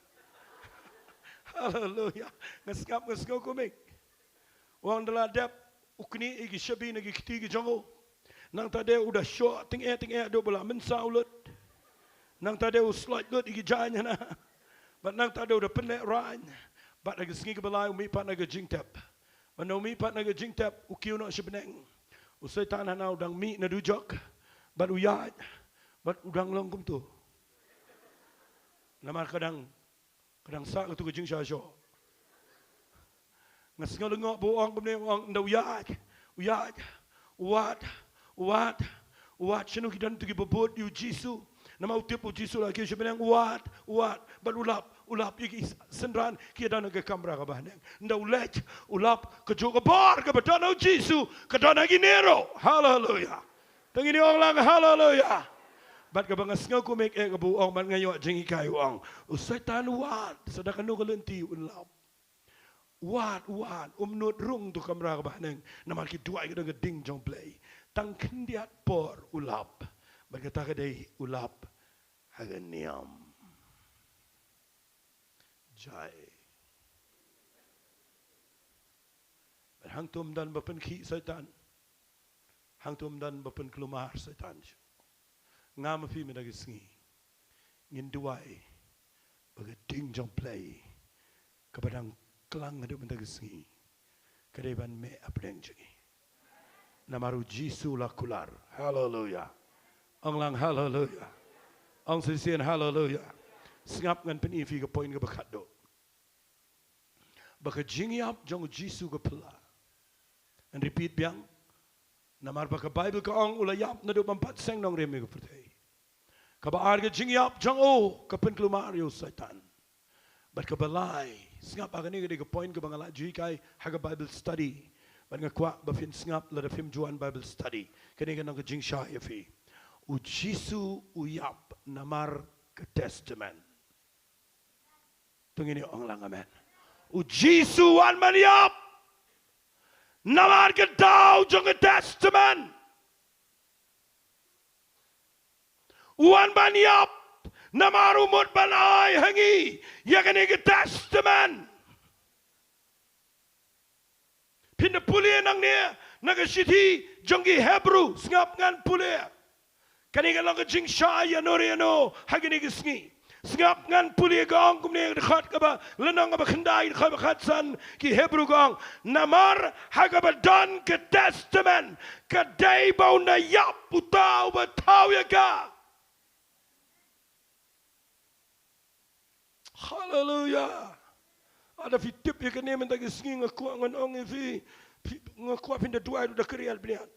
Haleluya. Nga sngap nga sngew kumne. U ong da la dep u knieh ïa ki shabi na ki kti ki jong u. Nangta de u da shoh tyngeh tyngeh haduh ba la mynsaw lut. Nangta de u sloit lut ïa ki jaiñ hana. Bad nangta de u da pynlehrain. Bad ha ka sngi kaba lai u mih pat na ka jingtep. Bad na u mih pat na ka jingtep u kiew noh sha bneng. U Soitan hana u dang mih na dujok. Bad u ïaid. Bad u dang long kumtu. Namar ka dang Ka dang sah katu ka jingshai shoh. Nga sngew lyngngoh ba u ong kumne, u ong ynda u ïaid, u ïaid, u wad, u wad, u wad shano ki don tu kiba bud ïa u Jisu. Namar u tip u Jisu la kiew sha bneng, u wad, u wad, bad u lap, u lap ïa ki synran ki don ha ka kamra kaba haneng. Ynda u leit, u lap kajuh ka bor kaba don ha u Jisu, ka don ha kine ruh. Haleluya. Tang ine ong lang haleluya. Bad kaba nga sngew kumne eh kaba u ong bad nga ïoh jinghikai u ong. U Soitan u wad, sa da kano ka lynti un lap. U wad, u wad, um nud rung tu kamra kaba haneng. Namar ki duwai ka dang ka ding jong Blei. Tang khyndiat por u lap. Bad kata ka dei u lap ha ka niam. Jai. Bad hangtum don ba pynkhih Soitan. Hangtum don ba pynkulmar Soitan. Nga ma phi mynta ka sngi ngin duwai ba ka ding jong Blei kaba dang klang haduh mynta ka sngi ka dei ban mih hapdeng jong ngi. Namar u Jisu la kular. Haleluya. Ong lang haleluya. Ong shisien haleluya. Sngap ngan pyni phi ka point kaba khatduh. Ba ka jingïap jong u Jisu ka phylla. Ngan repeat biang. Namar ba ka Baibl ka ong u la ïap naduh bym pat seng nongrim ïa ka pyrthei. Kaba ar ka jingïap jong u ka pynkulmar ïa u Soitan. Bad kaba lai, sngap ha kane ka dei ka point kaba nga la ju hikai ha ka Bible study. Bad nga kwah ba phin sngap lada phim ju wan Bible study. Kane ka nang ka jingshai ïa phi. U Jisu u ïap namar ka testament. To ngin ong lang amen. U Jisu wan ban ïap namar ka daw jong ka testament. U wan ban ïap namar u mut ban ai ha ngi ïa kane ka testament. Phin da pule nangne na ka shithi jong ki Hebru, sngap ngan pule. Kane ka long ka jingshai ïano re ïano ha kane ka sngi. Sngap ngan pule, ka ong kumne, ka dkhot kaba lynnong kaba khyndai, dkhot ba khatsan, ki Hebru ka ong, namar ha kaba don ka testament ka dei ba un da ïap uta uba thaw ïa ka. Haleluya. Lada phi tip ïa kane mynta ka sngi nga kwah ngan ong ïa phi, phi, nga kwah phin da duwai ruh da kynriah bniat.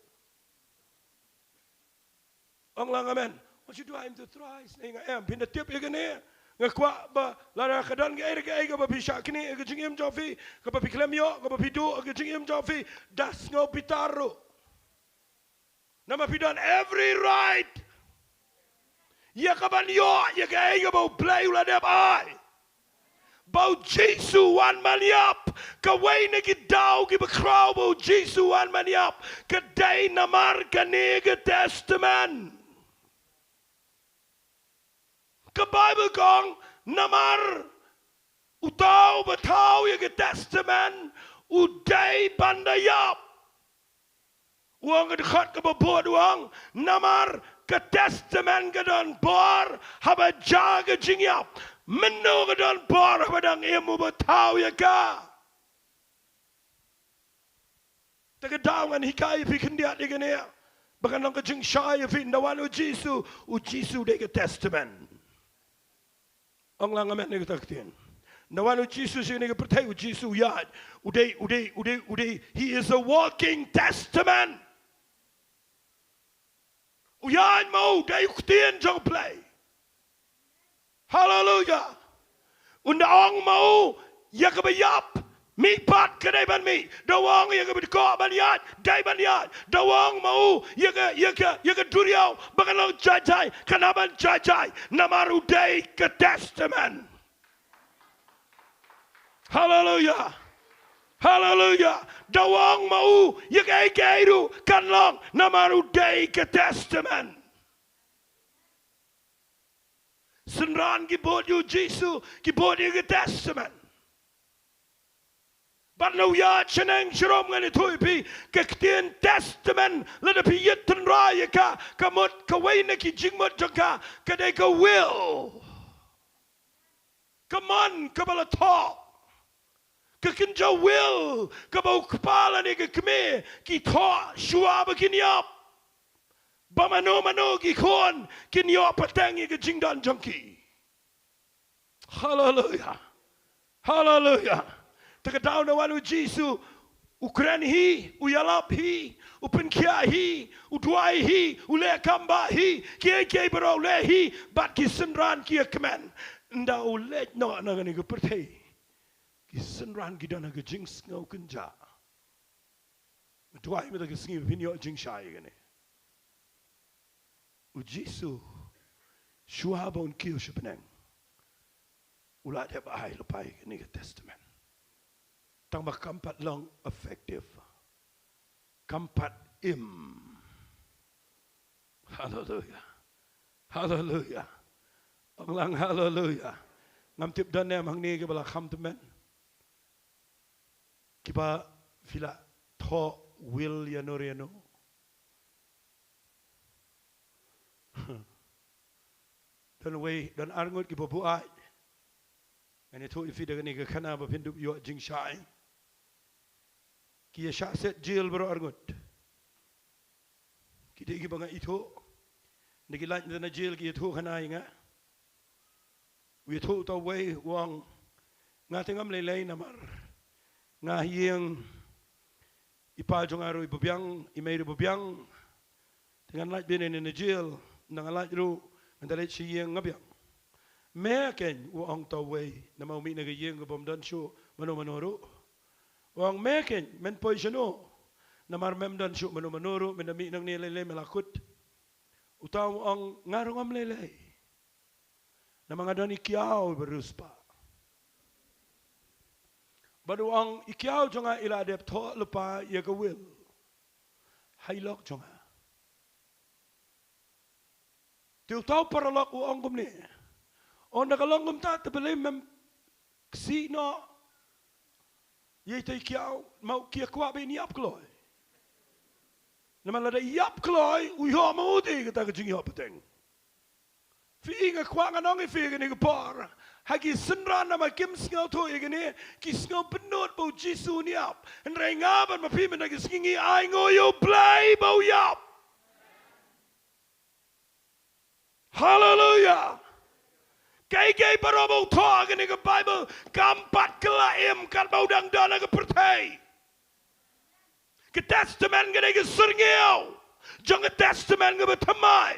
Ong lang amen. Wat shu duwai ïa U Trai, sneng nga em, phin da tip ïa kane. Nga kwah ba lada ka don kaei kaei kaba phi shah knieh ha ka jingim jong phi, kaba phi khlem ïoh, kaba phi duh ha ka jingim jong phi, da sngew bitar ruh. Namar phi don every right ïa kaban ïoh ïa kaei kaba U Blei u la dep ai. Ba U Jisu u wan ban ïap, kawei na ki daw kiba khraw ba U Jisu u wan ban ïap ka dei namar kane ka testament. Ka Baibl ka ong namar uta uba thaw ïa ka testament u dei ban da ïap. U ong ka dkhot kaba bud, u ong namar ka testament ka don bor haba jia ka jingïap. Mynno ka don bor? Haba dang im uba thaw ïa ka. Te ka daw ngan hikai ïa phi khyndiat ïa kane, ba kan long ka jingshai ïa phi. Ynda wan U Jisu, U Jisu u dei ka testament. Ong lang amen ïa kata ka ktien. Ynda wan U Jisu sha kane ka pyrthei, U Jisu u ïaid. U dei, u dei, u dei, u dei. He is a walking testament. U ïaid ma u, dei u ktien jong U Blei. Haleluia. Un da ong ma u ïa kaba ïap, mih pat, ka dei ban mih. Da ong ïa kaba dkoh ban ïaid, dei ban ïaid. Da ong ma u ïa ka, ïa ka, ïa ka duriaw ba kan long jai jai, kan hap ban jai jai. Namar u dei ka testament. Haleluia. Haleluia. Da ong ma u ïa kaei kaei ruh kan long, namar u dei ka testament. Synran ki bud ïa U Jisu, ki bud ïa ka testament. Bad na u ïaid shaneng sharum, ngan ïathuh ïa phi, ka ktien testament, lada phi ïatynrai ïa ka, ka mut kawei na ki jingmut jong ka, ka dei ka will. Ka mon kaba la thoh. Ka kynja will kaba u kpa lane ka kmie ki thoh shuwa ba kin ïap, ba mano mano ki khun kin ïoh pateng ïa ka jingdon jong ki. Haleluia. Haleluia. Te ka daw ynda wan U Jisu, u kren hi, u ïalap hi, u pynkhiah hi, u duwai hi, u leh kam bah hi, kiei kiei baroh u leh hi, bad ki synran ki ïa kmen. Ynda u leit noh na kane ka pyrthei, ki synran ki don ha ka jingsngew kynja. Nga duwai mynta ka sngi phin ïoh jingshai ïa kane. U Jisu, shuwa ba un kiew sha bneng, u la dep ai lypa ïa kane ka testament. Tang ba kam pat long effective. Kam pat im. Haleluia. Haleluia. Ong lang haleluia. Ngam tip don ne em hangne kiba la kham tymmen, kiba phi la thoh will ïano ïano. Don wei, don ar ngut kiba buaid. Ngan ïathuh ïa phi da kane ka khana ba phin dup ïoh jingshai. Ki ïa shah set jail baroh ar ngut. Ki dei kiba nga ithuh. Nda ki lait na jail ki ïathuh khana ïa nga. U ïathuh uta uwei u ong, nga te ngam lei lei namar nga ha ïing, i pa jong nga ruh iba biang, i mei ruh iba biang. Te ngan lait beit ne na jail, ynda nga lait ruh ngan da leit sha ïing, nga biang. Me keiñ, u ong uta uwei, namar u mih na ka ïing kaba ym don shuh mano mano ruh. U ong me keiñ, men poi shano? Namar mem don shuh mano mano ruh, men da mih nangne lei lei me la kut. Uta u ong nga ruh ngam lei lei. Namar nga don i kiaw iba riewspah. Bad u ong i kiaw jong nga i la dep thoh lypa ïa ka will ha i lok jong nga. Te uta u paralok u ong kumne, ynda ka long kumta te balei mem ksih noh ïa ita i kiaw, ma u ki ïa kwah ba in ïap kloi. Namar lada ïap kloi u ïoh ma u te kata ka jingïoh pateng. Phi i, nga kwah ngan ong ïa phi kane ka por, ha ki synran namar kim sngewthuh ïa kane, ki sngew bynnud ba u Jisu un ïap. Hynrei nga bad ma phi mynta ka sngi ngi ainguh ïa U Blei ba u ïap. Haleluia. Kaei kaei baroh ba u thoh ha kane ka Baibl kam pat kylla im katba u dang don ha ka pyrthei. Ka Testament ka dei ka syrngiew jong ka Testament kaba thymmai.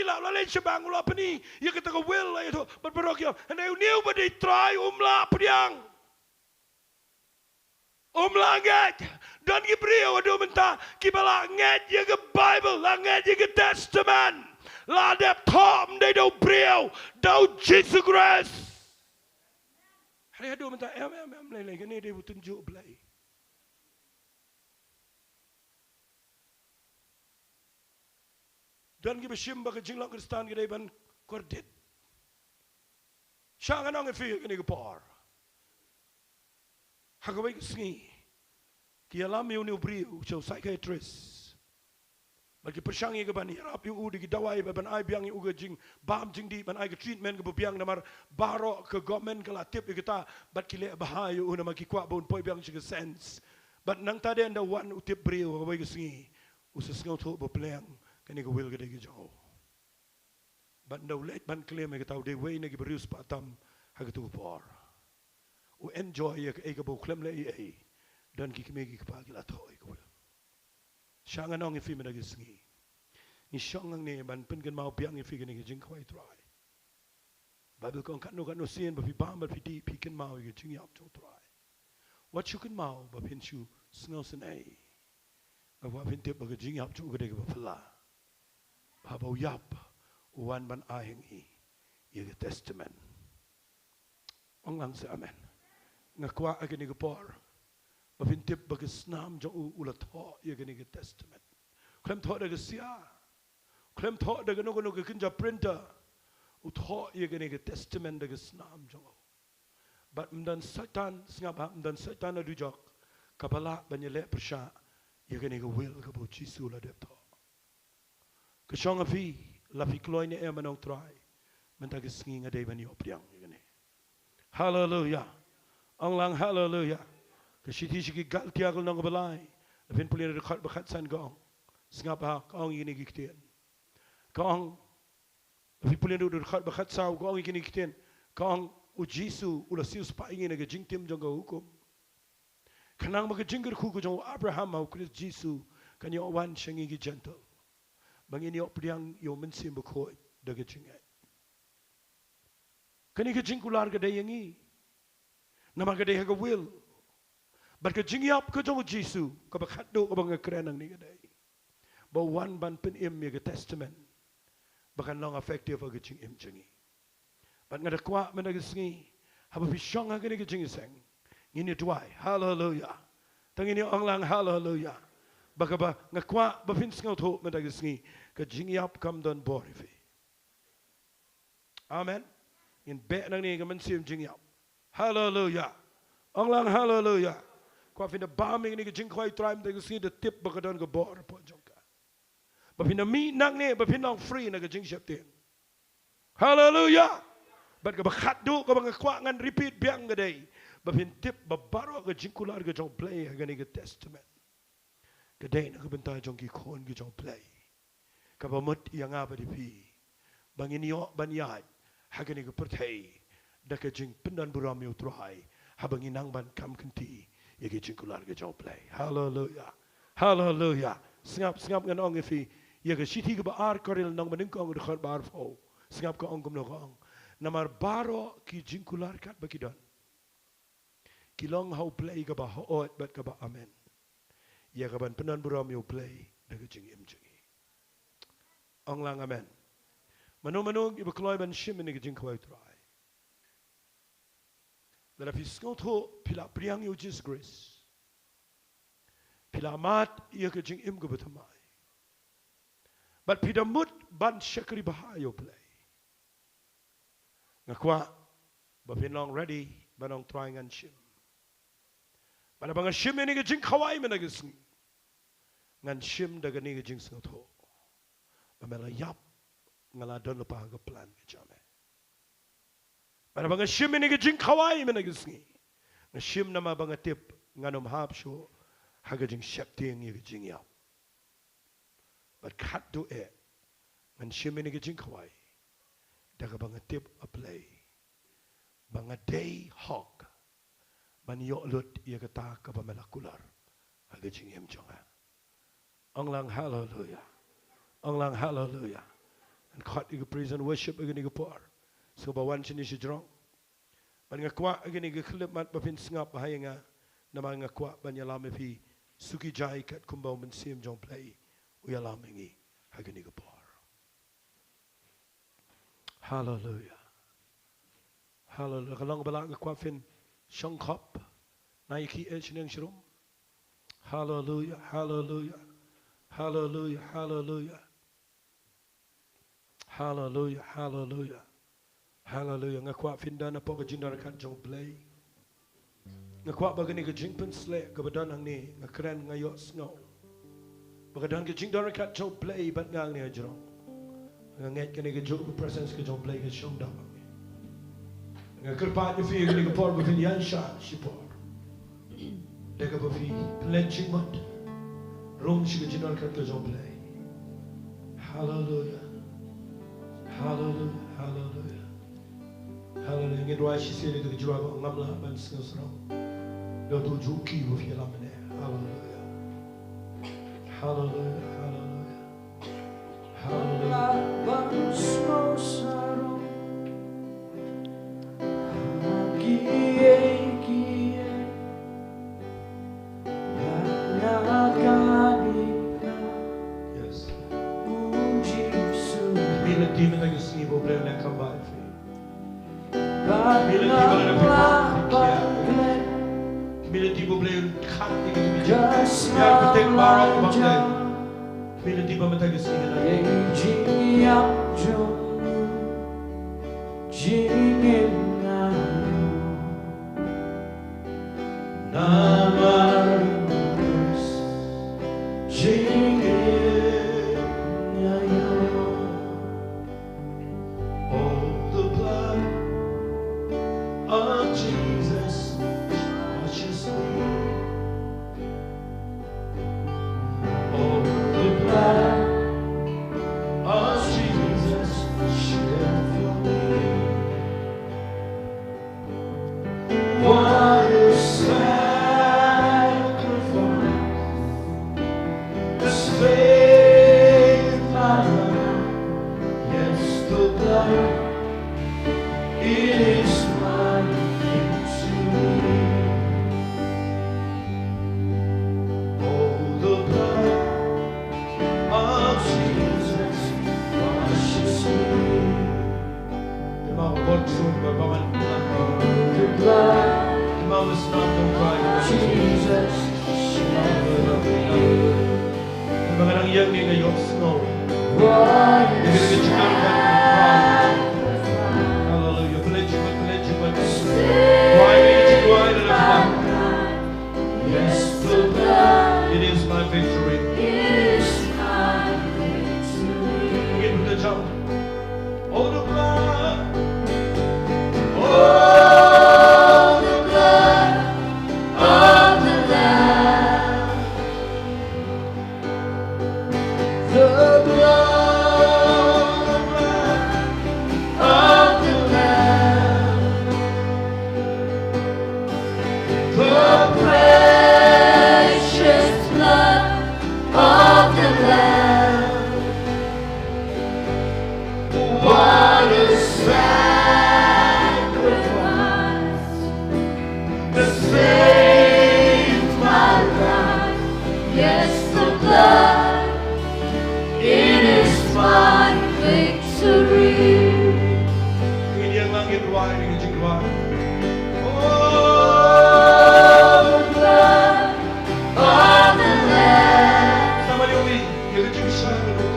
ki la, la leit shabar, u la pyni ïa kata ka will, la ïathuh bad baroh ki ong, hynrei une uba dei Trai um lah pdiang. Um lah ngeit. Don ki briew haduh mynta kiba lah ngeit ïa ka Baibl, lah ngeit ïa ka Testament, lah dep thoh ym dei da u briew, da u Jisu Khrist. Hynrei haduh mynta em, em, em, lei lei, kane dei u tynjuh Blei. Don kiba shim ba ka jinglong Khristan ka dei ban kordit. Sha ngan ong ïa phi kane ka por, ha kawei ka sngi ki ïalam ïa une u briew sha u psychiatrist. Bad ki pyrshang ïa ka ban ïarap ïa u da ki dawai, bad ban ai biang ïa u ka jingbam jingdih, ban ai ka treatment kaba biang, namar baroh ka government ka la tip ïa kata, bad ki leh bha ïa u namar ki kwah ba un poi biang sha ka census. Bad nangta de ynda wan u tip briew ha kawei ka sngi, u sa sngewthuh ba pleng kane ka will ka dei ka jong u. Bad ynda u leit ban claim ïa kata, u dei uwei na ki briew spah tam ha katu ka por. U enjoy ïa kaei kaba u khlem leh ei ei. Don ki kmie ki kpa ki la thoh ïa ka will. Sha ngan ong ïa phi mynta ka sngi, ngi shong hangne ban pynkynmaw biang ïa phi kane ka jingkhawai Trai. Baibl ka ong katno katno sien ba phi bam bad phi dih, phi kynmaw ïa ka jingïap jong u Trai. Wat shu kynmaw ba phin shu sngewsynei. Nga kwah phin tip ba ka jingïap jong u ka dei kaba phylla. Haba u ïap, u wan ban ai ha ngi ïa ka testament. Ong lang seh amen. Nga kwah ha kane ka por ba phin tip ba ka snam jong u, u la thoh ïa kane ka testament. Khlem thoh da ka sia, khlem thoh da kano kano ka kynja printer. U thoh ïa kane ka testament da ka snam jong u. Bad ym don Soitan, sngap ha, ym don Soitan na dujok kaba lah ban ïaleh pyrshah ïa kane ka will kaba u Jisu u la dep thoh. Ka shong ha phi, la phi kloi ne em, nong Trai, mynta ka sngi nga dei ban ïoh pdiang ïa kane. Haleluya. Ong lang haleluya. Ka shithi sha ki Galtia ka lynnong kaba lai, la phin pule na dkhot ba khatsan ka ong. Sngap ha, ka ong ïa kine ki ktien. Ka ong, la phi pule na dkhot ba khatsaw, ka ong ïa kine ki ktien. Ka ong, u Jisu u la siewspah ïa ngi na ka jingtim jong ka hukum. Khnang ba ka jingkyrkhu ka jong u Abraham ha u Khrist Jisu kan ïoh wan sha ngi ki Jentil, ba ngin ïoh pdiang ïa u Mynsiem Bakhuid da ka jingngeit. Kane ka jingkular ka dei ïa ngi. Namar ka dei ha ka will. Bad ka jingïap ka jong u Jisu, kaba khatduh kaba nga kren hangne ka dei ba u wan ban pynim ïa ka testament ba kan long effective ha ka jingim jong ngi. Bad nga da kwah mynta ka sngi, haba phi shong ha kane ka jingïaseng, ngin ïa duwai. Haleluya. Tang ngin ïa ong lang haleluya. Ba kaba nga kwah ba phin sngewthuh mynta ka sngi, ka jingïap kam don bor ïa phi. Amen. Ngin beh nangne ka mynsiem jingïap. Haleluya. Ong lang haleluya. Kwah phin da bam ïa kane ka jingkhawai Trai mynta ka sngi, da tip ba ka don ka bor hapoh jong ka. Ba phin da mih nangne, ba phin long free na ka jingsheptieng. Haleluya. Bad kaba khatduh kaba nga kwah ngan repeat biang ka dei ba phin tip ba baroh ka jingkular ka jong u Blei ha kane ka testament ka dei na ka bynta jong ki khun ki jong u Blei. Kaba mut ïa nga bad ïa phi ba ngin ïoh ban ïaid ha kane ka pyrthei da ka jingpyndonburom ïa u Trai, haba ngi nang ban kam kynti ïa ka jingkular ka jong u Blei. Haleluya. Haleluya. Sngap, sngap, ngan ong ïa phi ïa ka shithi kaba ar Korinth lynnong banyngkong dkhot ba arphew. Sngap, ka ong kumno, ka ong: Namar baroh ki jingkular katba ki don, ki long ha u Blei kaba hooid bad kaba amen, ïa kaban pynonburom ïa u Blei da ka jingim jong ngi. Ong lang amen. Mano mano kiba kloi ban shim ïa kane ka jingkhawai Trai? Lada phi sngewthuh phi la pdiang ïa u Jisu Khrist, phi la mad ïa ka jingim kaba thymmai, bad phi da mut ban shakri bha ïa u Blei, nga kwah ba phin long ready ban ong, Trai, ngan shim. Bad haba nga shim ïa kane ka jingkhawai mynta ka sngi, ngan shim da kane ka jingsngewthuh ba me la ïap, nga la don lypa ha ka plan ka jong me. Bad haba nga shim ïa kane ka jingkhawai mynta ka sngi, nga shim namar ba nga tip ngan ym hap shuh ha ka jingsheptieng ïa ka jingïap. Bad khatduh eh, ngan shim ïa kane ka jingkhawai da kaba nga tip, A Blei, ba nga dei hok ban ïoh lut ïa kata kaba me la kular ha ka jingim jong nga. Ong lang haleluya. Ong lang haleluya. Ngan khot ïa ka praise and worship ha kane ka por, sngewbha wan shane shajrong. Bad nga kwah ha kane ka khyllipmat ba phin sngap bha ïa nga, namar nga kwah ban ïalam ïa phi suki jai katkum ba u Mynsiem jong u Blei u ïalam ïa ngi ha kane ka por. Haleluya. Haleluya. Ka long ba lah, nga kwah phin shong khop na ïa ki eh shneng shrum. Haleluya, haleluya. Haleluya, haleluya. Haleluya, haleluya. Haleluya. Nga kwah phin da napoh ka jingdon ryngkat jong u Blei. Nga kwah ba kane ka jingpynsleh kaba don hangne, nga kren, nga ïohsngew Ba ka don ka jingdonkam jong U Blei bad nga hangne hajrong. Nga ngeit kane kajuh ka presence ka jong U Blei ka shong da. Nga kyrpad ïa phi kane ka por ba phin ïaid shah shipor. Da kaba phi pynleit jingmut. Rung sha ka jingdonkam ka jong U Blei. Hallelujah. Hallelujah. Hallelujah. Haleluya. Ngin rwai shisien ïa ka jingduwai ba ngam lah ban sngewsarong. Ïa uto u juh ki ba phi ïalam mynne. Haleluya. Haleluya. Haleluya. Haleluya. Lah ban sngewsarong ha kiei kiei. Yes. Khmih lynti mynta ka sngi ba U Blei un leh kam bha ïa phi. Khmih lynti ba la phi pynkhia. Khmih lynti ba U Blei un khah ïa ka jingim. Ïa ka bteng baroh ba Blei. Khmih lynti ba mynta ka sngi ka la. Ïa i jingïap jong u, jingim nga ïoh. Namar u Khrist, jingim nga ïoh. Oh, the blood of Jesus washes me. Oh, the blood of Jesus shed for me. What a sacrifice. This faith I have, yes, the blood, it is my victory. Oh, the blood of Jesus washes me. Te ma bot sun ba ba man. The blood. Te ma ba snam dong bai. Jesus. Te ma nang yang ni na yok snow. Why? Te ma nang yang ni na yok snow. Hallelujah. Pledge, pledge, pledge. Why? Why? Yes, the blood. It is my victory. It is my victory. Begin with the jump. Oh, the blood. Oh, the blood of the Lamb. The blood of the Lamb. The precious blood of the Lamb. What a sacrifice that saved my life. Yes, the blood, it is my victory. Ngin ïeng lang ngin rwai, ngin jingduwai. Oh, the blood of the Lamb. Sa ma ïohi ïa ka jingshai ka dei.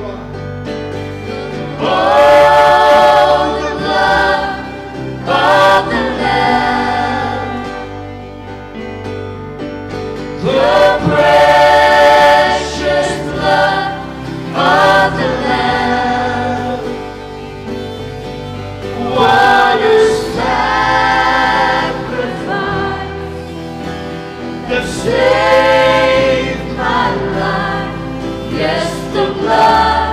Oh, the blood of the Lamb. The precious blood of the Lamb. What a sacrifice that saved my life. Yes, the blood,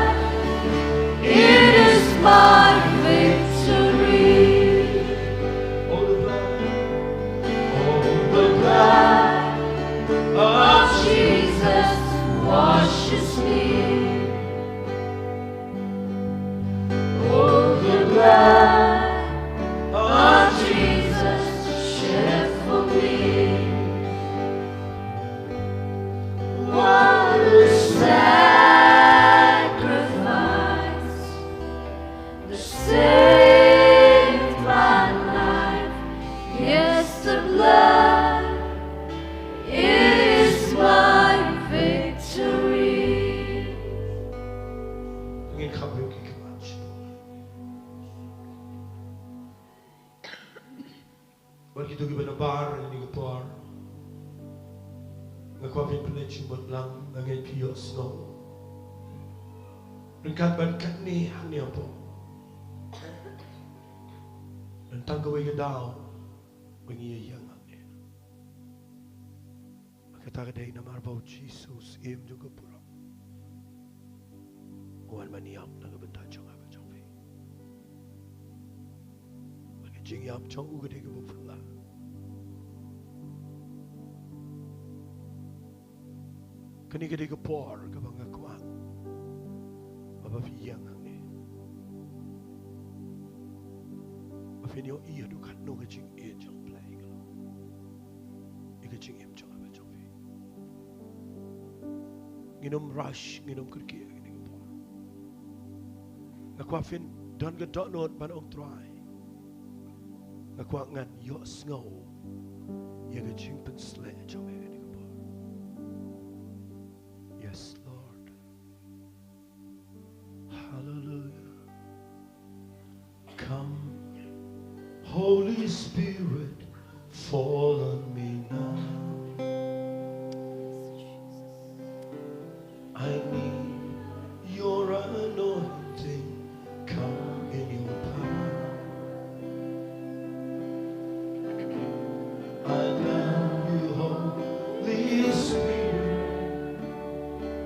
it is my victory. Oh, the blood, oh, the blood of Jesus washes me. Oh, the blood of Jesus shed for me. What a sacrifice that saved my life. Yes, the blood is my victory. Nga kwah phin pynleit shu mut lang, nga ngeit phi ïohsngew. Ryngkat bad katne hangne hapoh, don tang kawei ka daw ba ngi ïa ïeng hangne. Bad kata ka dei namar ba u Jisu, u Syiem jong ka burom, u wan ban ïap na ka bynta jong nga bad jong phi. Bad ka jingïap jong u ka dei kaba phylla. Kane ka dei ka por kaba nga kwah ba, ba phi ïeng hangne, ba phin ïohi haduh katno ka jingïeit jong U Blei ka long ïa ka jingim jong nga bad jong phi. Ngin ym rush, ngin ym kyrkieh kane ka por. Nga kwah phin don ka dohnud ban ong, Trai, nga kwah ngan ïohsngew ïa ka jingpynshlur jong me kane ka por. Yes, Lord. Hallelujah. Come, Holy Spirit, fall on me now. I need your anointing. Come in your power. I love you, Holy Spirit.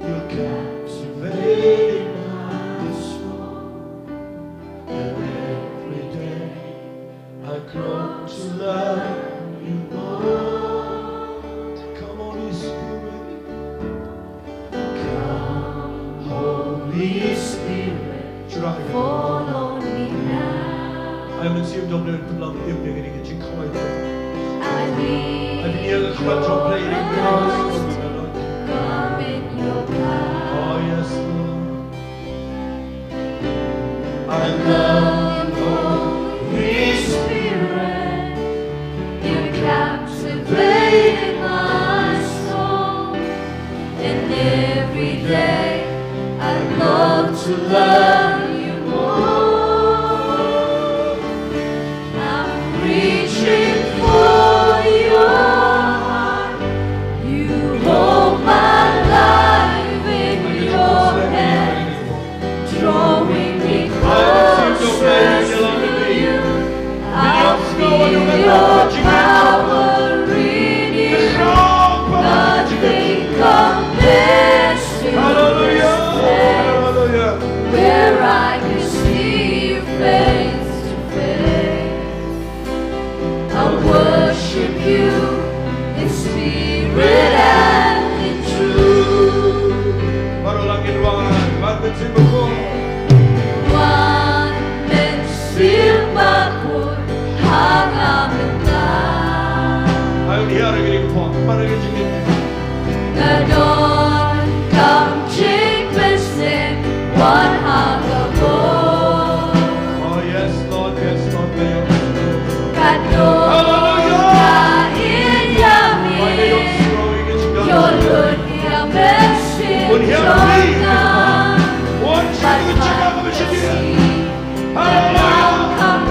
You're captivating my soul. And every day I grow to love you more. Come, Holy Spirit. Come, Holy Spirit, fall on me now. Ai mynsiem jong U Blei, pynlong ïa ngi ka jingkhawai. I need your anointing. Come in your power. Oh, yes, Lord. I love you, Holy Spirit. You captivate my soul. And every day I love to love you more. I'm reaching for your heart. You hold my life in your hands, drawing me closer to you. I feel your power in me. Nothing compares to this place where I can see you face to face. I worship you in spirit and in truth. Baroh lang ngin wan, wan mynsiem bakhuid. Wan mynsiem bakhuid ha nga mynta. Ayo, hiar ïa kane ka por, para ka jingim. Nga donkam jingpynsngew wan ha ka bor. Oh, yes, Lord, yes, Lord, may your Hallelujah. Your good mercy. Hallelujah.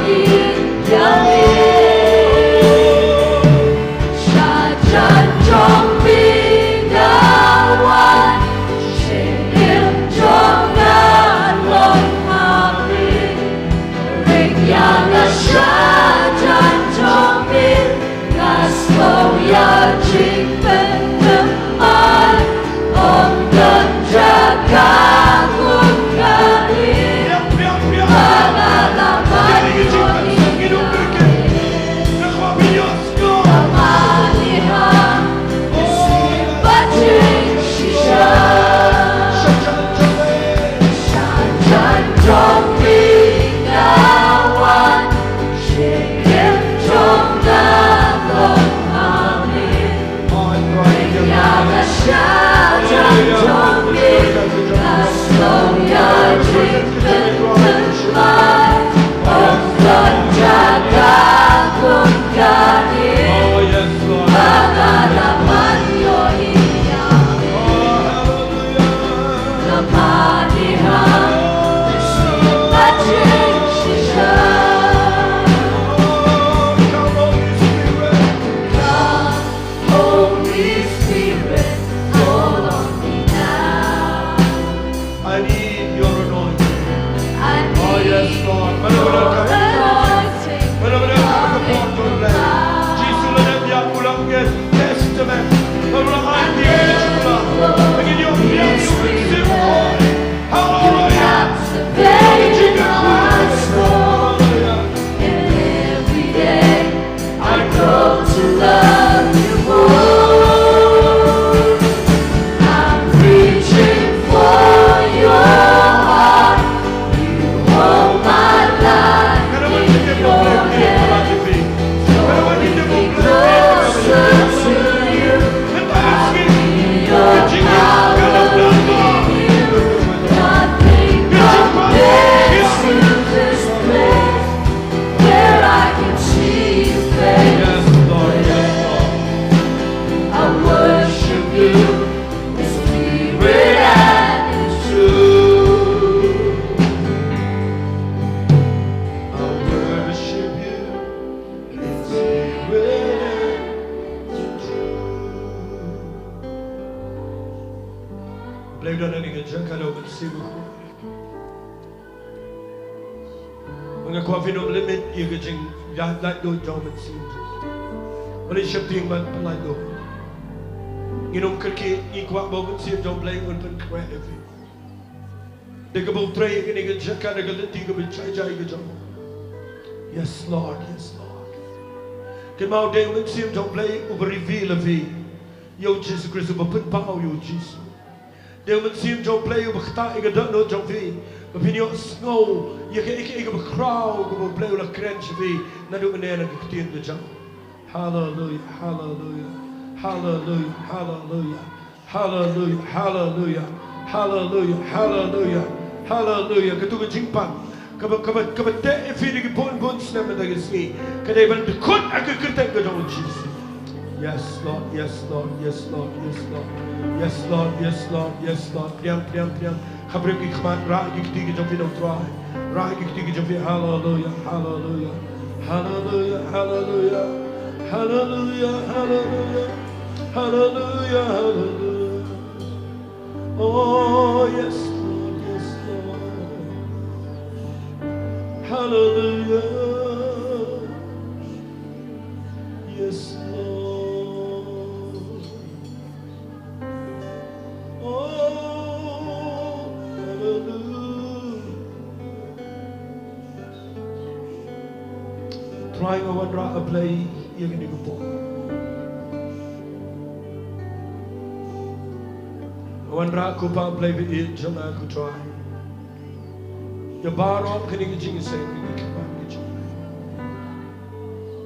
Blei u don ha kane ka jaka da u Mynsiem Bakhuid. Nga kwah phin ym limit ïa ka jingïaid lait lut jong u Mynsiem. Balei sheptieng ban pynlait lut? Ngin ym kyrkieh, ngi kwah ba u Mynsiem jong u Blei un pynkhreh ïa phi. Da kaba u trei ïa kane ka jaka da ka lynti kaba jai jai ka jong. Yes Lord, yes Lord. Kynmaw, dei u Mynsiem jong u Blei uba reveal ïa phi ïa u Jisu Khrist, uba pynpaw ïa u Jisu. Dei u Mynsiem jong u Blei uba ktah ïa ka dohnud jong phi, ba phin ïohsngew ïa kaei kaei kaba khraw kaba u Blei u la kren sha phi naduh mynne na ka ktien ka jong. Haleluia, haleluia, haleluia, haleluia. Haleluia, haleluia, haleluia, haleluia, haleluia. Katu ka jingpan kaba, kaba, kaba teh ïa phi da ki bun bun snem mynta ka sngi, ka dei ban dkut ha ka kyrteng ka jong u Jisu. Yes Lord, yes Lord, yes Lord, yes Lord. Yes Lord, yes Lord, yes Lord. Pdiang, pdiang, pdiang. Khapbriew ki khmat, rah ki kti ki jong phi na u Trai. Rah ki kti ki jong phi. Haleluia, haleluia. Haleluia, haleluia. Haleluia, haleluia. Haleluia, haleluia. Oh yes Lord, yes Lord. Haleluia. Yes Lord. Oh, haleluia. Trai, nga wanrah, A Blei, ïa kane ka por. Nga wanrah ko Pa, A Blei ba ïeit jong nga, ko Trai, ïa baroh kane ka jingïaseng, kane ka jingïaseng.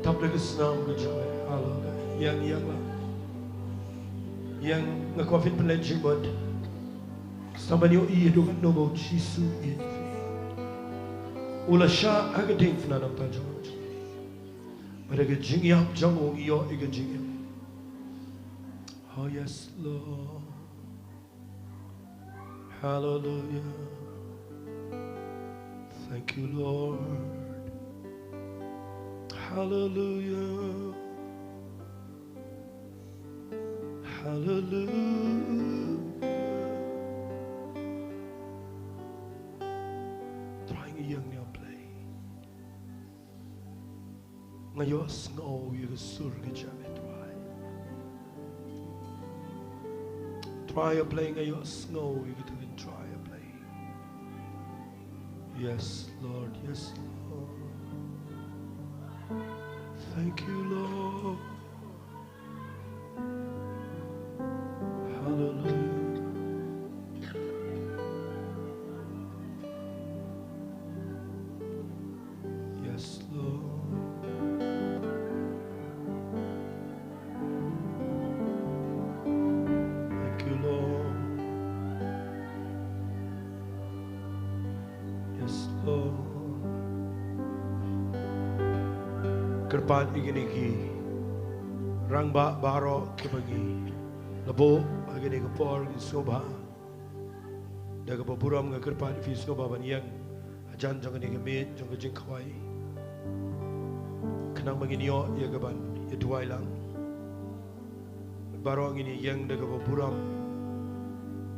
Tap da ka snam ka jong me. Haleluia. Ïeng, ïeng la. Ïeng, nga kwah phin pynleit jingmut. Sa ban ïohi haduh katno ba u Jisu u ïeit ïa phi. U la shah ha ka diengphna na ka bynta jong phi. Bad da ka jingïap jong u ngi ïoh ïa ka jingim. Oh yes Lord. Hallelujah. Thank you Lord. Hallelujah. Hallelujah. Trai, nga ïeng ïa U Blei. Nga ïohsngew ïa ka sur ka jong me, Trai. Trai, A Blei, nga ïohsngew ïa ka, Trai, A Blei. Yes Lord, yes Lord. Thank you Lord. Hallelujah. Yes Lord. Thank you Lord. Yes Lord. Kyrpad ïa kine ki rangbah baroh kiba ngi la buh ha kane ka por, ngi sngewbha da kaba burom. Nga kyrpad ïa phi sngewbha ban ïeng hajan jong kane ka miej jong ka jingkhawai, khnang ba ngin ïoh ïa kaban ïa duwai lang. Baroh ngin ïeng da kaba burom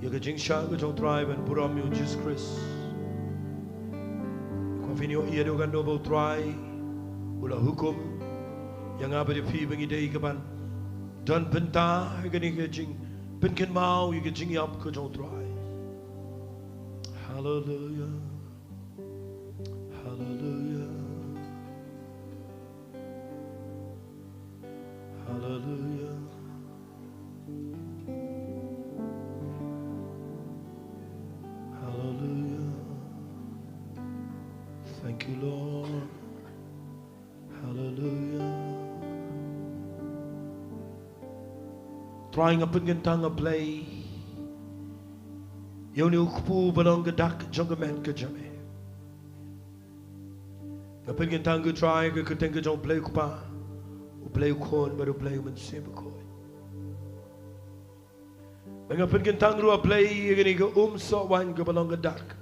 ïa ka jingshah ka jong U Trai, ban burom ïa U Jisu Khrist. Ko phin ïoh ïa da kan do ba U Trai u la hukum ïa nga bad ïa phi ba ngi dei kaban don bynta ha kane ka jingpynkynmaw ïa ka jingïap ka jong U Trai. Hallelujah. Hallelujah. Hallelujah. Hallelujah. Thank you Lord. Hallelujah. Trai, nga pynkyntang, A Blei, ïa une u kpu ba long ka dak jong ka met ka jong me. Nga pynkyntang, ko Trai, ha ka kyrteng ka jong U Blei U Kpa, U Blei U Khun bad U Blei U Mynsiem Bakhuid. Bad nga pynkyntang ruh, A Blei, ïa kane ka um soh waiñ kaba long ka dak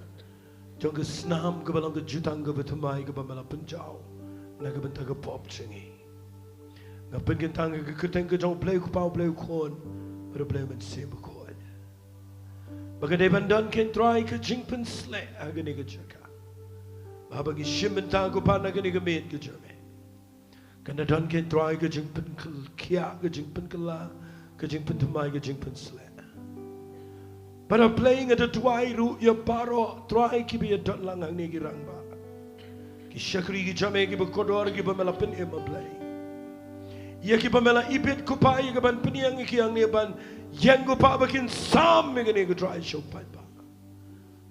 jong ka snam, kaba long ka jutang kaba thymmai kaba me la pynjaw na ka bynta ka pop jong ngi. Nga pynkyntang ha ka kyrteng ka jong U Blei U Kpa, U Blei U Khun bad U Blei U Mynsiem Bakhuid. Ba ka dei ban don, ko Trai, ka jingpynsleh ha kane ka jaka. Ba haba ngi shim bynta, ko Pa, na kane ka miet ka jong me, kan da don, ko Trai, ka jingpynkhiah, ka jingpynkylla, ka jingpynthymmai, ka jingpynsleh. Bad A Blei, nga da duwai ruh ïa baroh, Trai, kiba ïadon lang hangne, ki rangbah, ki shakri ki jong me kiba kordor, kiba me la pynim, A Blei. Ïa kiba me la ibit, ko Pa, ïa ka ban pynïeng ïa ki hangne ban ïeng, ko Pa, ba kin sam ïa kane, ko Trai, sha u paidbah.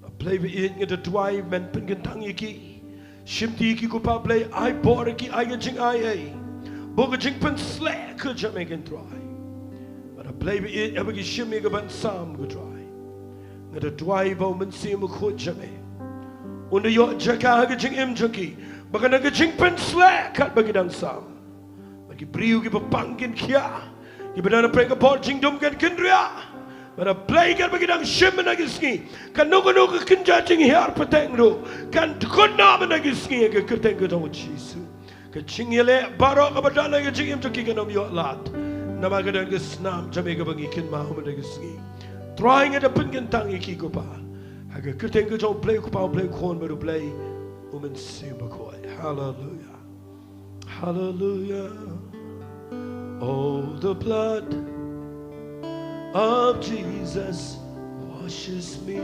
A Blei ba ïeit, nga da duwai men pynkyntang ïa ki. Shimti ïa ki, ko Pa Blei, ai bor ïa ki, ai ka jingai ei, bad ka jingpynsleh ka jong me, ko Trai. Bad A Blei ba ïeit, haba ki shim ïa ka ban sam, ko Trai, nga da duwai ba U Mynsiem Bakhuid jong me un da ïoh jaka ha ka jingim jong ki, ba kan don ka jingpynsleh katba ki dang sam. Ba ki briew kiba pang kin khiah, kiba don ha pdeng ka bor jingdum kin kynriah. Bad A Blei, katba ki dang shim mynta ki sngi, kano kano ka kynja jinghiar pateng ruh kan kut noh mynta ki sngi, ha ka kyrteng ka jong U Jisu. Ka jingïaleh baroh kaba don ha ka jingim jong ki kan ym ïoh lad, namar ka don ka snam jong me kaba ngi kynmaw mynta ki sngi. Trai, nga da pynkyntang ïa ki, ko Pa, ha ka kyrteng ka jong U Blei, ko Pa, U Blei Khun, bad U Blei U Mynsiem Bakhuid. Haleluia. Hallelujah. Oh, the blood of Jesus washes me.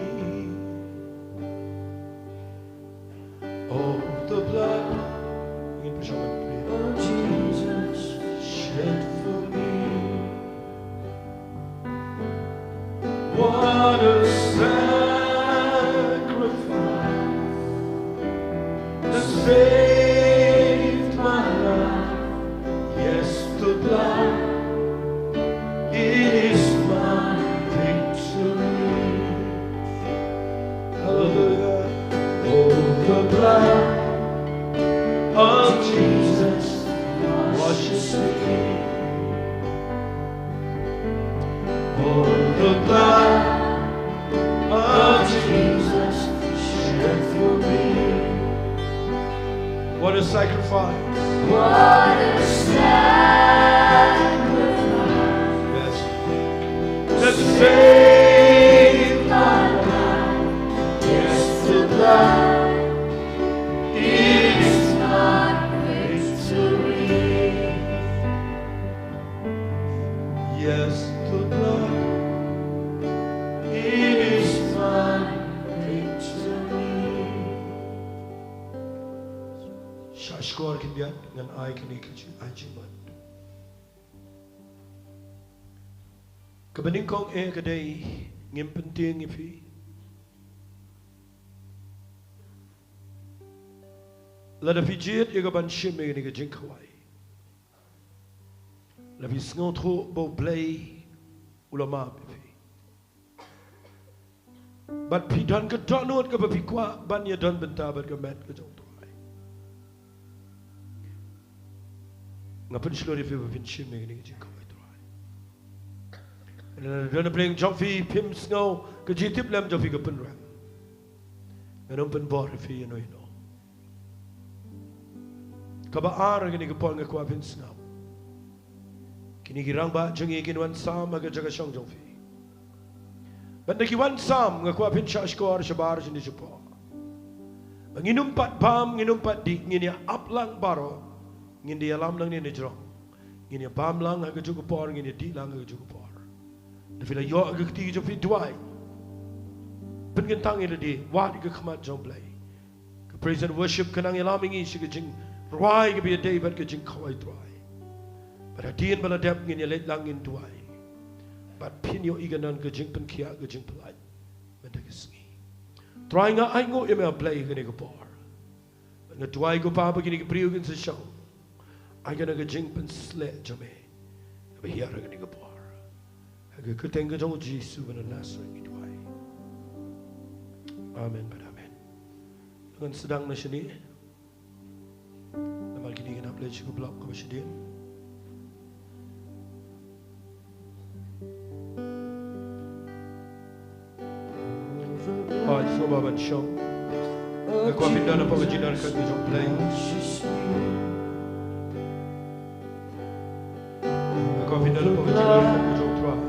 Oh, the blood of Jesus shed for me. What a sacrifice that saved my life. Yes, the blood, it is my victory. Hallelujah. Oh, the blood of Jesus washes me. Oh, the blood of Jesus shed for me. What a sacrifice. What a sacrifice. Yes. That saved my life. Yes, the blood is my victory. Yes, the blood is my victory. Sha shkor khyndiat ngan ai kane ka jing, ai jingmut. Kaba nyngkong eh ka dei, ngim pyntieng ïa phi. Lada phi jied ïa ka ban shim ïa kane ka jingkhawai, la phi sngewthuh ba U Blei u la map ïa phi, bad phi don ka dohnud kaba phi kwah ban ïadon bynta bad ka met ka jong U Trai, nga pynshlur ïa phi ba phin shim ïa kane ka jingkhawai, Trai. Lada don ha pdeng jong phi phim sngew ka jingtip lem jong phi ka pynrem, ngan ym pynbor ïa phi ïano ïano. Kaba ar, kane ka por nga kwah phin sngap. Kine ki rangbah jong ngi kin wan sam ha ka jaka shong jong phi. Bad haba ki wan sam, nga kwah phin shah shkor shabar shane shapoh. Ba ngin ym pat bam, ngin ym pat dih, ngin ïa ap lang baroh. Ngin da ïalam lang ne na jrong. Ngin ïa bam lang ha kajuh ka por, ngin ïa dih lang ha kajuh ka por. Lada phi la ïoh ha ka kti ka jong phi, duwai. Pynkyntang ïa lade, wad ïa ka khmat jong U Blei. Ka praise and worship ka nang ïalam ïa ngi sha ka jingrwai kaba ïadei bad ka jingkhawai, Trai. Bad hadien ba la dep, ngin ïa leit lang, ngin duwai. Bad phin ïohi ka don ka jingpynkhiah, ka jingpyllait mynta ka sngi. Trai, nga ainguh ïa me, A Blei, kane ka por. Bad nga duwai, ko Pa, ba kine ki briew kin sa shong. Ai ka don ka jingpynsleh jong me kaba hiar ha kane ka por. Ha ka kyrteng ka jong U Jisu ba na Nasareth ngi duwai. Amen bad amen. Ngan sdang na shane. Namar kine kin hap leit sha ka block kaba shadien. Hooid, sngewbha ban shong. Nga kwah phin don hapoh ka jingdonkam ka jong U Blei. Nga kwah phin don hapoh ka jingdonkam ka jong U Trai.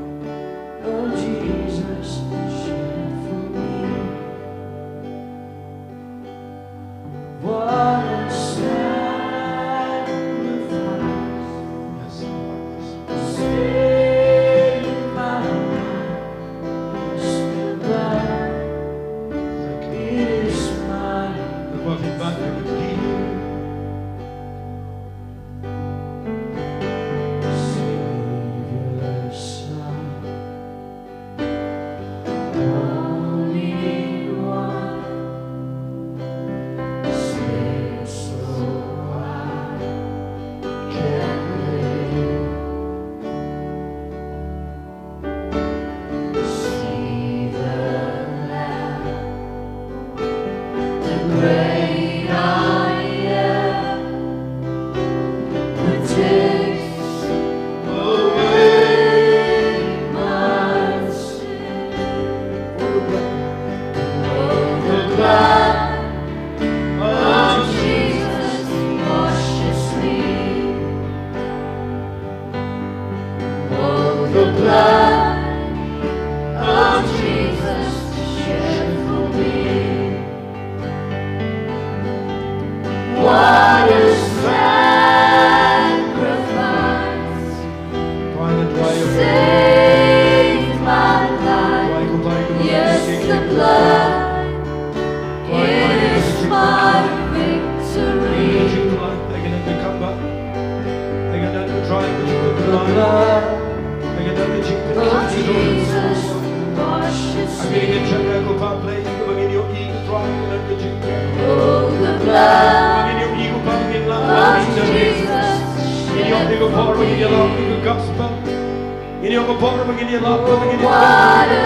Ngin ïoh ka bor ba ngin ïalap, ba ngin ïalap. What a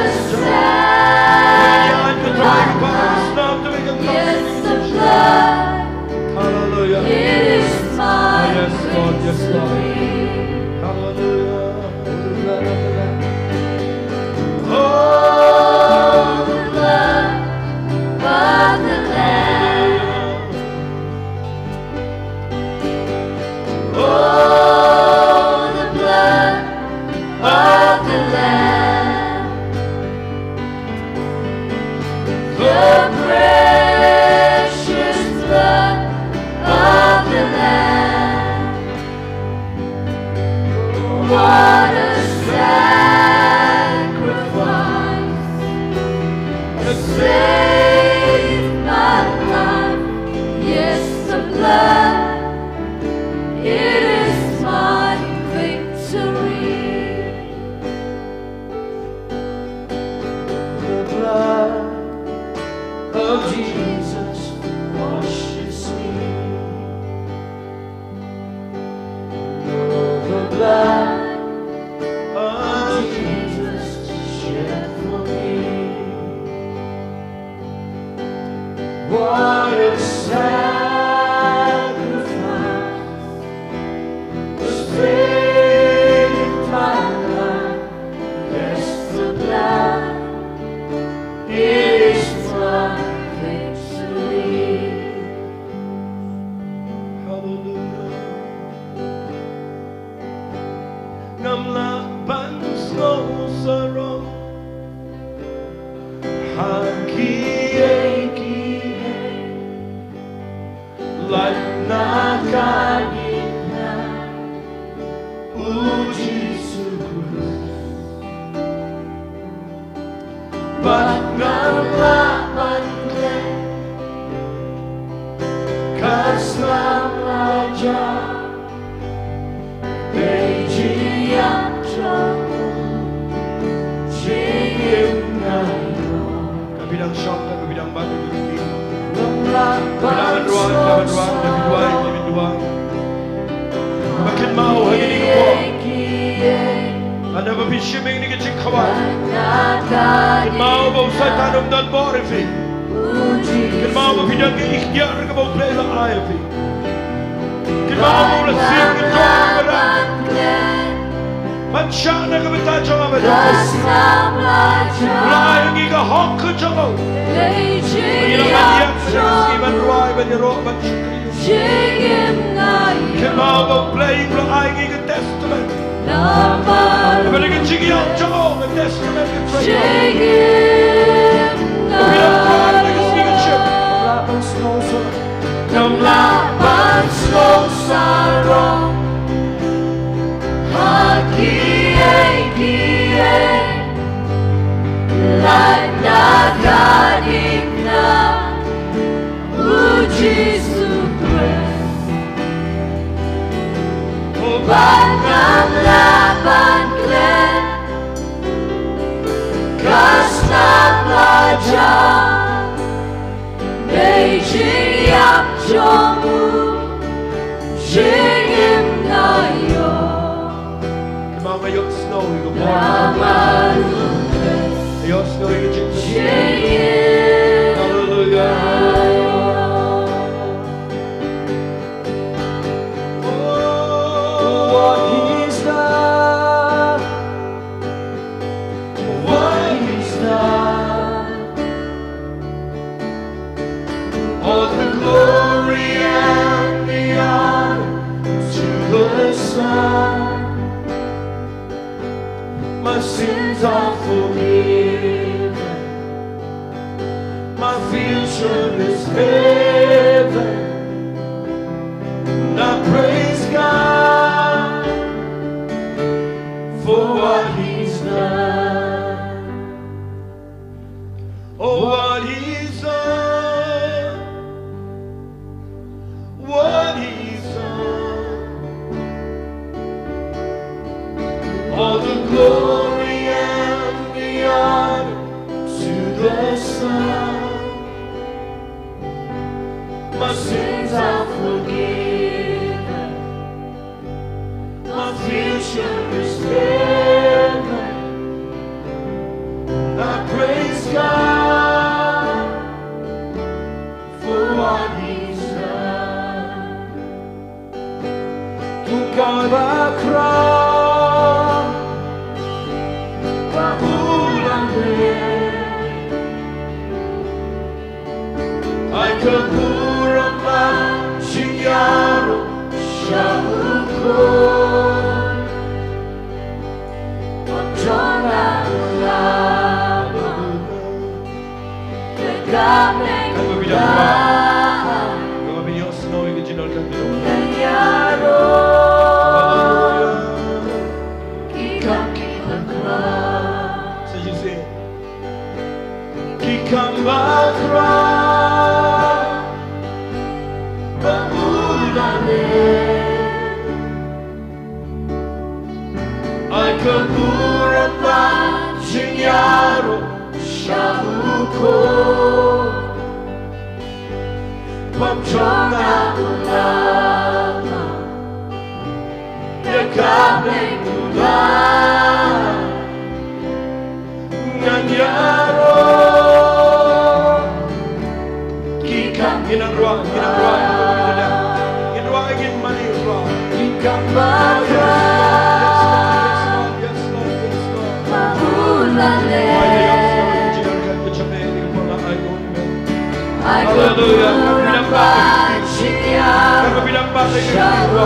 sacrifice. Yes, the blood. Hallelujah. It is my victory. Oh, yes, Lord. Yes, Lord. Hallelujah. Oh, the blood of the Lamb. Oh, the blood of the Lamb. Oh, the blood of the Lamb, the precious blood of the Lamb. What a sacrifice that saved my life. Yes, the blood, it is my victory. The blood of Jesus washes me. The blood of Jesus shed for me. What a sacrifice to save my life. Yes, the blood is my victory. Hallelujah. Ngam lah ban sngewsarong ha kiei kiei, lait na ka ding na u Jisu Khrist. Bad ngam lah ban klet ka snam lajong. Dei jingïap jong u jingim nga ïoh. Ka bidang shong, ka bidang bad, ka bidang ki. Ka bidang ban ruan, ka ban ruan, ka bidang duwai, ka bidang duwai. Ba kynmaw ha kine ki por. Lada ba phi shim ïa kine ki jingkhawai, kynmaw ba u Soitan um don bor ïa phi. Kynmaw ba phi don ka iktiar kaba U Blei u la ai ïa phi. Kynmaw ba u la siew ka jong ka ban shah na ka bynta jong nga bad jong phi. U la ai ïa ngi ka hok ka jong u. Ngi la ban ïap, ngi ban rwai, ban ïaroh, ban shakri. Kynmaw ba U Blei u la ai ïa ngi ka testament. Namar ba ka jingïap jong u, ka testament ka trei. Jingim nga ïoh. Phi la try na ka sngi ka ship. Ngam lah ban sngewsarong ha kiei kiei, lait na ka ding na u Jisu Khrist. Bad ngam lah ban klet ka snam lajong. Dei jingïap jong u jingim nga ïoh. Kynmaw nga ïohsngew ïa ka bor. Nga ïohsngew ïa ka jingim. Hallelujah. Oh, what he's done. What he's done. All the glory and the honor to the Son. My sins are forgiven. My future is heaven. And I praise God for what he's done. Oh, what he's done. What he's done. All the glory and the honor to the Son. Ka burom ba jingïaroh sha u khun. Pynjong na u lama. Ka meng u lama. Ka meng u lama. Ka meng u lama. Hallelujah. Ki kam ki bakla. So you say, ki kam bakla ba u la leh. Ai ka burom ba jingïaroh sha u khun. Pynjong na u lama. Ïa ka meng u lama. Ngan ïaroh. Ki kam. Ngin nang rwai, ngin nang rwai, ngin nang rwai. Ngin rwai, ngin mane rwai. Ki kam ba rwai. Yes, Lord, yes, Lord, yes, Lord, yes, Lord. Ba u la leh. Ai, yes, Lord, yes, Lord, yes, Lord. Hallelujah. Ka bilang ba ka ïa ki. Ka bilang ba ka ïa ki.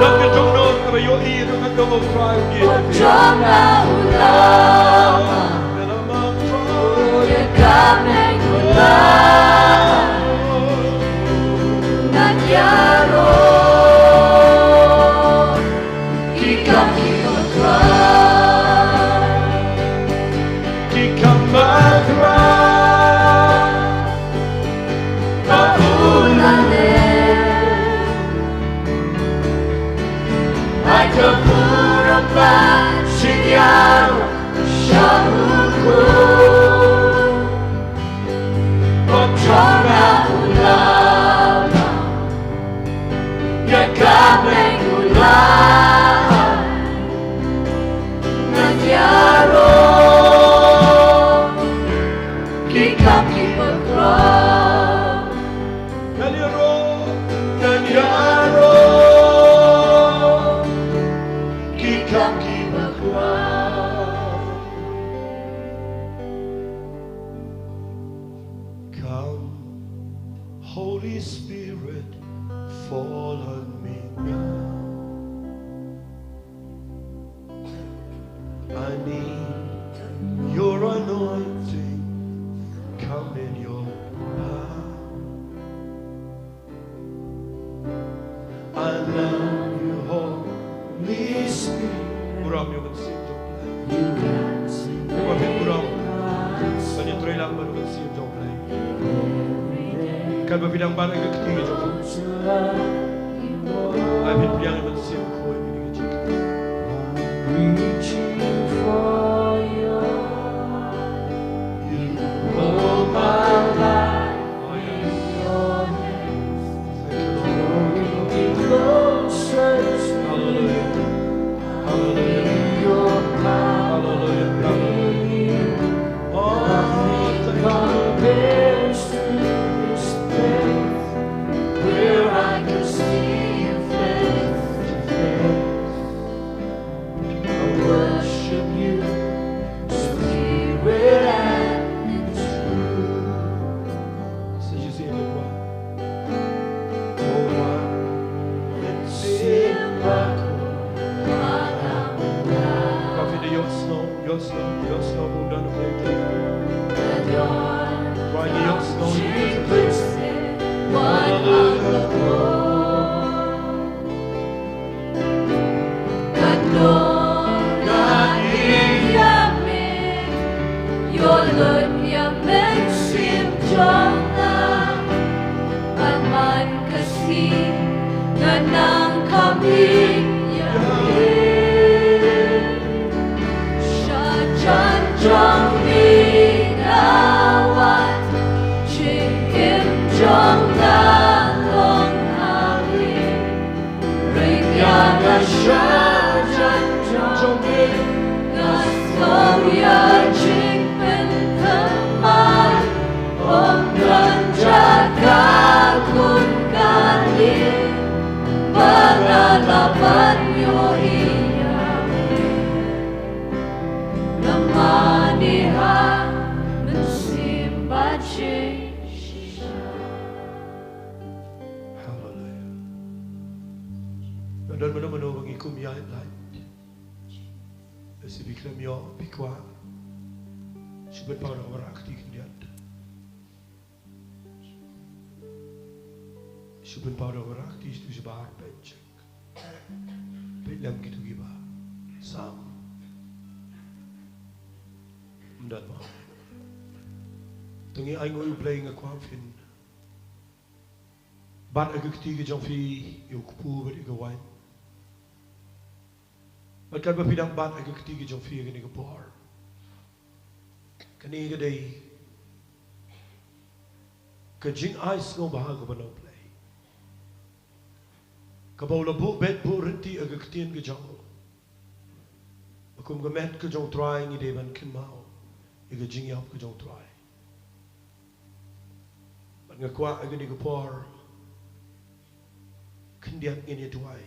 Dang ka jong no ka ba ïohi ka ka jong u Trai u ki. Jong na u la. Ka meng u la. Ngan ïaroh. Ki kam ki bakla. Ki kam bakla. Ba u la leh. Ai ka burom ba jingïaroh sha u khun. Pynjong na u lama. Ïa ka meng u lama. Ngan ïaroh. Ki kam ki bakla. Ngan ïaroh. Ngan ïaroh. Ki kam ki bakla. Come, Holy Spirit, fall on me now. I need your anointing. Come in your power. I love you, Holy Spirit. Burom ïa u Mynsiem jong U Blei. Wat phin burom. Ban ïatreilang bad u Mynsiem jong U Blei. Katba phi dang bat ha ka kti jong phi, ai phin pdiang ïa u Mynsiem Bakhuid ïa kine ki jingkti. Reaching for your, you hold my life. Oh, yes. Thank you, Lord. Thank you, Lord. Hallelujah. Hallelujah. Hallelujah. Hallelujah. Oh, thank you, Lord. Where I can see you face to face. I worship you, spirit and in truth. So you say, everyone, oh, one, let's sing back. Coffee to your snow, your snow, your snow, who done the play. Why your snow, you can play. Hallelujah. Ka don ka ïa me, ïoh lut ïa mynsiem jong nga. Ban man ka sngi nga nang kham ïa me. Sha jan jong me nga wan, jingim jong nga long ha me. Ring ïa nga sha jan jong me, nga sngew ïa jingpynthymmai. Ym don jaka khun kane ba nga lah ban ïohi ïa me. Namar ne ha mynsiem ba jynjar. Mano mano ba ngi kum ïaid lait. Lehse phi khlem ïoh, phi kwah, shu pynpaw da kaba rah kti khyndiat. Shu pynpaw da kaba rah kti, shu shabar peit check. Peit lem kito kiba sam. Ym don mo. To ngin ainguh ïa U Blei. Nga kwah phin bat ïa ka kti ka jong phi ïa u kpu bad ïa ka waiñ. Bad katba phi dang bat ïa ka kti ka jong phi ïa kane ka por, kane ka dei ka jingai sngewbha kaba na U Blei, kaba u la buh beit buh ryntih ïa ka ktien ka jong u. Ba kum ka met ka jong U Trai ngi dei ban kynmaw ïa ka jingïap ka jong U Trai. Bad nga kwah ïa kane ka por khyndiat ngin ïa duwai.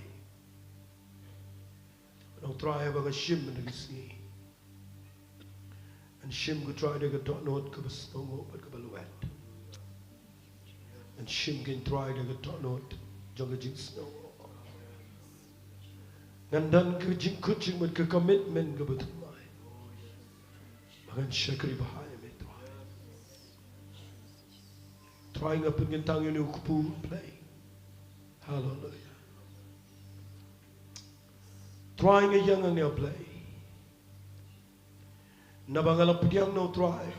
Bad ong Trai, ba nga shim mynta ka sngi, ngan shim ko Trai da ka dohnud kaba sngewnguh bad kaba lwet. Ngan shim ko Trai da ka dohnud jong ka jingsngewnguh. Ngan don ka jingkut jingmut, ka commitment kaba thymmai ba ngan shakri bha ïa me Trai. Trai, nga pynkyntang ïa une u kpu, Blei. Haleluia. Trai, nga ïeng hangne, Blei, naba nga la pdiang na U Trai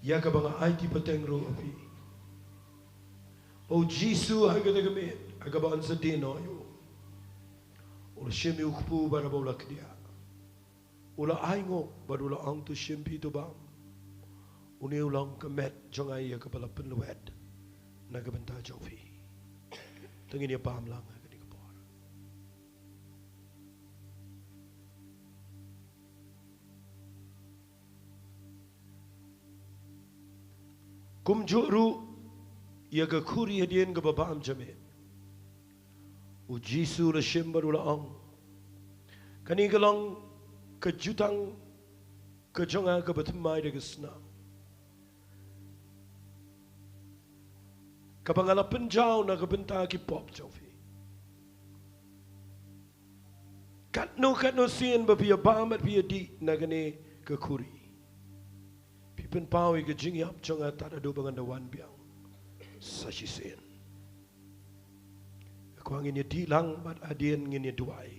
ïa kaba nga aiti pateng ruh ha phi. Ba U Jisu ha kata ka miet, ha kaba yn sa die noh ïa u, u la shim ïa u kpu bad haba u la kdiah, u la ainguh bad u la ong, to shim phi, to bam. Une u long ka met jong nga ïa kaba la pynlwet na ka bynta jong phi. To ngin ïa bam lang ha kane ka por. Kumjuh ruh ïa ka khuri hadien kaba bam jamet, U Jisu u la shim bad u la ong, kane ka long ka jutang ka jong nga kaba thymmai da ka snam, kaba nga la pynjaw na ka bynta ki pop jong phi. Katno katno sien ba phi ïa bam bad phi ïa dih na kane ka khuri, phi pynpaw ïa ka jingïap jong nga tad haduh ba ngan da wan biang sa shisien. Nga kwah ngin ïa dih lang bad hadien ngin ïa duwai.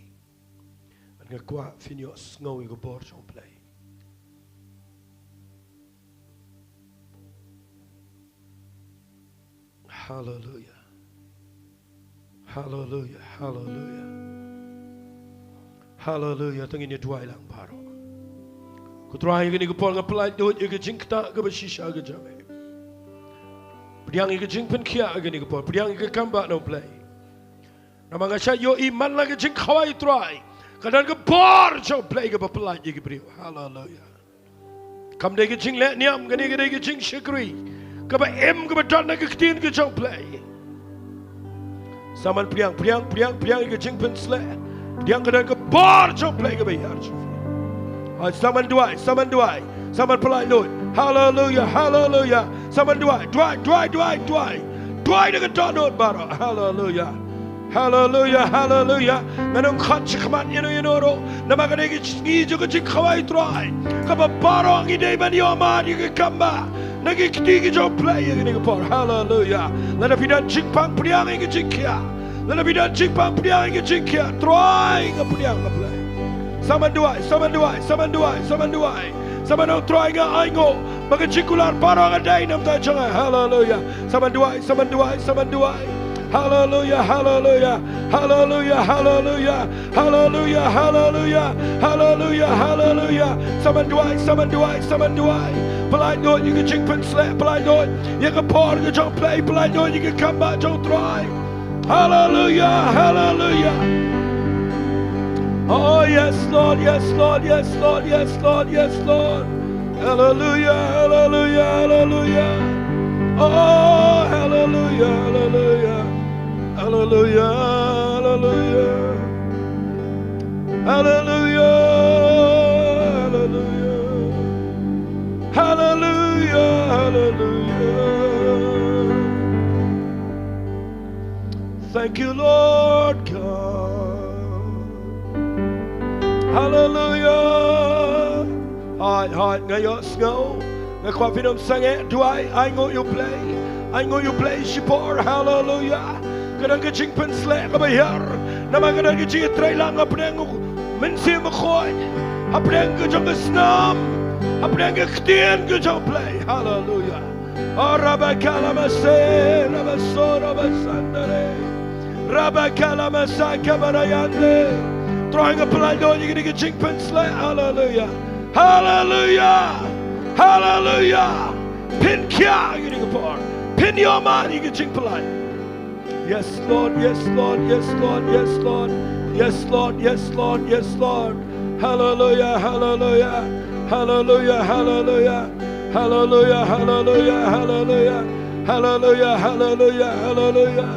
Bad nga kwah phin ïohsngew ïa ka bor jong U Blei. Haleluia. Haleluia, haleluia. Haleluia, to ngin ïa duwai lang baroh. Ko Trai, ha kane ka por nga pyllait lut ïa ka jingktah kaba shisha ka jong me. Pdiang ïa ka jingpynkhiah ha kane ka por, pdiang ïa ka kam ba na U Blei. Namar nga shait ïohi man la ka jingkhawai, Trai, ka don ka bor jong U Blei kaba pyllait ïa ki briew. Haleluia. Kam dei ka jingleh niam, kane ka dei ka jingshakri kaba im, kaba don na ka ktien ka jong U Blei. Sa man pdiang, pdiang, pdiang, pdiang ïa ka jingpynsleh. Pdiang ka don ka bor jong U Blei kaba hiar jong phi. Ai, sa man duwai, sa man duwai, sa man pyllait lut. Haleluia, haleluia. Sa man duwai, duwai, duwai, duwai, duwai. Duwai da ka dohnud baroh. Haleluia. Haleluia, haleluia. Ngan ym khot shakhmat ïano ïano ruh, namar ka dei ka sngi jong ka jingkhawai, Trai, kaba baroh ngi dei ban ïohmad ïa ka kam ba na ki kti ki jong U Blei ha kane ka por. Haleluia. Lada phi don jingpang, pdiang ïa ka jingkhiah. Lada phi don jingpang, pdiang ïa ka jingkhiah. Trai, nga pdiang, nga pdiang. Sa man duwai, sa man duwai, sa man duwai, sa man duwai. Sa man ong, Trai, nga ainguh ba ka jingkular baroh ka dei na ka bynta jong nga. Haleluia. Sa man duwai, sa man duwai, sa man duwai. Haleluia, haleluia. Haleluia, haleluia. Haleluia, haleluia. Haleluia, haleluia. Sa man duwai, sa man duwai, sa man duwai. Pyllait lut ïa ka jingpynsleh, pyllait lut ïa ka por ka jong U Blei, pyllait lut ïa ka kam ba jong U Trai. Haleluia, haleluia. Oh, yes, Lord, yes, Lord, yes, Lord, yes, Lord, yes, Lord. Haleluia, haleluia, haleluia. Oh, haleluia, haleluia. Haleluia, haleluia. Haleluia, haleluia. Haleluia, haleluia. Thank you, Lord God. Haleluya. Hooid, hooid, nga ïohsngew. Nga kwah phin ym sangeh, duwai, ainguh ïa U Blei. Ainguh ïa U Blei shipor, haleluya. Ka don ka jingpynsleh kaba hiar. Namar ka don ka jingïatreilang hapdeng u Mynsiem Bakhuid. Hapdeng ka jong ka snam. Hapdeng ka ktien ka jong U Blei. Haleluya. O rabakalamaseh, rabaso, rabasandare. Rabakalamasakabarayande. Trai, nga pyllait ïa kane ka jingpynsleh. Haleluya. Haleluya. Haleluya. Pynkhia ïa kane ka por. Pynïohmad ïa ka jingpyllait. Yes, Lord, yes, Lord, yes, Lord, yes, Lord. Yes, Lord, yes, Lord, yes, Lord. Haleluya, haleluya. Haleluya, haleluya. Haleluya, haleluya, haleluya. Haleluya, haleluya, haleluya.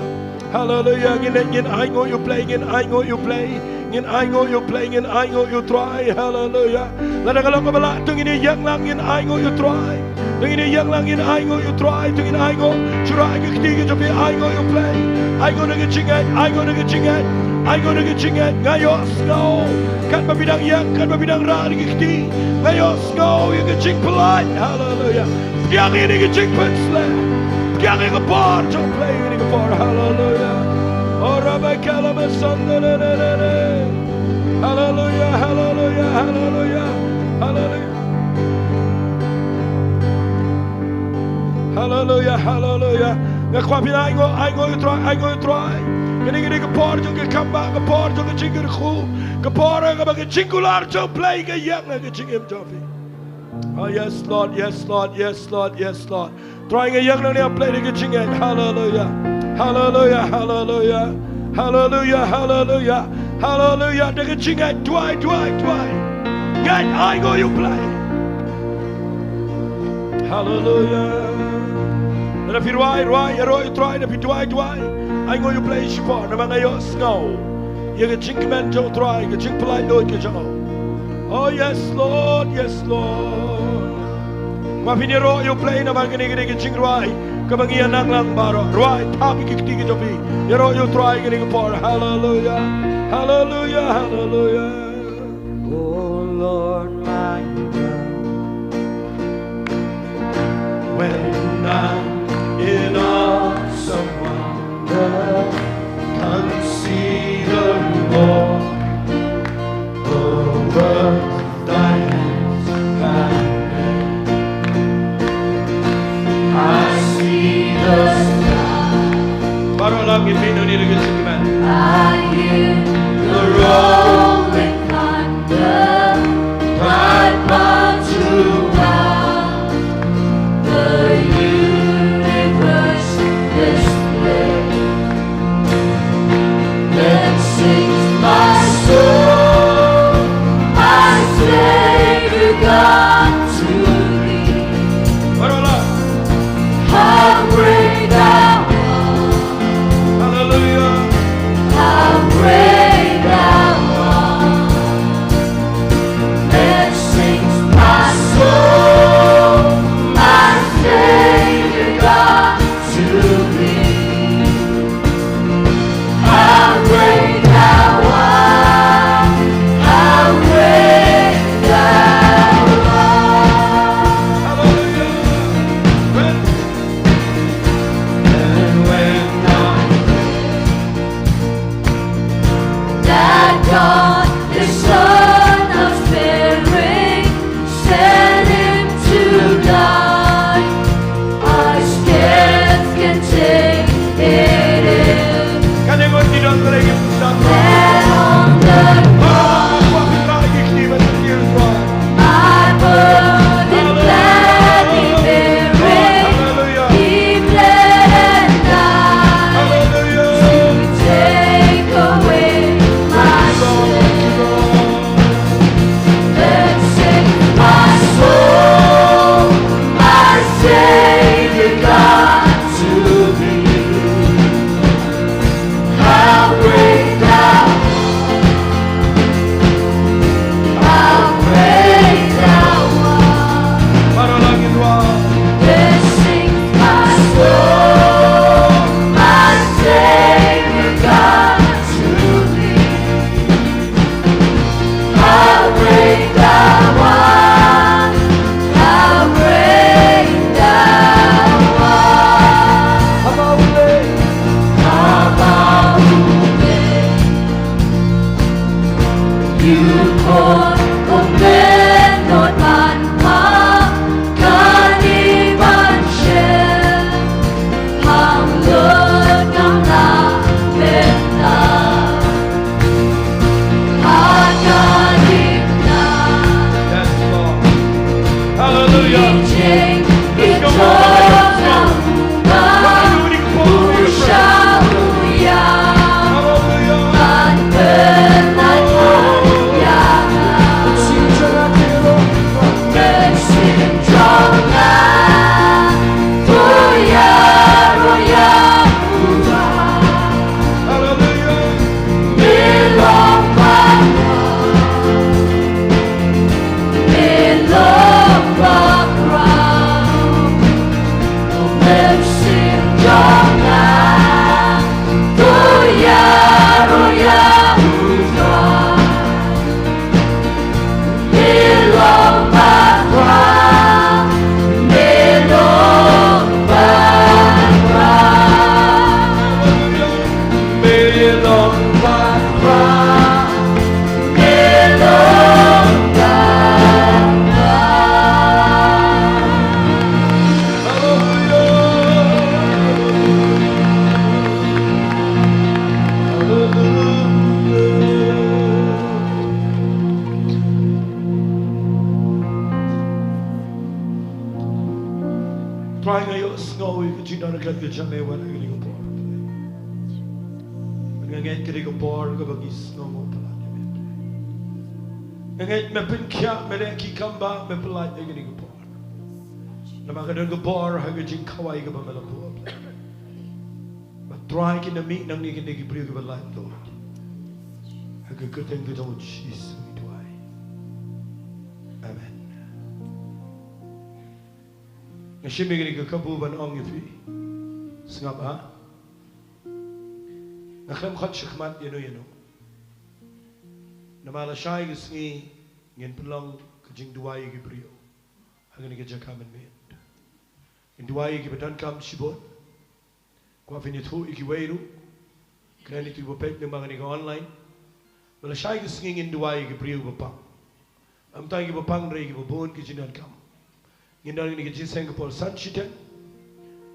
Haleluya, ngin, ngin ainguh ïa U Blei, ngin ainguh ïa U Blei. Ngin ainguh ïa U Blei, ngin ainguh ïa U Trai. Haleluya. Lada ka long kaba lah, to ngin ïeng lang ngin ainguh ïa U Trai. To ngin ïeng lang ngin ainguh ïa U Trai, to ngin ainguh. Shyrkhei ki kti ki jong phi, ainguh ïa U Blei. Ainguh da ka jingngeit, ainguh da ka jingngeit. Ainguh da ka jingngeit, nga ïohsngew. Katba phi dang ïeng, katba phi dang rah da ki kti. Nga ïohsngew ïa ka jingpyllait. Haleluya. Pdiang ïa kane ka jingpynsleh. Pdiang ïa ka bor jong U Blei ïa kane ka por. Haleluya. O rabakalamasandare. Haleluya, haleluya, haleluya. Haleluya. Haleluya, haleluya. Nga kwah phin ainguh, ainguh ïa U Trai, ainguh ïa U Trai. Kane, kane ka por jong ka comeback, ka por jong ka jingkyrkhu, ka por kaba ka jingkular jong U Blei ka ïeng ha ka jingim jong phi. Oh, yes, Lord, yes, Lord, yes, Lord, yes, Lord. Trai, nga ïeng nangne ha U Blei da ka jingngeit. Haleluya. Haleluya, haleluya. Haleluya, haleluya. Haleluya, da ka jingngeit. Duwai, duwai, duwai. Ngeit, ainguh ïa U Blei. Haleluya. Lada phi rwai, rwai, ïaroh ïa U Trai, lada phi duwai, duwai. Ainguh ïa U Blei shipor, namar nga ïohsngew ïa ka jingkmen jong U Trai, ka jingpyllait luid ka jong U. Oh, yes, Lord, yes, Lord. Ba phin ïaroh ïa U Blei namar kane, kane ka jingrwai kaba ngi ïa nang lang baroh. Rwai, thap ïa ki kti ki jong phi. Ïaroh ïa U Trai kane ka por. Haleluya. Haleluya, haleluya. Oh Lord, my God, when I'm in awesome wonder, consider, Lord, the work thy hands have made. I see the sky. Baroh lang ngin mih nangne da ka jingkmen. I hear the rolling thunder, thy power to bow. The universe display. Then sings my soul, my Savior God, to thee. Baroh lang. How great thou art. Haleluya. How great Hallelujah. Let's go, let's go. Hallelujah. Trai, nga ïohsngew ïa ka jingdonkam ka jong me wat ha kane ka por. Nga ngeit kane ka por kaba ngi sngew mo palat ïa me. Nga ngeit me pynkhiah, me leh ki kam ba me palat ïa kane ka por. Namar ka don ka bor ha ka jingkhawai kaba me la buh. Ba Trai, kin da mih nangne kine ki briew kiba lait, Lord. Ha ka kyrteng ka jong u Jisu ngi duwai. Amen. Nga shim ïa kane ka kabu ban ong ïa phi. Sngap ha. Nga khlem khot shakhmat ïano ïano. Namar lashai ka sngi ngin pynlong ka jingduwai ïa ki briew ha kane ka jaka mynmiet. Ngin duwai ïa kiba donkam shibun. Kwah phin ïathuh ïa kiwei ruh. Kren ïa kiba peit lyngba kane ka online. Ba lashai ka sngi ngin duwai ïa ki briew ba pang. Ym tang ïa kiba pang, hynrei ïa kiba bun ki jingdonkam. Ngin don kane ka jingïaseng ka por san shiteng.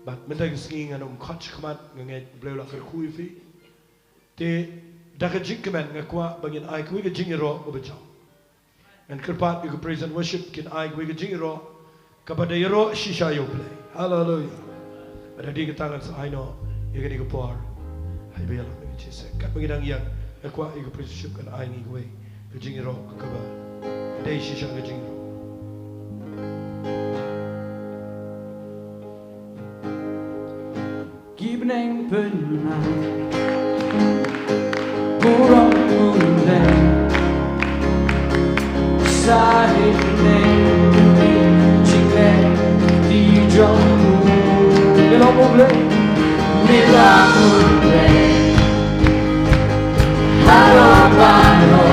Bad mynta ka sngi ngan ym khot shakhmat, nga ngeit U Blei u la kyrkhu ïa phi. Te da ka jingkmen nga kwah ba ngin ai kawei ka jingïaroh kaba jam. Ngan kyrpad ïa ka praise and worship kin ai kawei ka jingïaroh kaba da ïaroh shisha ïa U Blei. Haleluia. Bad hadien kata ngan sa ai noh ïa kane ka por ha iba ïalam ïa ka jingïaseng. Katba ngi dang ïeng, nga kwah ïa ka praise and worship kan ai ngi kawei ka jingïaroh kaba dei shisha ka jingïaroh. Ki bneng pynlong burom U Blei. Sa hi bneng ki jingleh ki jong u. Ki long U Blei. Ki long U Blei. Halor baroh.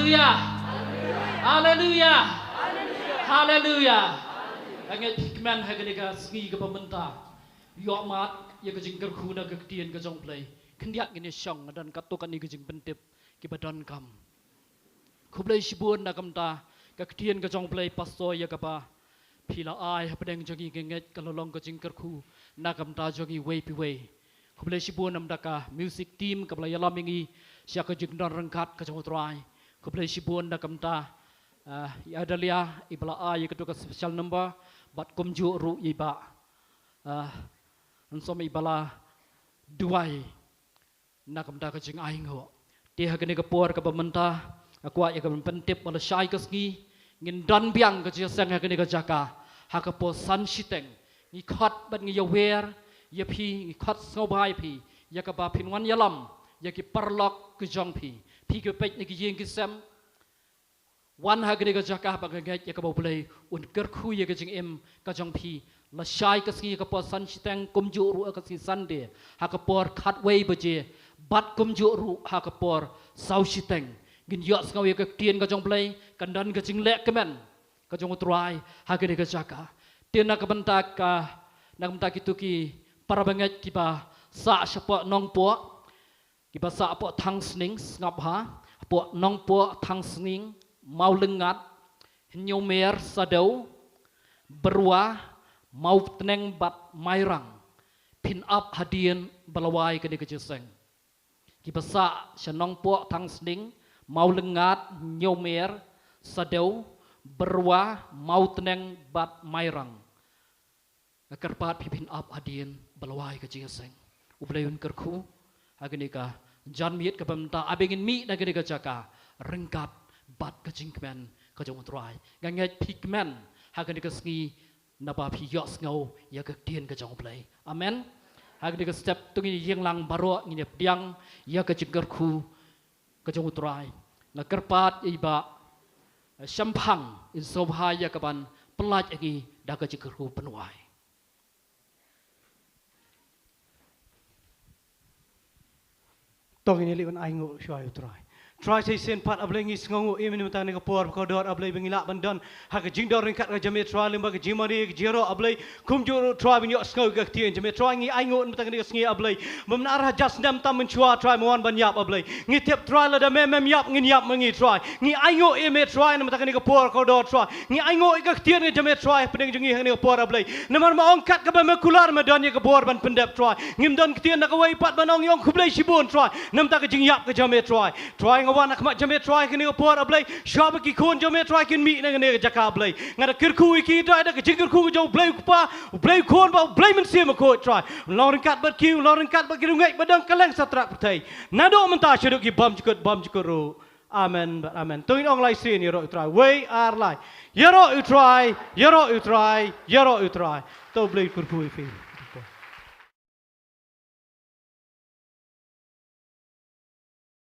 Haleluya. Haleluya. Haleluya. Nga ngeit phi kmen ha kane ka sngi kaba mynta. Ïoh mad ïa ka jingkyrkhu na ka ktien ka jong U Blei. Khyndiat ngin ïa shong, nga don katto katne ka jingpyntip kiba donkam. Khublei shibun na ka bynta ka ktien ka jong U Blei, Pastor, ïa kaba phi la ai hapdeng jong ngi. Nga ngeit ka la long ka jingkyrkhu na ka bynta jong ngi iwei pa iwei. Khublei shibun na ka bynta ka music team kaba la ïalam ïa ngi sha ka jingdon ryngkat ka jong U Trai. Khublei shibun na ka bynta, ah, i Adalia iba la ai ïa kato ka special number, bad kumjuh ruh ïa i Bah, ah, Nongsom iba la duwai na ka bynta ka jingainguh. Te ha kane ka por kaba mynta, nga kwah ïa ka ban pyntip ba lashai ka sngi ngin don biang ka jingïaseng ha kane ka jaka ha ka por san shiteng. Ngi khot bad ngi ïawer ïa phi, ngi khot sngewbha ïa phi ïa kaba phin wan ïalam ïa ki paralok ki jong phi, phi kiba peit na ki ïing ki sem. Wan ha kane ka jaka ba nga ngeit ïa kaba U Blei un kyrkhu ïa ka jingim ka jong phi. Lashai ka sngi ha ka por san shiteng, kumjuh ruh ha ka sngi Sunday ha ka por khatwei baje, bad kumjuh ruh ha ka por saw shiteng. Ngin ïohsngew ïa ka ktien ka jong U Blei, kan don ka jingleh kmen ka jong U Trai ha kane ka jaka. Te na ka bynta ka, na ka bynta kito ki para bangeit kiba sah shapoh Nongpoh, kiba sah hapoh Thangsning, sngap ha, hapoh Nongpoh, Thangsning, Mawlyngngad, Hynñiewmer, Sadew, Byrwa, Mawtneng bad Mairang. Phin ap hadien ba la wai kane ka jingïaseng. Kiba sah sha Nongpoh, Thangsning, Mawlyngngad, Hynñiewmer, Sadew, Byrwa, Mawtneng bad Mairang. Nga kyrpad phi phin ap hadien ba la wai ka jingïaseng. U Blei un kyrkhu ha kane ka janmiet kaba mynta, haba ngin mih na kane ka jaka ryngkat bad ka jingkmen ka jong U Trai. Nga ngeit phi kmen ha kane ka sngi naba phi ïohsngew ïa ka ktien ka jong U Blei. Amen. Ha kane ka step to ngin ïeng lang baroh, ngin ïa pdiang ïa ka jingkyrkhu ka jong U Trai. Nga kyrpad ïa i Bah Shemphang in sngewbha ïa ka ban pyllait ïa ngi da ka jingkyrkhu pynwai. To ngin ïa leit ban ainguh shuwa ïa U Trai. Trai sa shisien pat, A Blei, ngi sngewnguh ïa me na ka bynta kane ka por kaba kordor, A Blei, ba ngi lah ban don ha ka jingdon ryngkat ka jong me, Trai, lyngba ka jingmane ka jingïaroh, A Blei. Kumjuh ruh, Trai, ba ngin ïohsngew ïa ka ktien jong me, Trai, ngi ainguh na ka bynta kane ka sngi, A Blei, ba men ar hajar snem tam mynshuwa, Trai, me wan ban ïap, A Blei. Ngi tip, Trai, lada me mem ïap, ngin ïap ma ngi, Trai. Ngi ainguh ïa me, Trai, na ka bynta kane ka por kordor, Trai. Ngi ainguh ïa ka ktien ka jong me, Trai, hapdeng jong ngi ha kane ka por, A Blei. Namar me ong kat kaba me kular me don ïa ka bor ban pyndep, Trai. Ngim don ktien na kawei pat ban ong, ïa ong khublei shibun, Trai, na ka bynta ka jingïap ka jong me, Trai. Trai, nga wan ha khmat jong me, Trai, ha kane ka por, A Blei. Shuwa ba ki khun jong me, Trai, kin mih na kane ka jaka, A Blei, nga da kyrkhu ïa ki, Trai, da ka jingkyrkhu ka jong U Blei U Kpa, U Blei U Khun bad U Blei Mynsiem Bakhuid, Trai. Long ryngkat bad ki, long ryngkat bad ki riewngeit ba don kylleng shatrak pyrthei, naduh mynta shaduh ki bymjukut bymjukut ruh. Amen bad amen. To ngin ong lai sien, ïaroh ïa U Trai. Wei, ar, lai. Ïaroh ïa U Trai, ïaroh ïa U Trai, ïaroh ïa U Trai. To U Blei un kyrkhu ïa phi.